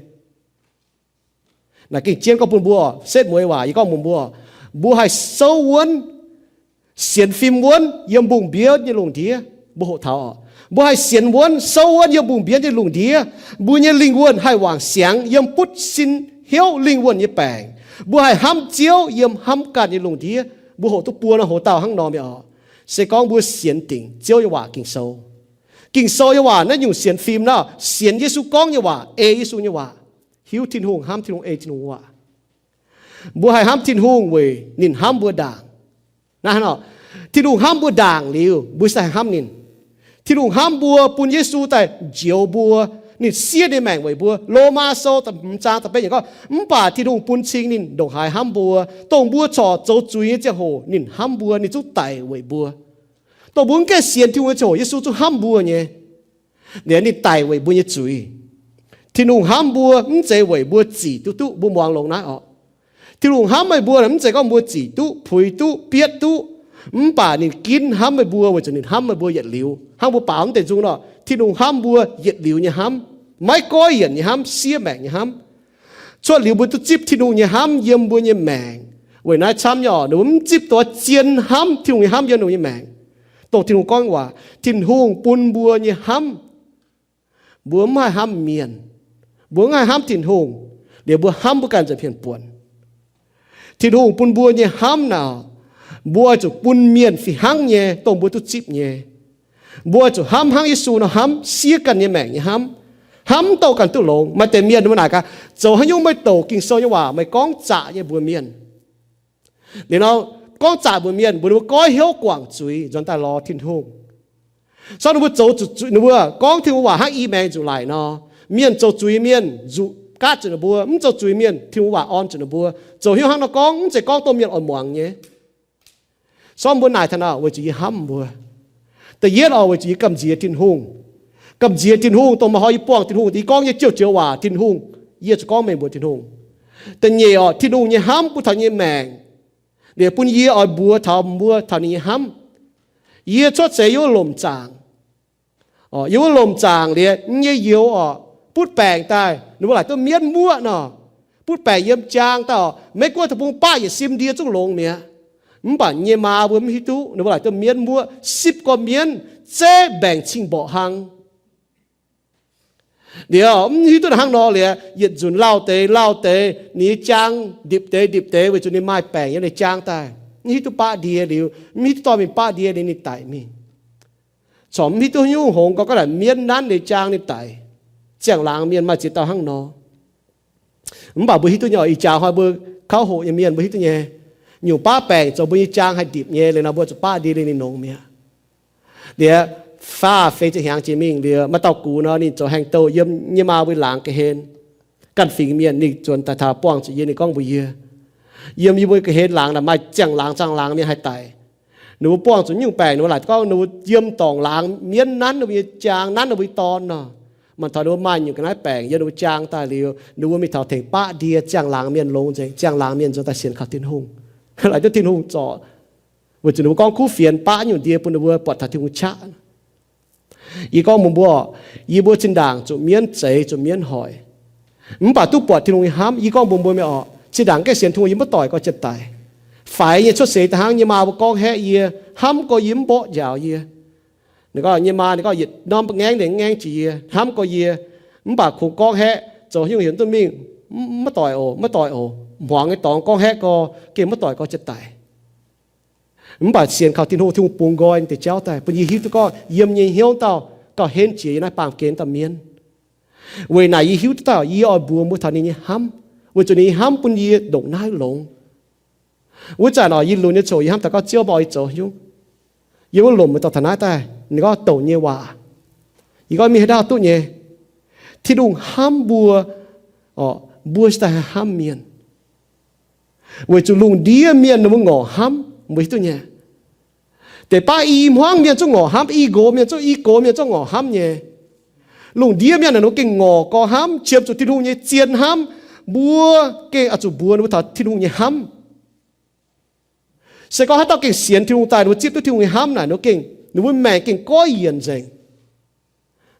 Naaic gengh jienv gorngv bun mbuo, setv mueiz waac yie gorngv mbuox mbuo, mbuo haih souv wuonv, sienx fim wuonv yiem mbungh mbienv nyei lungh ndiev, mbuo hoqc taux oc. Mbuo haih sienx wuonv, souv wuonv yiem mbungh mbienv nyei lungh ndiev. Mbuo nyei lingh wuonh haih wangc siangx yiem butv sin hnyouv lingh wuonh nyei baengc. Mbuo haih hnamv Ziouv yiem hnamv ganh nyei lungh ndiev. Mbuo hoqc duqv buo nor, hoc dauh hnangv nor mi'aqv. Se gorngv mbuo sienx dingc Ziouv nyei waac Ging-Sou. Ging-Sou nyei waac naaiv nyungc sienx fim naaiv, sienx Yesu gorngv nyei waac, ei Yesu nyei waac, hiuv Tin-Hungh, hnamv Tin-Hungh, ei Tin-Hungh waac. Mbuo haih hnamv Tin-Hungh weic ninh hnamv mbuo ndaangc. Naaiv hnangv nor, Tin-Hungh hnamv mbuo ndaangc liuz, mbuo se haih hnamv ninh. Tin-Hungh hnamv mbuo, bun Yesu daaih njoux mbuo, ninh siev ninh maengc weic mbuo. Lomaa Sou hmz zaang da'betv yiemc gorngv, mv baac Tin-Hungh bun cing ninh ndongc haaix hnamv mbuo, dongh mbuo corc zoux zuiz nyei ziangh hoc ninh hnamv mbuo, ninh zungv daic weic mbuo. Dongh mbuo mv gaengh sienx Tin-Hungh nyei ziangh hoc Yesu zungv hnamv mbuo nyei. Liuz ninh daic weic mbuo nyei zuiz. Tin-Hungh hnamv mbuo mv zeiz weic mbuo zic duqv duqv, mbuo muangx longx naaiv orqc. Tin-Hungh hnamv meih mbuo mv zeiz gorngv mbuo zic duqv, puix duqv, bietv duqv, mv baac ninh ginv hnamv meih mbuo weic zuqc ninh hnamv meih mbuo yietc liuz. Hnangv mbuo baaux mv deix nzung nor, Tin-Hungh hnamv mbuo yietc liuz nyei hnamv, maiv goiv yienc nyei hnamv, siev maengc nyei hnamv. Cuotv liuz mbuo duqv zipv Tin-Hungh nyei hnamv yiem mbuo nyei maengc. Weic naaiv camv nyei orqc, ninh mbuo mv zipv duqv zien hnamv, Tin-Hungh nyei hnamv yiem ninh mbuo nyei maengc. Dongh Tin-Hungh gorngv waac, Tin-Hungh bun mbuo nyei hnamv, mbuo mv haih hnamv mienh, mbuo mv haih hnamv Tin-Hungh, liuz mbuo hnamv mbuo ganh nza'hmien buonc. Tin-Hungh bun mbuo nyei hnamv naaic, mbuo oix zuqc bun mienh fih hnangv nyei, dongh mbuo duqv zipv nyei. Mbuo oix zuqc hnamv hnangv Yesu nor hnamv, siev ganh nyei maengc nyei hnamv. Hnamv mv douh ganh duqv longx. Maaih deix mienh ninh mbuo naaic gaax, zoux haaix nyungc meih douc Ging-Sou nyei waac meih gorngv zaqc nyei mbuox mienh? Liuz nor, gorngv zaqc mbuox mienh, mbuox ninh mbuo goiv hnyouv guangc zuiz nzuonx daaih lorz Tin-Hungh. Sortv ninh mbuo zoux zuqc, ninh mbuo gorngv Tin-Hungh waac hnangv i maengx nzuqc laic nor, mienh zoux zuiz mienh nzuqc gaatv zuqc ninh mbuo, mv zoux zuiz mienh Tin-Hungh waac orn zuqc ninh mbuo. Zoux hnyouv hnangv nor gorngv, mv zeiz gorngv dongh mienh oix muangx nyei. Sortv mbuo naaic taux naaic weic zuqc yie hnamv mbuo. Da'yietv oc, weic zuqc yie gamh nziex Tin-Hungh. Gamh nziex Tin-Hungh, dongh maiv horpc yie buangh Tin-Hungh, yie gorngv nyei jouh joux waac Tin-Hungh, yie zuqc gorngv meih mbuox Tin-Hungh. Da'nyeic oc, Tin-Hungh nyei hnamv bun taux nyei maengc, liuz bun yie oix mbuox taux mbuo taux ninh nyei hnamv. Yie cuotv seix yiem wuov lomc zaangc. Yiem wuov lomc zaangc liuz, yie nyei youz orqc, butv baengc daaih, ninh mbuo laaic duqv mienv muoqv nor. Butv baengc yiem jaang daaih orqc, Meiv Guoqv deic-bung baqv yietc sim ndie zungv longx mi'aqv. Mv baac yie nyei maa mbuo mv hiuv duqv, ninh mbuo laaic duqv mienv muoqv, sipv gorn mienv, zeiv mbaengc cing mborqc hlang. Liuz mv hiuv duqv hnangv nor liuz, yietc nzunc lauh deix lauh deix, ninh nyei jaang ndipc deix ndipc deix, weic zuqc ninh maaih baengc yiem ninh jaang daaih. Mv hiuv duqv baqv ndie liuz, mv hiuv duqv dorh mingh baqv ndie liuz ninh daic mingh. Corc mv hiuv duqv haaix nyungc hngongx gorngv gaax naaic mienv nanv ninh jaang ninh daic. Ziangh laangz mienh maaih ziex dauh hnangv nor. Mv baac mbuo hiuv duqv nyei, ih jaax hnoi mbuo kauv hoqc nyei mienh mbuo hiuv duqv nyei. Nyungc baqv baengc zoux mbuo nyei jaang haih ndipc nyei, liuz nor mbuo zuqc baqv ndie liuz ninh longx mi'aqv. Liuz faah feix ziepc hnyangx jiex mingh liuz, maaih dauh gux nor ninh zoux haengh douh yiem nyei maa mbuo laangz ga'hlen. Ganh fingx mienh ninh zuonx daaih taux buangh zuqc yie, ninh gorngv mbuox yie, yiem yie mbuo ga'hlen laangz naaic maaih ziangh laangz zaangh laangz mienh haih daic. Ninh mbuo buangh zuqc nyungc baengc, ninh mbuo laaic gorngv ninh mbuo yiem dorngc laangz mienv nanv ninh mbuo nyei jaang, nanv ninh mbuo nyei dorn nor. Manc taux ninh mbuo maaih nyungc ga'naaiv baengc yiem ninh mbuo jaang daaih liuz, ninh mbuo mingh taux tengx baqv ndie, ziangh laangz mienh longx nzengc, ziangh laangz mienh nzuonx daaih sienx kaux Tin-Hungh. Laaic duqv Tin-Hungh zorc, weic zuqc ninh mbuo gorngv kuv fienx baqv nyungc ndie bun ninh mbuo buatc taux Tin-Hungh qaqv. Yie gorngv mbuox mbuo, yie mbuo zinh ndaangc zuqc mienv zeix, zuqc mienv hoic, mv baac duqv buatc Tin-Hungh nyei hnamv. Yie gorngv mbuox mbuo mienh orqc, zinh ndaangc gaengh sienx Tin-Hungh yie maiv doic gorx jienv daic. Faix nyei cuotv seix da'hnangv nyei maa mbuo gorngv haeqv yie, hnamv gorx yie mv mborqv njaaux yie. Ninh gorngv nyei maa ninh gorngv yietc norm ngaengv ninh ngaengv jiex yie, hnamv gorx yie, mv baac kungx gorngv haeqv, zoux haaix nyungc heuc duqv mingh, maiv doic oc, maiv doic oc. Hmuangx nyei dorngx gorngv haeqv gorx gengh maiv doic gorx jienv daic. Mv baac sienx kaux Tin-Hungh, Tin-Hungh bungx nqoi ninh deix jauv daaih bun yie hiuv duqv gorngv yiem nyei hnyouv dauh gauh henv jiex yiem naaiv baamh gen dauh mienh. Weic naaic yie hiuv duqv dauh, yie oix mbuox mbuo taux ninh nyei hnamv, weic zuqc ninh nyei hnamv bun yie ndongc naaiv longx. Wuov zanc oc, yie lunx nyei coc yie hnamv daux gaux, Ziouv, meih oix yie zoux haaix nyungc? Yie wuov lomc meih dorh taux naaiv daaih, ninh gorngv douc nyei waac. Yie gorngv mingh haaix dauh duqv nyei. Tin-Hungh hnamv mbuo, mbuo cingx daaih haih hnamv mienh. Weic zuqc lungh ndiev mienh ninh mbuo ngorc hnamv, mbuo hiuv duqv nyei. Deix baav i hmuangv mienh zungv ngorc hnamv, i nqox mienh zungv, i gox mienh zungv ngorc hnamv nyei. Lungh ndiev mienh naaic ninh mbuo gengh ngorc gorx hnamv, qiemx zuqc Tin-Hungh nyei zien hnamv, mbuo gengh oix zuqc mbuox ninh mbuo taux Tin-Hungh nyei hnamv. Se gorngv haaix dauh gengh sienx Tin-Hungh daaih, ninh mbuo zipv duqv Tin-Hungh nyei hnamv naaic, ninh mbuo gengh, ninh mbuo maengc gengh goiv yienc nzengc.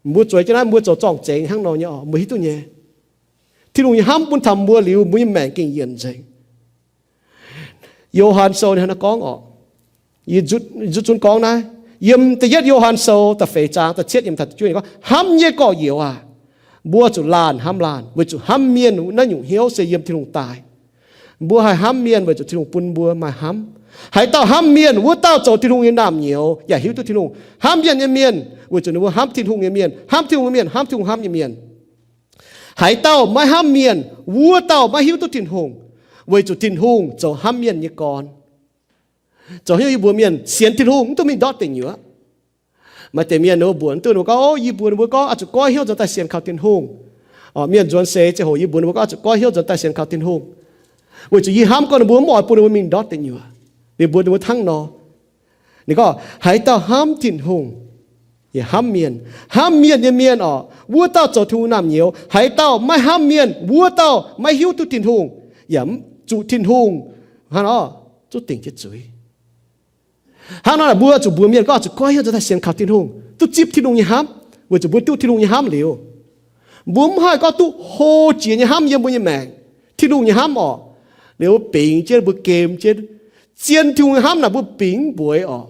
Mbuo zueiz jienv naaiv, mbuo zoux zorng-zengx hnangv nor nyei oc, mbuo hiuv duqv nyei. Tin-Hungh nyei hnamv bun taux mbuo liuz, mbuo nyei maengc gengh yienc nzengc. Yo^han Sou ninh hnangv naaiv gorngv oc, yie nzutv zunv gorngv naaiv, yiem da'yietv Yo^han Sou da'feix zaang da'cietv yiemc taux da'juov gorngv, hnamv nyei gorx-youz aac, mbuo zuqc laanh hnamv laanh, weic zuqc hnamv mienh naaiv nyungc hnyouv se yiem Tin-Hungh daaih. Mbuo haih hnamv mienh weic zuqc Tin-Hungh bun mbuo maaih hnamv. Haaix dauh hnamv mienh, wuov dauh zoux Tin-Hungh nyei naamh nyouz yaac hiuv duqv Tin-Hungh. Hnamv mienh nyei mienh, weic zuqc ninh mbuo hnamv Tin-Hungh nyei mienh. Hnamv Tin-Hungh nyei mienh hnamv Tin-Hungh hnamv nyei mienh. Haaix dauh maiv hnamv mienh, wuov dauh maiv hiuv duqv Tin-Hungh, weic zuqc Tin-Hungh zoux hnamv mienh nyei gorn. Zoux hnyouv yie mbuox mienh sienx Tin-Hungh mv duqv mingh ndortv deic nyuoqc. Maaih deix mienh ninh mbuo mbuox duqv ninh mbuo gorngv, o, yie mbuox ninh mbuo gorngv oix zuqc goiv hnyouv nzuonx daaih sienx kaux Tin-Hungh. Mienh nzuonx seix ziangh hoc yie mbuox ninh mbuo gorngv oix zuqc goiv hnyouv nzuonx daaih sienx kaux Tin-Hungh, weic zuqc yie hnamv gorngv ninh mbuo mv oix bun ninh mbuo mingh ndortv deic nyuoqc. Ninh mbuox ninh mbuo hnangv nor. Ninh gorngv haaix dauh hnamv Tin-Hungh yaac hnamv mienh. Hnamv mienh nyei mienh oc, wuov dauh zoux Tin-Hungh naamh nyouz. Haaix dauh maiv hnamv mienh, wuov dauh maiv hiuv duqv Tin-Hungh, yaac zuqc Tin-Hungh hnangv nor zungv dingc jienv zuiz. Hnangv nor naaic mbuo zuqc mbuox mienh gorngv zuqc goiv hnyouv nzuonx daaih sienx kaux Tin-Hungh, duqv zipv Tin-Hungh nyei hnamv, weic zuqc mbuo duqv Tin-Hungh nyei hnamv liuz, mbuo mv haih gorngv duqv hlo jiex nyei hnamv yiem mbuo nyei maengc. Tin-Hungh nyei hnamv oc, liuz bingx jienv mbuo, gemx jienv. Zien Tin-Hungh nyei hnamv naaic mbuo bingx mv mbueiz oc.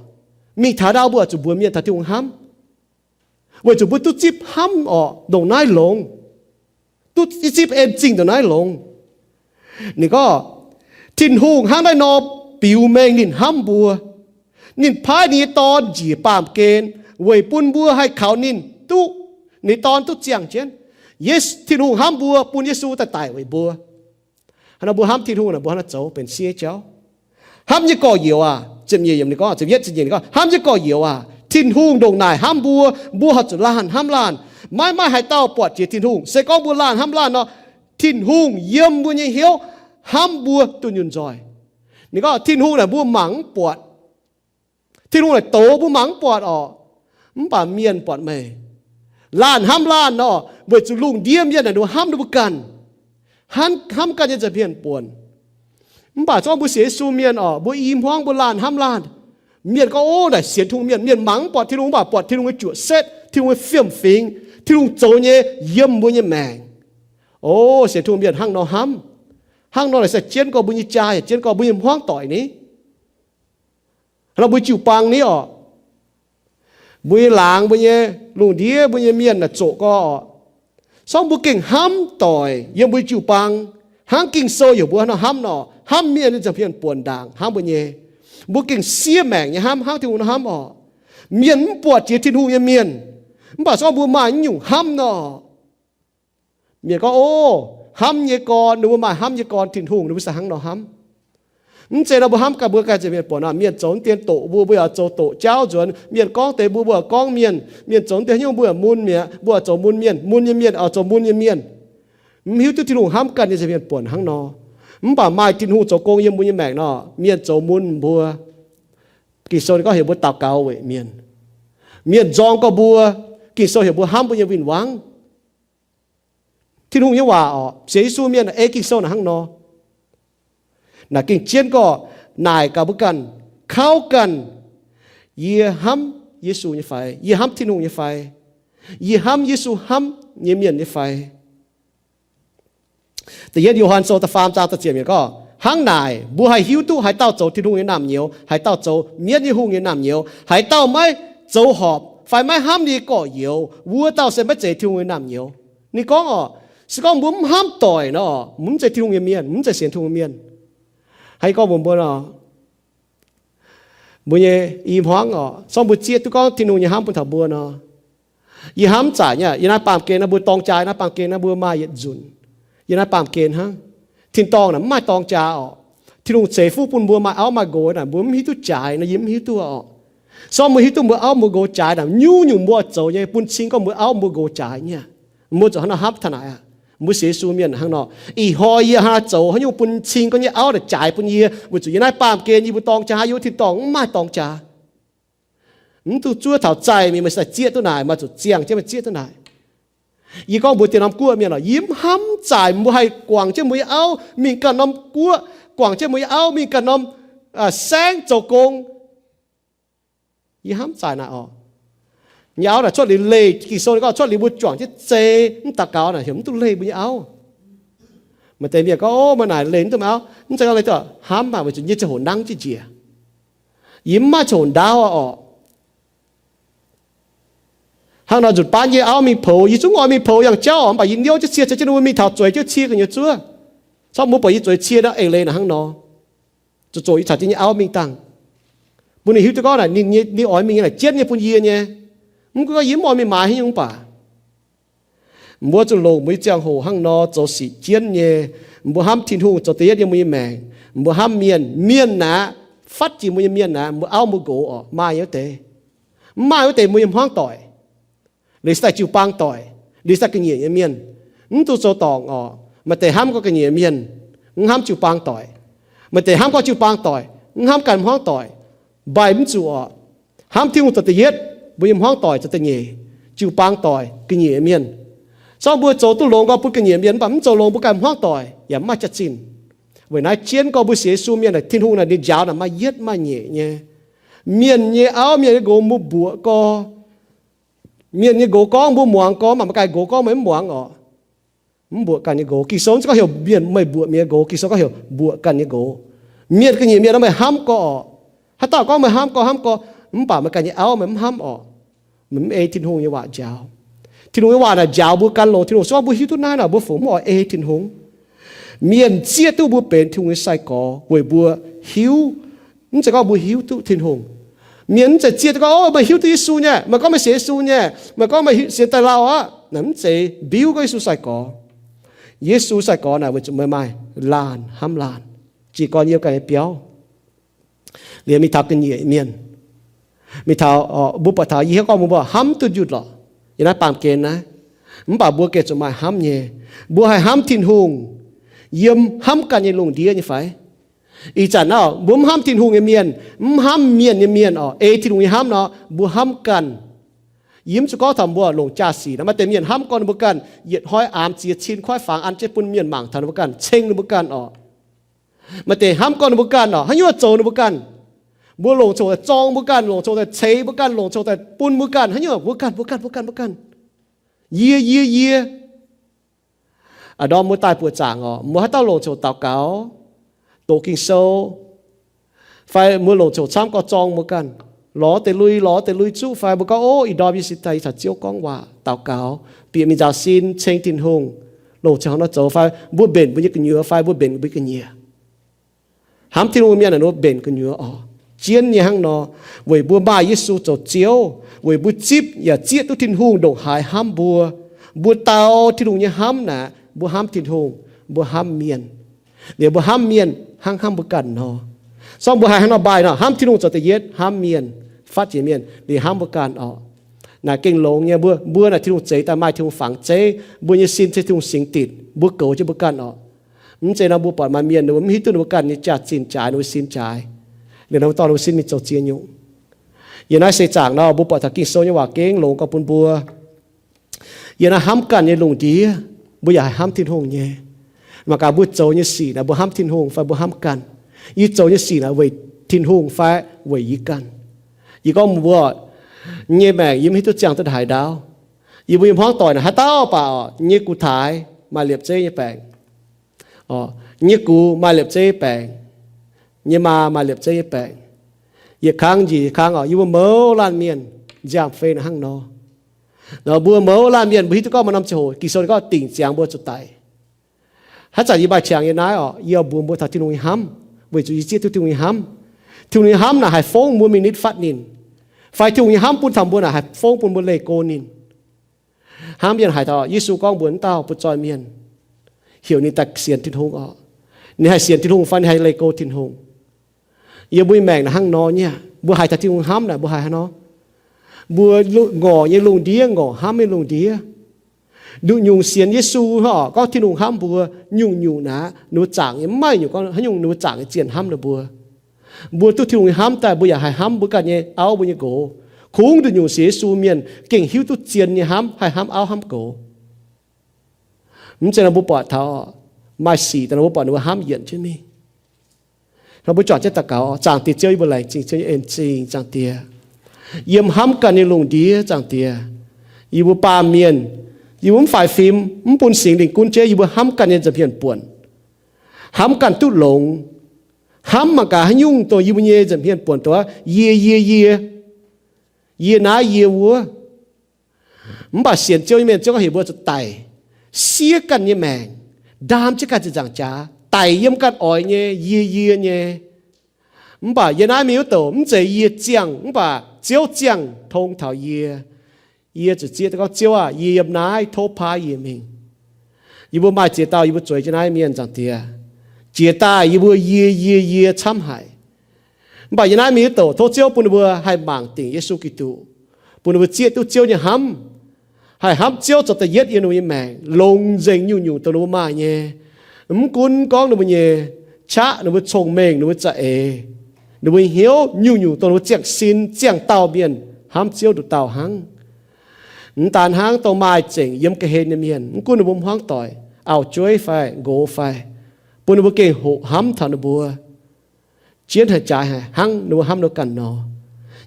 Mingh taux ndau mbuo zuqc mbuox mienh taux Tin-Hungh hnamv, weic zuqc mbuo duqv zipv hnamv oc, ndongc naaiv longx. Duqv zipv en zingh ndongc naaiv longx. Ninh gorngv, Tin-Hungh hnangv naaiv nor biux mengh ninh hnamv mbuo. Ninh paaiv ninh nyei Dorn njiec baamh gen weic bun mbuo haih kaux ninh duqv, ninh nyei Dorn duqv ziangh jienv. Yesu, Tin-Hungh hnamv mbuo bun Yesu daaih daic weic mbuo. Hnangv nor mbuo hnamv Tin-Hungh naaic mbuo hnangv naaiv zoux benx siev jauv. Hnamv nyei gorx-youz aac, ziepc nyeic yiemc ninh gorngv, ziepc yietv, ziepc nyeic ninh gorngv, hnamv nyei gorx-youz aac, Tin-Hungh ndongc naaic hnamv mbuo, mbuo horpc zuqc laanh hnamv laanh. Maiv maaih haaix dauh buatc jiex Tin-Hungh. Se gorngv mbuo laanh hnamv laanh nor, Tin-Hungh yiem mbuo nyei hnyouv hnamv mbuo duqv nyunc nzoih. Ninh gorngv Tin-Hungh naaic mbuo mangc mv buatc. Tin-Hungh naaic douz mbuo mangc mv buatc orqc, mv baac mienh buatc meih. Laanh hnamv laanh nor, weic zuqc lungh ndiev mienh naaic ninh mbuo hnamv ninh mbuo ganh, hnamv, hnamv ganh nyei nza'hmien buonc. Mv baac zorqv mbuo sienx Yesu mienh orqc, mbuo i hmuangv mbuo laanh hnamv laanh. Mienh gorngv, ov, naaic sienx Tin-Hungh mienh, mienh mangc mv buatc Tin-Hungh, mv baac buatc Tin-Hungh nyei juoqc setv, Tin-Hungh nyei fiem-fingx, Tin-Hungh zoux nyei yiem mbuo nyei maengc. O, sienx Tin-Hungh mienh hnangv nor hnamv. Hnangv nor naaic se jienv gorx mbuo nyei jaa, yaac jienv gorx mbuo nyei hmuangv doic ni. Hnangv nor mbuo jiu-baang ni orqc, mbuo nyei laangz, mbuo nyei lungh ndiev, mbuo nyei mienh naaic zoqc gorx orqc. Sorng mbuo gengh hnamv doic yiem mbuo jiu-baang, hnangv Ging-Sou heuc mbuo hnangv nor hnamv nor, hnamv mienh nyei nza'hmien buonc ndaangc hnamv mbuo nyei. Mbuo gengh siev maengc nyei hnamv, hnangv Tin-Hungh nor hnamv orqc. Mienh mv buatc jiex Tin-Hungh nyei mienh, mv baac sorng mbuo maaih nyungc hnamv nor, mienh gorngv, o, hnamv nyei gorn, ninh mbuo maaih hnamv nyei gorn Tin-Hungh, ninh mbuo se hnangv nor hnamv. Mv zeiz nor mbuo hnamv ganh mbuo ganh nza'hmien buonc aqv. Mienh zoux deix doqc mbuo, mbuo yaac zoux doqc jauv nzuonx. Mienh gorngv deix mbuo, mbuo yaac gorngv mienh. Mienh zoux deix hnyouv mbuo yaac mun mienh, mbuo yaac zoux mun mienh. Mun nyei mienh oix zoux mun nyei mienh. Mv hiuv duqv Tin-Hungh hnamv ganh nyei nza'hmien buonc hnangv nor. Mv baac maaih Tin-Hungh zoux gong yiem mbuo nyei maengc nor, mienh zoux mun mbuo. Ging-Sou ninh gorngv heuc mbuo daux gaux weic mienh. Mienh nzorng gorx mbuo, Ging-Sou heuc mbuo hnamv mbuo nyei win-wangv. Tin-Hungh nyei waac orqc, sienx Yesu mienh ei Ging-Sou naaic hnangv nor. Naaic gengh jienv gorx naaic gaax mbuo ganh, kauv ganh, yie hnamv Yesu nyei fai? Yie hnamv Tin-Hungh nyei fai? Yie hnamv Yesu hnamv nyei mienh nyei fai? Da'yietv Yo^han Sou da'faam zaang da'ziepc yiemc gorngv, hnangv naaic mbuo haih hiuv duqv haaix dauh zoux Tin-Hungh nyei naamh nyouz, haaix dauh zoux mienv nyei hungh nyei naamh nyouz. Haaix dauh maiv zoux horpc fai maiv hnamv ninh nyei gorx-youz, wuov dauh se maiv zeiz Tin-Hungh nyei naamh nyouz. Ninh gorngv orqc, se gorngv mbuo mv hnamv doic nor, mv zeiz Tin-Hungh nyei mienh, mv zeiz sienx Tin-Hungh mienh. Hnangv yie gorngv mbuox mbuo nor, mbuo nyei i hmuangv oc, se gorngv mbuo zieqv duqv gorngv Tin-Hungh nyei hnamv bun taux mbuo nor, yie hnamv mv zaic nyei. Yiem naaiv baamh gen naaiv mbuo dorng jaa, naaiv baamh gen naaiv mbuo maaih yietc nzunc. Yiem naaiv baamh gen hnangv, tin-dorngh naaic mv maaih dorng jaa oc. Tin-Hungh ceix fuqv bun mbuo maaih auv maaih nqox naaic, mbuo mv hiuv duqv jaaix nor, yie mv hiuv duqv oc. Se gorngv mbuo hiuv duqv mbuo auv mbuo nqox jaaix naaic, nyungc-nyungc mbuo oix zoux nyei bun cing gorngv mbuo auv mbuo nqox jaaix nyei. Mbuo zuqc hnangv nor hnamv taux naaic aqv. Mbuo sienx Yesu mienh hnangv nor, ih hnoi yie hnangv haaix zoux, haaix nyungc bun cing gorngv nyei auv naaic jaaix bun yie, weic zuqc yiem naaiv baamh gen yie mbuo dorng jaa, yiem wuov tin-dorngh mv maaih dorng jaa. Mv duqv zuov taux zaih mingh, meih se zieqv duqv naaic, maaih zuqc ziangh jienv meih zieqv duqv naaic. Yie gorngv mbuox dieh norm guoqv mienh oc, yie mv hnamv mv zaic mbuo haih guangc jienv mbuo nyei auv mingh ganh norm guoqv, guangc jienv mbuo nyei auv mingh ganh norm saengv zoux gong. Yie hnamv mv zaic naaic oc. Nyei auv naaic cuotv liuz leih, Ging-Sou gorngv cuotv liuz mbuo juangc jienv zei mv daux gaux naaic, heuc mv duqv leih mbuo nyei auv. Maaih deix mienh gorngv, o, meih naaic leih mv duqv meih auv, mv zeiz gorngv leih duqv, hnamv maah, weic zuqc nyei ziangh hoc nangv jienv njiec. Yie mv maaih ziangh hoc ndaauv oc. Hnangv nor nzunc baav yie auv mingh poux, yie zungv oix mingh poux yangh jauv oc, mv baac yie niouv jienv cie, cie jienv wuov mingh taux zueiz jienv cie gu'nyuoz zuov. Caux mbuo buatc yie zueiz cie nor eix leiz naaic hnangv nor, zoqc zoqc yie caux jienv nyei auv mingh dangh, bun ninh hiuv duqv gorngv naaic ninh oix mingh nyei naaic jienv nyei bun yie nyei. Mv gunv gorngv yie mv oix mingh maaiz haaix nyungc mv baac mbuo zuqc longc mbuo nyei ziangh hoc hnangv nor zoux sic jienv nyei. Mbuo hnamv Tin-Hungh zoux da'yietv yiem mbuo nyei maengc. Mbuo hnamv mienh, mienh naaic, fatv jiex mbuo nyei mienh naaic, mbuo auv mbuo nqox oc, maaih nyei wuov deix. Mv maaih wuov deix mbuo nyei hmuangv doic, liuz se daaih jiu-baang doic, liuz se daaih ga'nyiec nyei mienh, mv duqv zoux dorngc oc. Maaih deix hnamv gorngv ga'nyiec mienh, mv hnamv jiu-baang doic. Maaih deix hnamv gorngv jiu-baang doic, mv hnamv ganh hmuangv doic. Mbaih mv zuqc oc. Hnamv Tin-Hungh zoux da'yietv, mbuo nyei hmuangv doic zoux da'nyeic, jiu-baang doic, ga'nyiec mienh. Se gorngv mbuo zoux duqv longx gorngv bun ga'nyiec mienh, mv baac mv zoux longx mbuo ganh hmuangv doic yaac mv maaih jaax-zinh. Weic naaiv jienv gorngv mbuo sienx Yesu mienh naaic, Tin-Hungh naaic ninh njaaux naaic maaih yietv maaih nyeic nyei. Mienh nyei auv mienh nyei nqox mbuo mbuoqc gorx, mienh nyei nqox gorngv mbuo muangx gorx, mv baac meih ganh nqox gorngv meih mv muangx oc. Mv mbuoqc ganh nyei nqox. Ging-Sou mv zeiz gorngv heuc mienh, meih mbuoqc mienh nyei nqox. Ging-Sou gorngv heuc mbuoqc ganh nyei nqox. Mienh ga'nyiec mienh nor meih hnamv gorx oc. Haaix dauh gorngv meih hnamv gorx hnamv gorx, mv baac meih ganh nyei auv meih mv hnamv oc. Meih mv ei Tin-Hungh nyei waac njaaux. Tin-Hungh nyei waac naaic njaaux mbuo gan longx. Tin-Hungh se gorngv mbuo hiuv duqv naaiv naaic, mbuo fungc mv oix ei Tin-Hungh. Mienh zieqv duqv mbuo benx Tin-Hungh nyei sai-gorx weic mbuo hiuv, mv zeiz gorngv mbuo hiuv duqv Tin-Hungh. Mienh mv zeiz zieqv duqv gorngv, o, meih hiuv duqv Yesu nyei, meih gorngv meih sienx Yesu nyei, meih gorngv meih sienx daaih lauh aqv. Naaic mv zeiz mbiuv gorngv Yesu sai-gorx. Yesu sai-gorx naaic weic zuqc meih maaih laanh hnamv laanh, jiez gorn yiem ganh nyei biauv. Liuz mingh taux ga'nyiec mienh, mingh taux, mbuo buatc taux yie heuc gorngv mbuo hnamv duqv njunc lorqc. Yiem naaiv baamh gen naaiv, mv baac mbuo gengh zuqc maaih hnamv nyei. Mbuo haih hnamv Tin-Hungh yiem hnamv ganh nyei lungh ndiev nyei fai? Ih zanc naaiv mbuo mv hnamv Tin-Hungh nyei mienh, mv hnamv mienh nyei mienh oc, ei Tin-Hungh nyei hnamv nor, mbuo hnamv ganh. Yie mv zuqc gorngv taux mbuo longc jaa-sic naaic, maaih deix mienh hnamv gorn ninh mbuo ganh yietc hnoi aamx ziex cin kuaaiv fangx an jienv bun mienh mangc taux ninh mbuo ganh, ceng ninh mbuo ganh oc. Maaih deix hnamv gorn ninh mbuo ganh oc, haaix nyungc zoux ninh mbuo ganh. Mbuo longc coc daaih zorng mbuo ganh, longc coc daaih ceix mbuo ganh, longc coc daaih bun mbuo ganh, haaix nyungc mbuo ganh, mbuo ganh, mbuo ganh, mbuo ganh. Yie, yie, yie. A'ndorm mbuo daaih buoqc zaangc oc, mbuo haaix dauh longc coc daux gaux, doqc Ging-Sou, fai mbuo longc coc camv gorx zorng mbuo ganh, lorz deix lui, lorz deix lui zuqv fai mbuo gorngv, o, ih ndorm yie cingx daaih yie caux Ziouv gorngv waac daux gaux, bieqc mingh nzaaux sin ceng Tin-Hungh, longc coc hnangv nor zoux fai mbuo mbenc mbuo nyei gu'nyuoz fai mbuo mbenc mbuo ga'nyiec. Hnamv Tin-Hungh mienh naaic mbuo mbenc gu'nyuoz oc. Jienv nyei hnangv nor, weic mbuo maaih Yesu zoux Ziouv, weic mbuo zipv yaac zieqv duqv Tin-Hungh ndongc haaix hnamv mbuo. Mbuo dau Tin-Hungh nyei hnamv naaic, mbuo hnamv Tin-Hungh, mbuo hnamv mienh. Liuz mbuo hnamv mienh hnangv hnamv mbuo ganh nor. Se gorngv mbuo haih hnangv nor mbaih nor, hnamv Tin-Hungh zoux da'yietv, hnamv mienh, fatv jiex mienh, liuz hnamv mbuo ganh oc. Naaic gengh longx nyei, mbuo, mbuo naaic Tin-Hungh zeix daaih maaih Tin-Hungh fangx zeiv, mbuo nyei sin se Tin-Hungh singx ditc, mbuo goux jienv mbuo ganh oc. Mv zeiz nor mbuo buatc maaih mienh ninh mbuo mv hiuv duqv ninh mbuo ganh nyei jaax-zinh jaaix, ninh mbuo sin jaaix, liuz nor mbuo dorh ninh mbuo sin mingh zoux ziex nyungc. Yiem naaiv seix zaangc nor mbuo buatc taux Ging-Sou nyei waac gengh longx gorx bun mbuo. Yiem naaiv hnamv ganh nyei lungh ndiev, mbuo yaac haih hnamv Tin-Hungh nyei. Mangc gaax mbuo zoux nyei sic naaic mbuo hnamv Tin-Hungh fai mbuo hnamv ganh? Yie zoux nyei sic naaic weic Tin-Hungh fai weic yie ganh? Yie gorngv mbuo nyei maengc yie mv hiuv duqv ziangh duqv haaix ndaauv. Yie mbuo nyei hmuangv doic naaic haaix dauh baac oc, nyei gux taaix maaih liepc zeiv nyei baengc. Nyei gux maaih liepc zeiv nyei baengc. Nyei maa maaih liepc zeiv nyei baengc. Yietc kangv njiec yietc kangv oc, yie mbuo mouz laanh mienh nziaamv-fei naaic hnangv nor. Nor mbuo mouz laanh mienh mbuo hiuv duqv gorngv maaih norm ziangh hoc Ging-Sou ninh gorngv dingc ziangx mbuo zuqc daic. Haaix zanc yie maaih qangx yiem naaiv oc, yie mbuox mbuo taux Tin-Hungh nyei hnamv, weic zuqc yie zieqv duqv Tin-Hungh nyei hnamv. Tin-Hungh nyei hnamv naaic haih fongv mbuo mingh nitv fatv ninh, fai Tin-Hungh nyei hnamv bun taux mbuo naaic haih fongv bun mbuo leih go ninh. Hnangv mienh haaix dauh, Yesu gorngv mbuox wuov dauh butv zoih mienh, heuc ninh daaih sienx Tin-Hungh orqc, ninh haih sienx Tin-Hungh fai ninh haih leih go Tin-Hungh? Yiem mbuo nyei maengc naaic hnangv nor nyei aqv. Mbuo haiz taux Tin-Hungh hnamv naaic mbuo haiz haaix nor? Mbuo ngorc nyei lungh ndiev, ngorc hnamv nyei lungh ndiev, nduqc nyungc sienx Yesu orqc, gorngv Tin-Hungh hnamv mbuo nyungc-nyungc naaic, ninh mbuo zaangc nyei, maiv nyungc gorngv haaix nyungc, ninh mbuo zaangc nyei zienh hnamv ninh mbuo. Mbuo duqv Tin-Hungh nyei hnamv daaih, mbuo yaac haih hnamv mbuo ganh nyei auv mbuo nyei nqox. Kungx nduqc nyungc sienx Yesu mienh gengh hiuv duqv zienh nyei hnamv, haih hnamv auv hnamv nqox. Mv zeiz nor mbuo buatc taux maaih sic daaih nor mbuo buatc ninh mbuo hnamv yietc jienv mingh. Nor mbuo juangc jienv daux gaux. Zaangc Diex Ziouv, yie mbuo laengz zingh Ziouv nyei en zingh, Zaangc Diex. Yiem hnamv ganh nyei lungh ndiev, Zaangc Diex, yie mbuo baamh mienh, yie mbuo mv faix fim, mv bun Singx Lingh gunv jienv, yie mbuo hnamv ganh nyei nza'hmien buonc, hnamv ganh duqv longx, hnamv mangc gaax haaix nyungc dongh yie mbuo nyei nza'hmien buonc dongh yie, yie, yie, yie naaiv yie wuov. Mv baac sienx Ziouv nyei mienh, Ziouv gorngv heuc mbuo zuqc daic, siev ganh nyei maengc, ndaam jienv ganh ziepc nzaangc jaax, daic yiem ganh oix nyei, yie, yie nyei. Mv baac yie naaiv mingh wuov douc mv zeiz yie ziangh, mv baac Ziouv ziangh tong taux yie. Yie zuqc zieqv daaih gorngv, Ziouv aah, yie yiem naaiv, tov paaiv yie mingh. Yie mbuo maaih ziex dauh yie mbuo zueiz jienv naaiv mienh, Zaangc Diex, jiex daaih yie mbuo yie, yie, yie camv haic. Mv baac yie naaiv mingh wuov douc tov Ziouv bun ninh mbuo haih mangc dingc Yesu Giduc, bun ninh mbuo zieqv duqv Ziouv nyei hnamv, haih hnamv Ziouv zoux da'yietv yiem ninh mbuo nyei maengc, longx nzengc nyungc-nyungc dongh ninh mbuo maaih nyei. Mv gunv gorngv ninh mbuo nyei qaqv, ninh mbuo cong-mengh, ninh mbuo za'eix, ninh mbuo hnyouv, nyungc-nyungc dongh ninh mbuo ziangh sin ziangh dauh mienh hnamv Ziouv nduqc dauh hnangv. Mv daan hnangv, dongh maaih zengc yiem ga'hlen nyei mienh, mv gunv ninh mbuo hmuangv doic, auv-jueiv fai nqox fai, bun ninh mbuo gengh hoqc hnamv taux ninh mbuo, jienv haic jaaix haic hnangv ninh mbuo hnamv ninh mbuo ganh nor.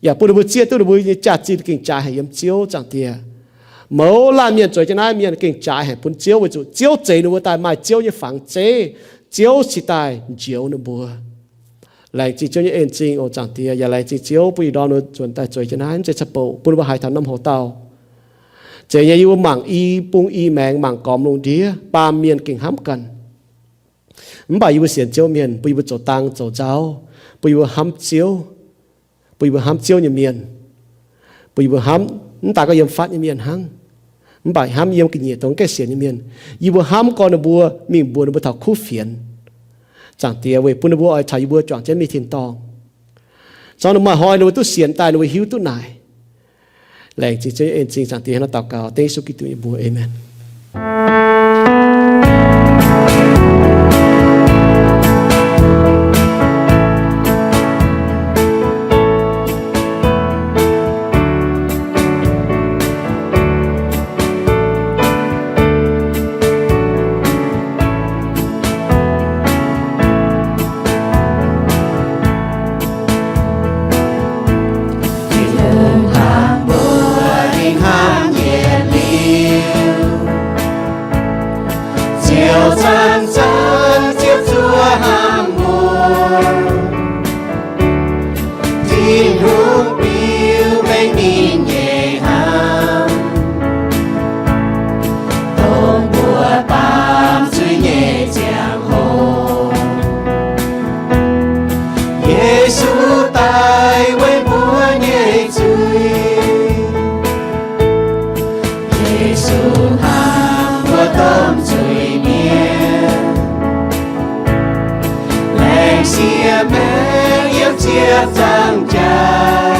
Yaac bun ninh mbuo zieqv duqv ninh mbuo nyei jaax-zinh gengh jaaix haic yiem Ziouv, Zaangc Diex. Mouz laanh mienh zueiz jienv naaiv mienh gengh jaaix haic bun Ziouv weic zuqc Ziouv zeix ninh mbuo daaih maaih Ziouv nyei fangx zeiv, Ziouv cingx daaih njoux ninh mbuo. Laengz zingh Ziouv nyei en zingh oc, Zaangc Diex. Yaac laengz zingh Ziouv bun ih ndorm ninh mbuo nzuonx daaih zueiz jienv naaiv, mv zeiz caux bouc, bun ninh mbuo haiz taux norm hoc dauh. Zeiz nyei, yie mbuo mangc i bung i maengx, mangc gormx lungh ndiev, baamh mienh gengh hnamv ganh. Mv baac yie mbuo sienx Ziouv mienh, bun yie mbuo zoux dang zoux nzauv, bun yie mbuo hnamv Ziouv, bun yie mbuo hnamv Ziouv nyei mienh, bun yie mbuo hnamv mv daaih gorngv yiem fatv nyei mienh hnangv, mv baac hnamv yiem ga'nyiec dongh mv gaengh sienx nyei mienh. Yie mbuo hnamv gorn ninh mbuo mingh mbuox ninh mbuo taux kuv fienx, Zaangc Diex, weic bun ninh mbuo oix caux yie mbuo juangc jienv mingh tin-dorngh. Zorngv ninh maaih hnoi ninh mbuo duqv sienx daaih, ninh mbuo hiuv duqv naaic. Laengz zingh Ziouv, en zingh Zaangc Diex, hnangv naaiv daux gaux dengv Yesu Giduc nyei mbuox. Aamen. Tin-Hungh hnamv mbuo, ninh hnamv yietc liuz, ziouc zanc-zanc ziouc zuov hnamv mbuo. Tin-Hungh biux mengh ninh nyei hnamv, dongh mbuo baamh zuiz nyei ziangh hoc. Yesu daaih weic mbuo nyei zuiz. Yesu hnamv mbuo domh zuiz-mienh, laengz sieqv maengc yiem ziepc nzaangc jaax.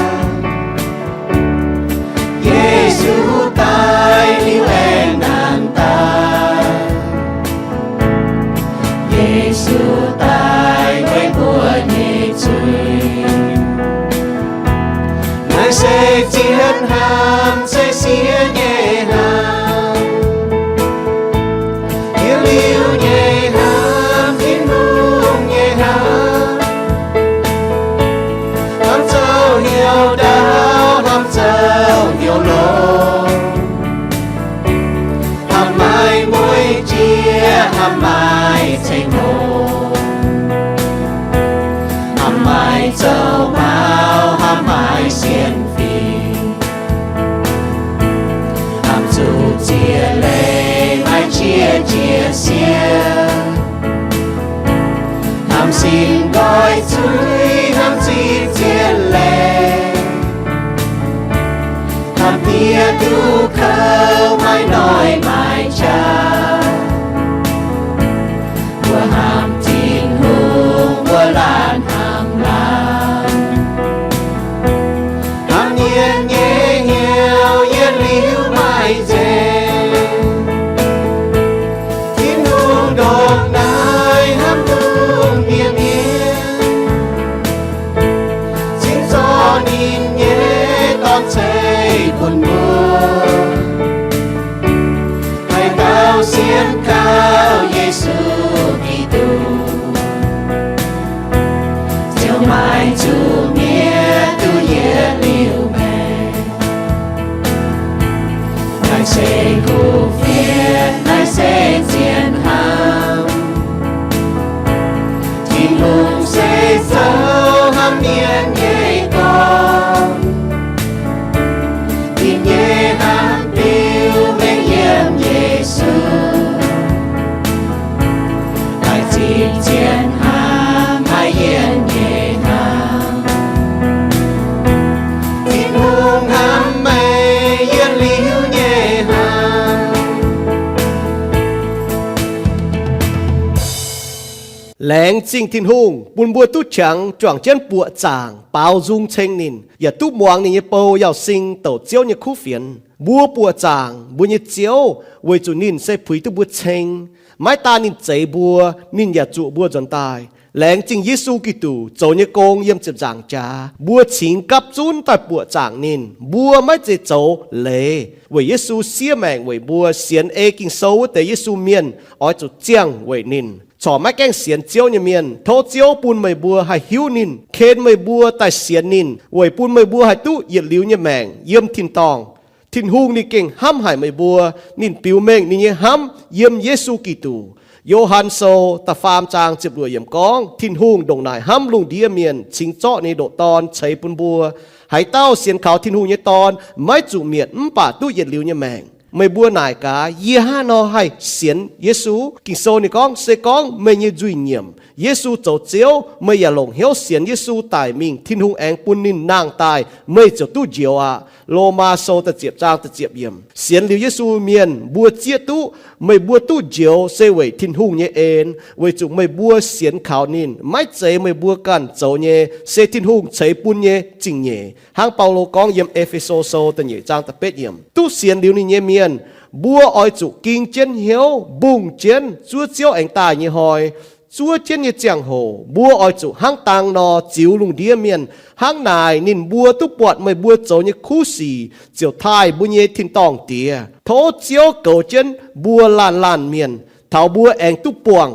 Yesu daaih liuz aengx nanc daaih. Yesu daaih weic mbuo nyei zuiz. Naaiv se zien hnamv, se siev nyei hnamv. Yietc liuz nyei hnamv, Tin-Hungh nyei hnamv. Hnamv zoux hnyouv ndaauv, hnamv zoux hnyouv longx. Hnamv maaih mueic jiex, hnamv maaih ceng-hlo. Hnamv maaih zoux maux, hnamv maaih sienx fim. Hnamv zuqc ziex leiz maaih qiex jiez siev. Hnamv sin nqoi zuiz, hnamv zinh Duqv kouv maiv noic maiv qaqv, mbuo hnamv Tin-Hungh mbuo laanh hnamv laanh, hnamv mienh nyei hnyouv yietc liuz maiv nzengc. Tin-Hungh ndongc naaiv hnamv duqv mienh mienh, cingx zorqv ninh nyei Dorn ceix bun mbuo, haaix dauh sienx kaux Yesu Giduc, ziouc maiv zuqc mietc duqv yietc liuz maengc. Naaiv se kuv fienx, naaiv se zien hnamv. Tin-Hungh se zoux hnamv mienh nyei Dorn. Ninh nyei hnamv biux mengh yiem Yesu, daaih zipv zien hnamv haiz yienh nyei hnamv. Tin-Hungh hnamv meih yietc liuz nyei hnamv. Laengz zingh Tin-Hungh bun mbuo duqv qangx juangc jienv buoqc zaangc baaux nzung ceng ninh, yaac duqv muangx ninh nyei bou Yauz Sing douc Ziouv nyei kuv fienx. Mbuo buoqc zaangc mbuo nyei Ziouv weic zuqc ninh se puix duqv mbuo ceng. Maiv daan ninh zeix mbuo, ninh yaac zuqc mbuo nzuonx daaih. Laengz zingh Yesu Giduc zoux nyei gong yiem ziepc nzaangc jaax, mbuo cingx gapv zunv daaih buoqc zaangc ninh. Mbuo maiv zeiz zoux leiz, weic Yesu siev maengc weic mbuo. Sienx ei Ging-Sou wuov deix Yesu mienh oix zuqc ziangh weic ninh. Corc maiv gaengh sienx Ziouv nyei mienh, tov Ziouv bun meih mbuo haih hiuv ninh, ken meih mbuo daaih sienx ninh, weic bun meih mbuo haih duqv yietc liuz nyei maengc yiem tin-dorngh. Tin-Hungh ninh gengh hnamv haic meih mbuo. Ninh biux mengh ninh nyei hnamv yiem Yesu Giduc. Yo^han Sou da'faam zaang ziepc luoqc yiemc gorngv, Tin-Hungh ndongc naaic hnamv lungh ndiev mienh, cingx zorqv ninh nyei ndoqc Dorn ceix bun mbuo. Haaix dauh sienx kaux Tin-Hungh nyei Dorn maiv zuqc mietc mv baac duqv yietc liuz nyei maengc. Meih mbuo naaic gaax, yie hnangv haaix nor haih sienx Yesu? Ging-Sou ninh gorngv, se gorngv meih nyei nzuih nyiemc, Yesu zoux Ziouv, meih yaac longc hnyouv sienx Yesu daic mingh, Tin-Hungh aengx bun ninh nangh daaih, meih ziouc duqv njoux aqv. Lomaa Sou da'ziepc zaang da'ziepc yiemc. Sienx liuz Yesu mienh mbuo zieqv duqv meih mbuo duqv njoux se weic Tin-Hungh nyei en, weic zuqc meih mbuo sienx kaux ninh. Maiv zeiz meih mbuo ganh zoux nyei, se Tin-Hungh ceix bun nyei zingh nyeic. Hnangv Baulo gorngv yiem E^fe^so Sou da'nyeic zaang da'betv yiemc, duqv sienx liuz ninh nyei mienh, mbuo oix zuqc ging jienv hnyouv, mbungh jienv zuov Ziouv aengx daaih nyei hnoi. Zuov jienv nyei ziangh hoc mbuo oix zuqc hnangv dang nor ziux lungh ndiev mienh. Hnangv naaic ninh mbuo duqv buatc meih mbuo zoux nyei kuv sic, ziouc taaih mbuo nyei tin-dorngh Diex. Tov Ziouv goux jienv mbuo laanh laanh mienh, taux mbuo aengx duqv buangh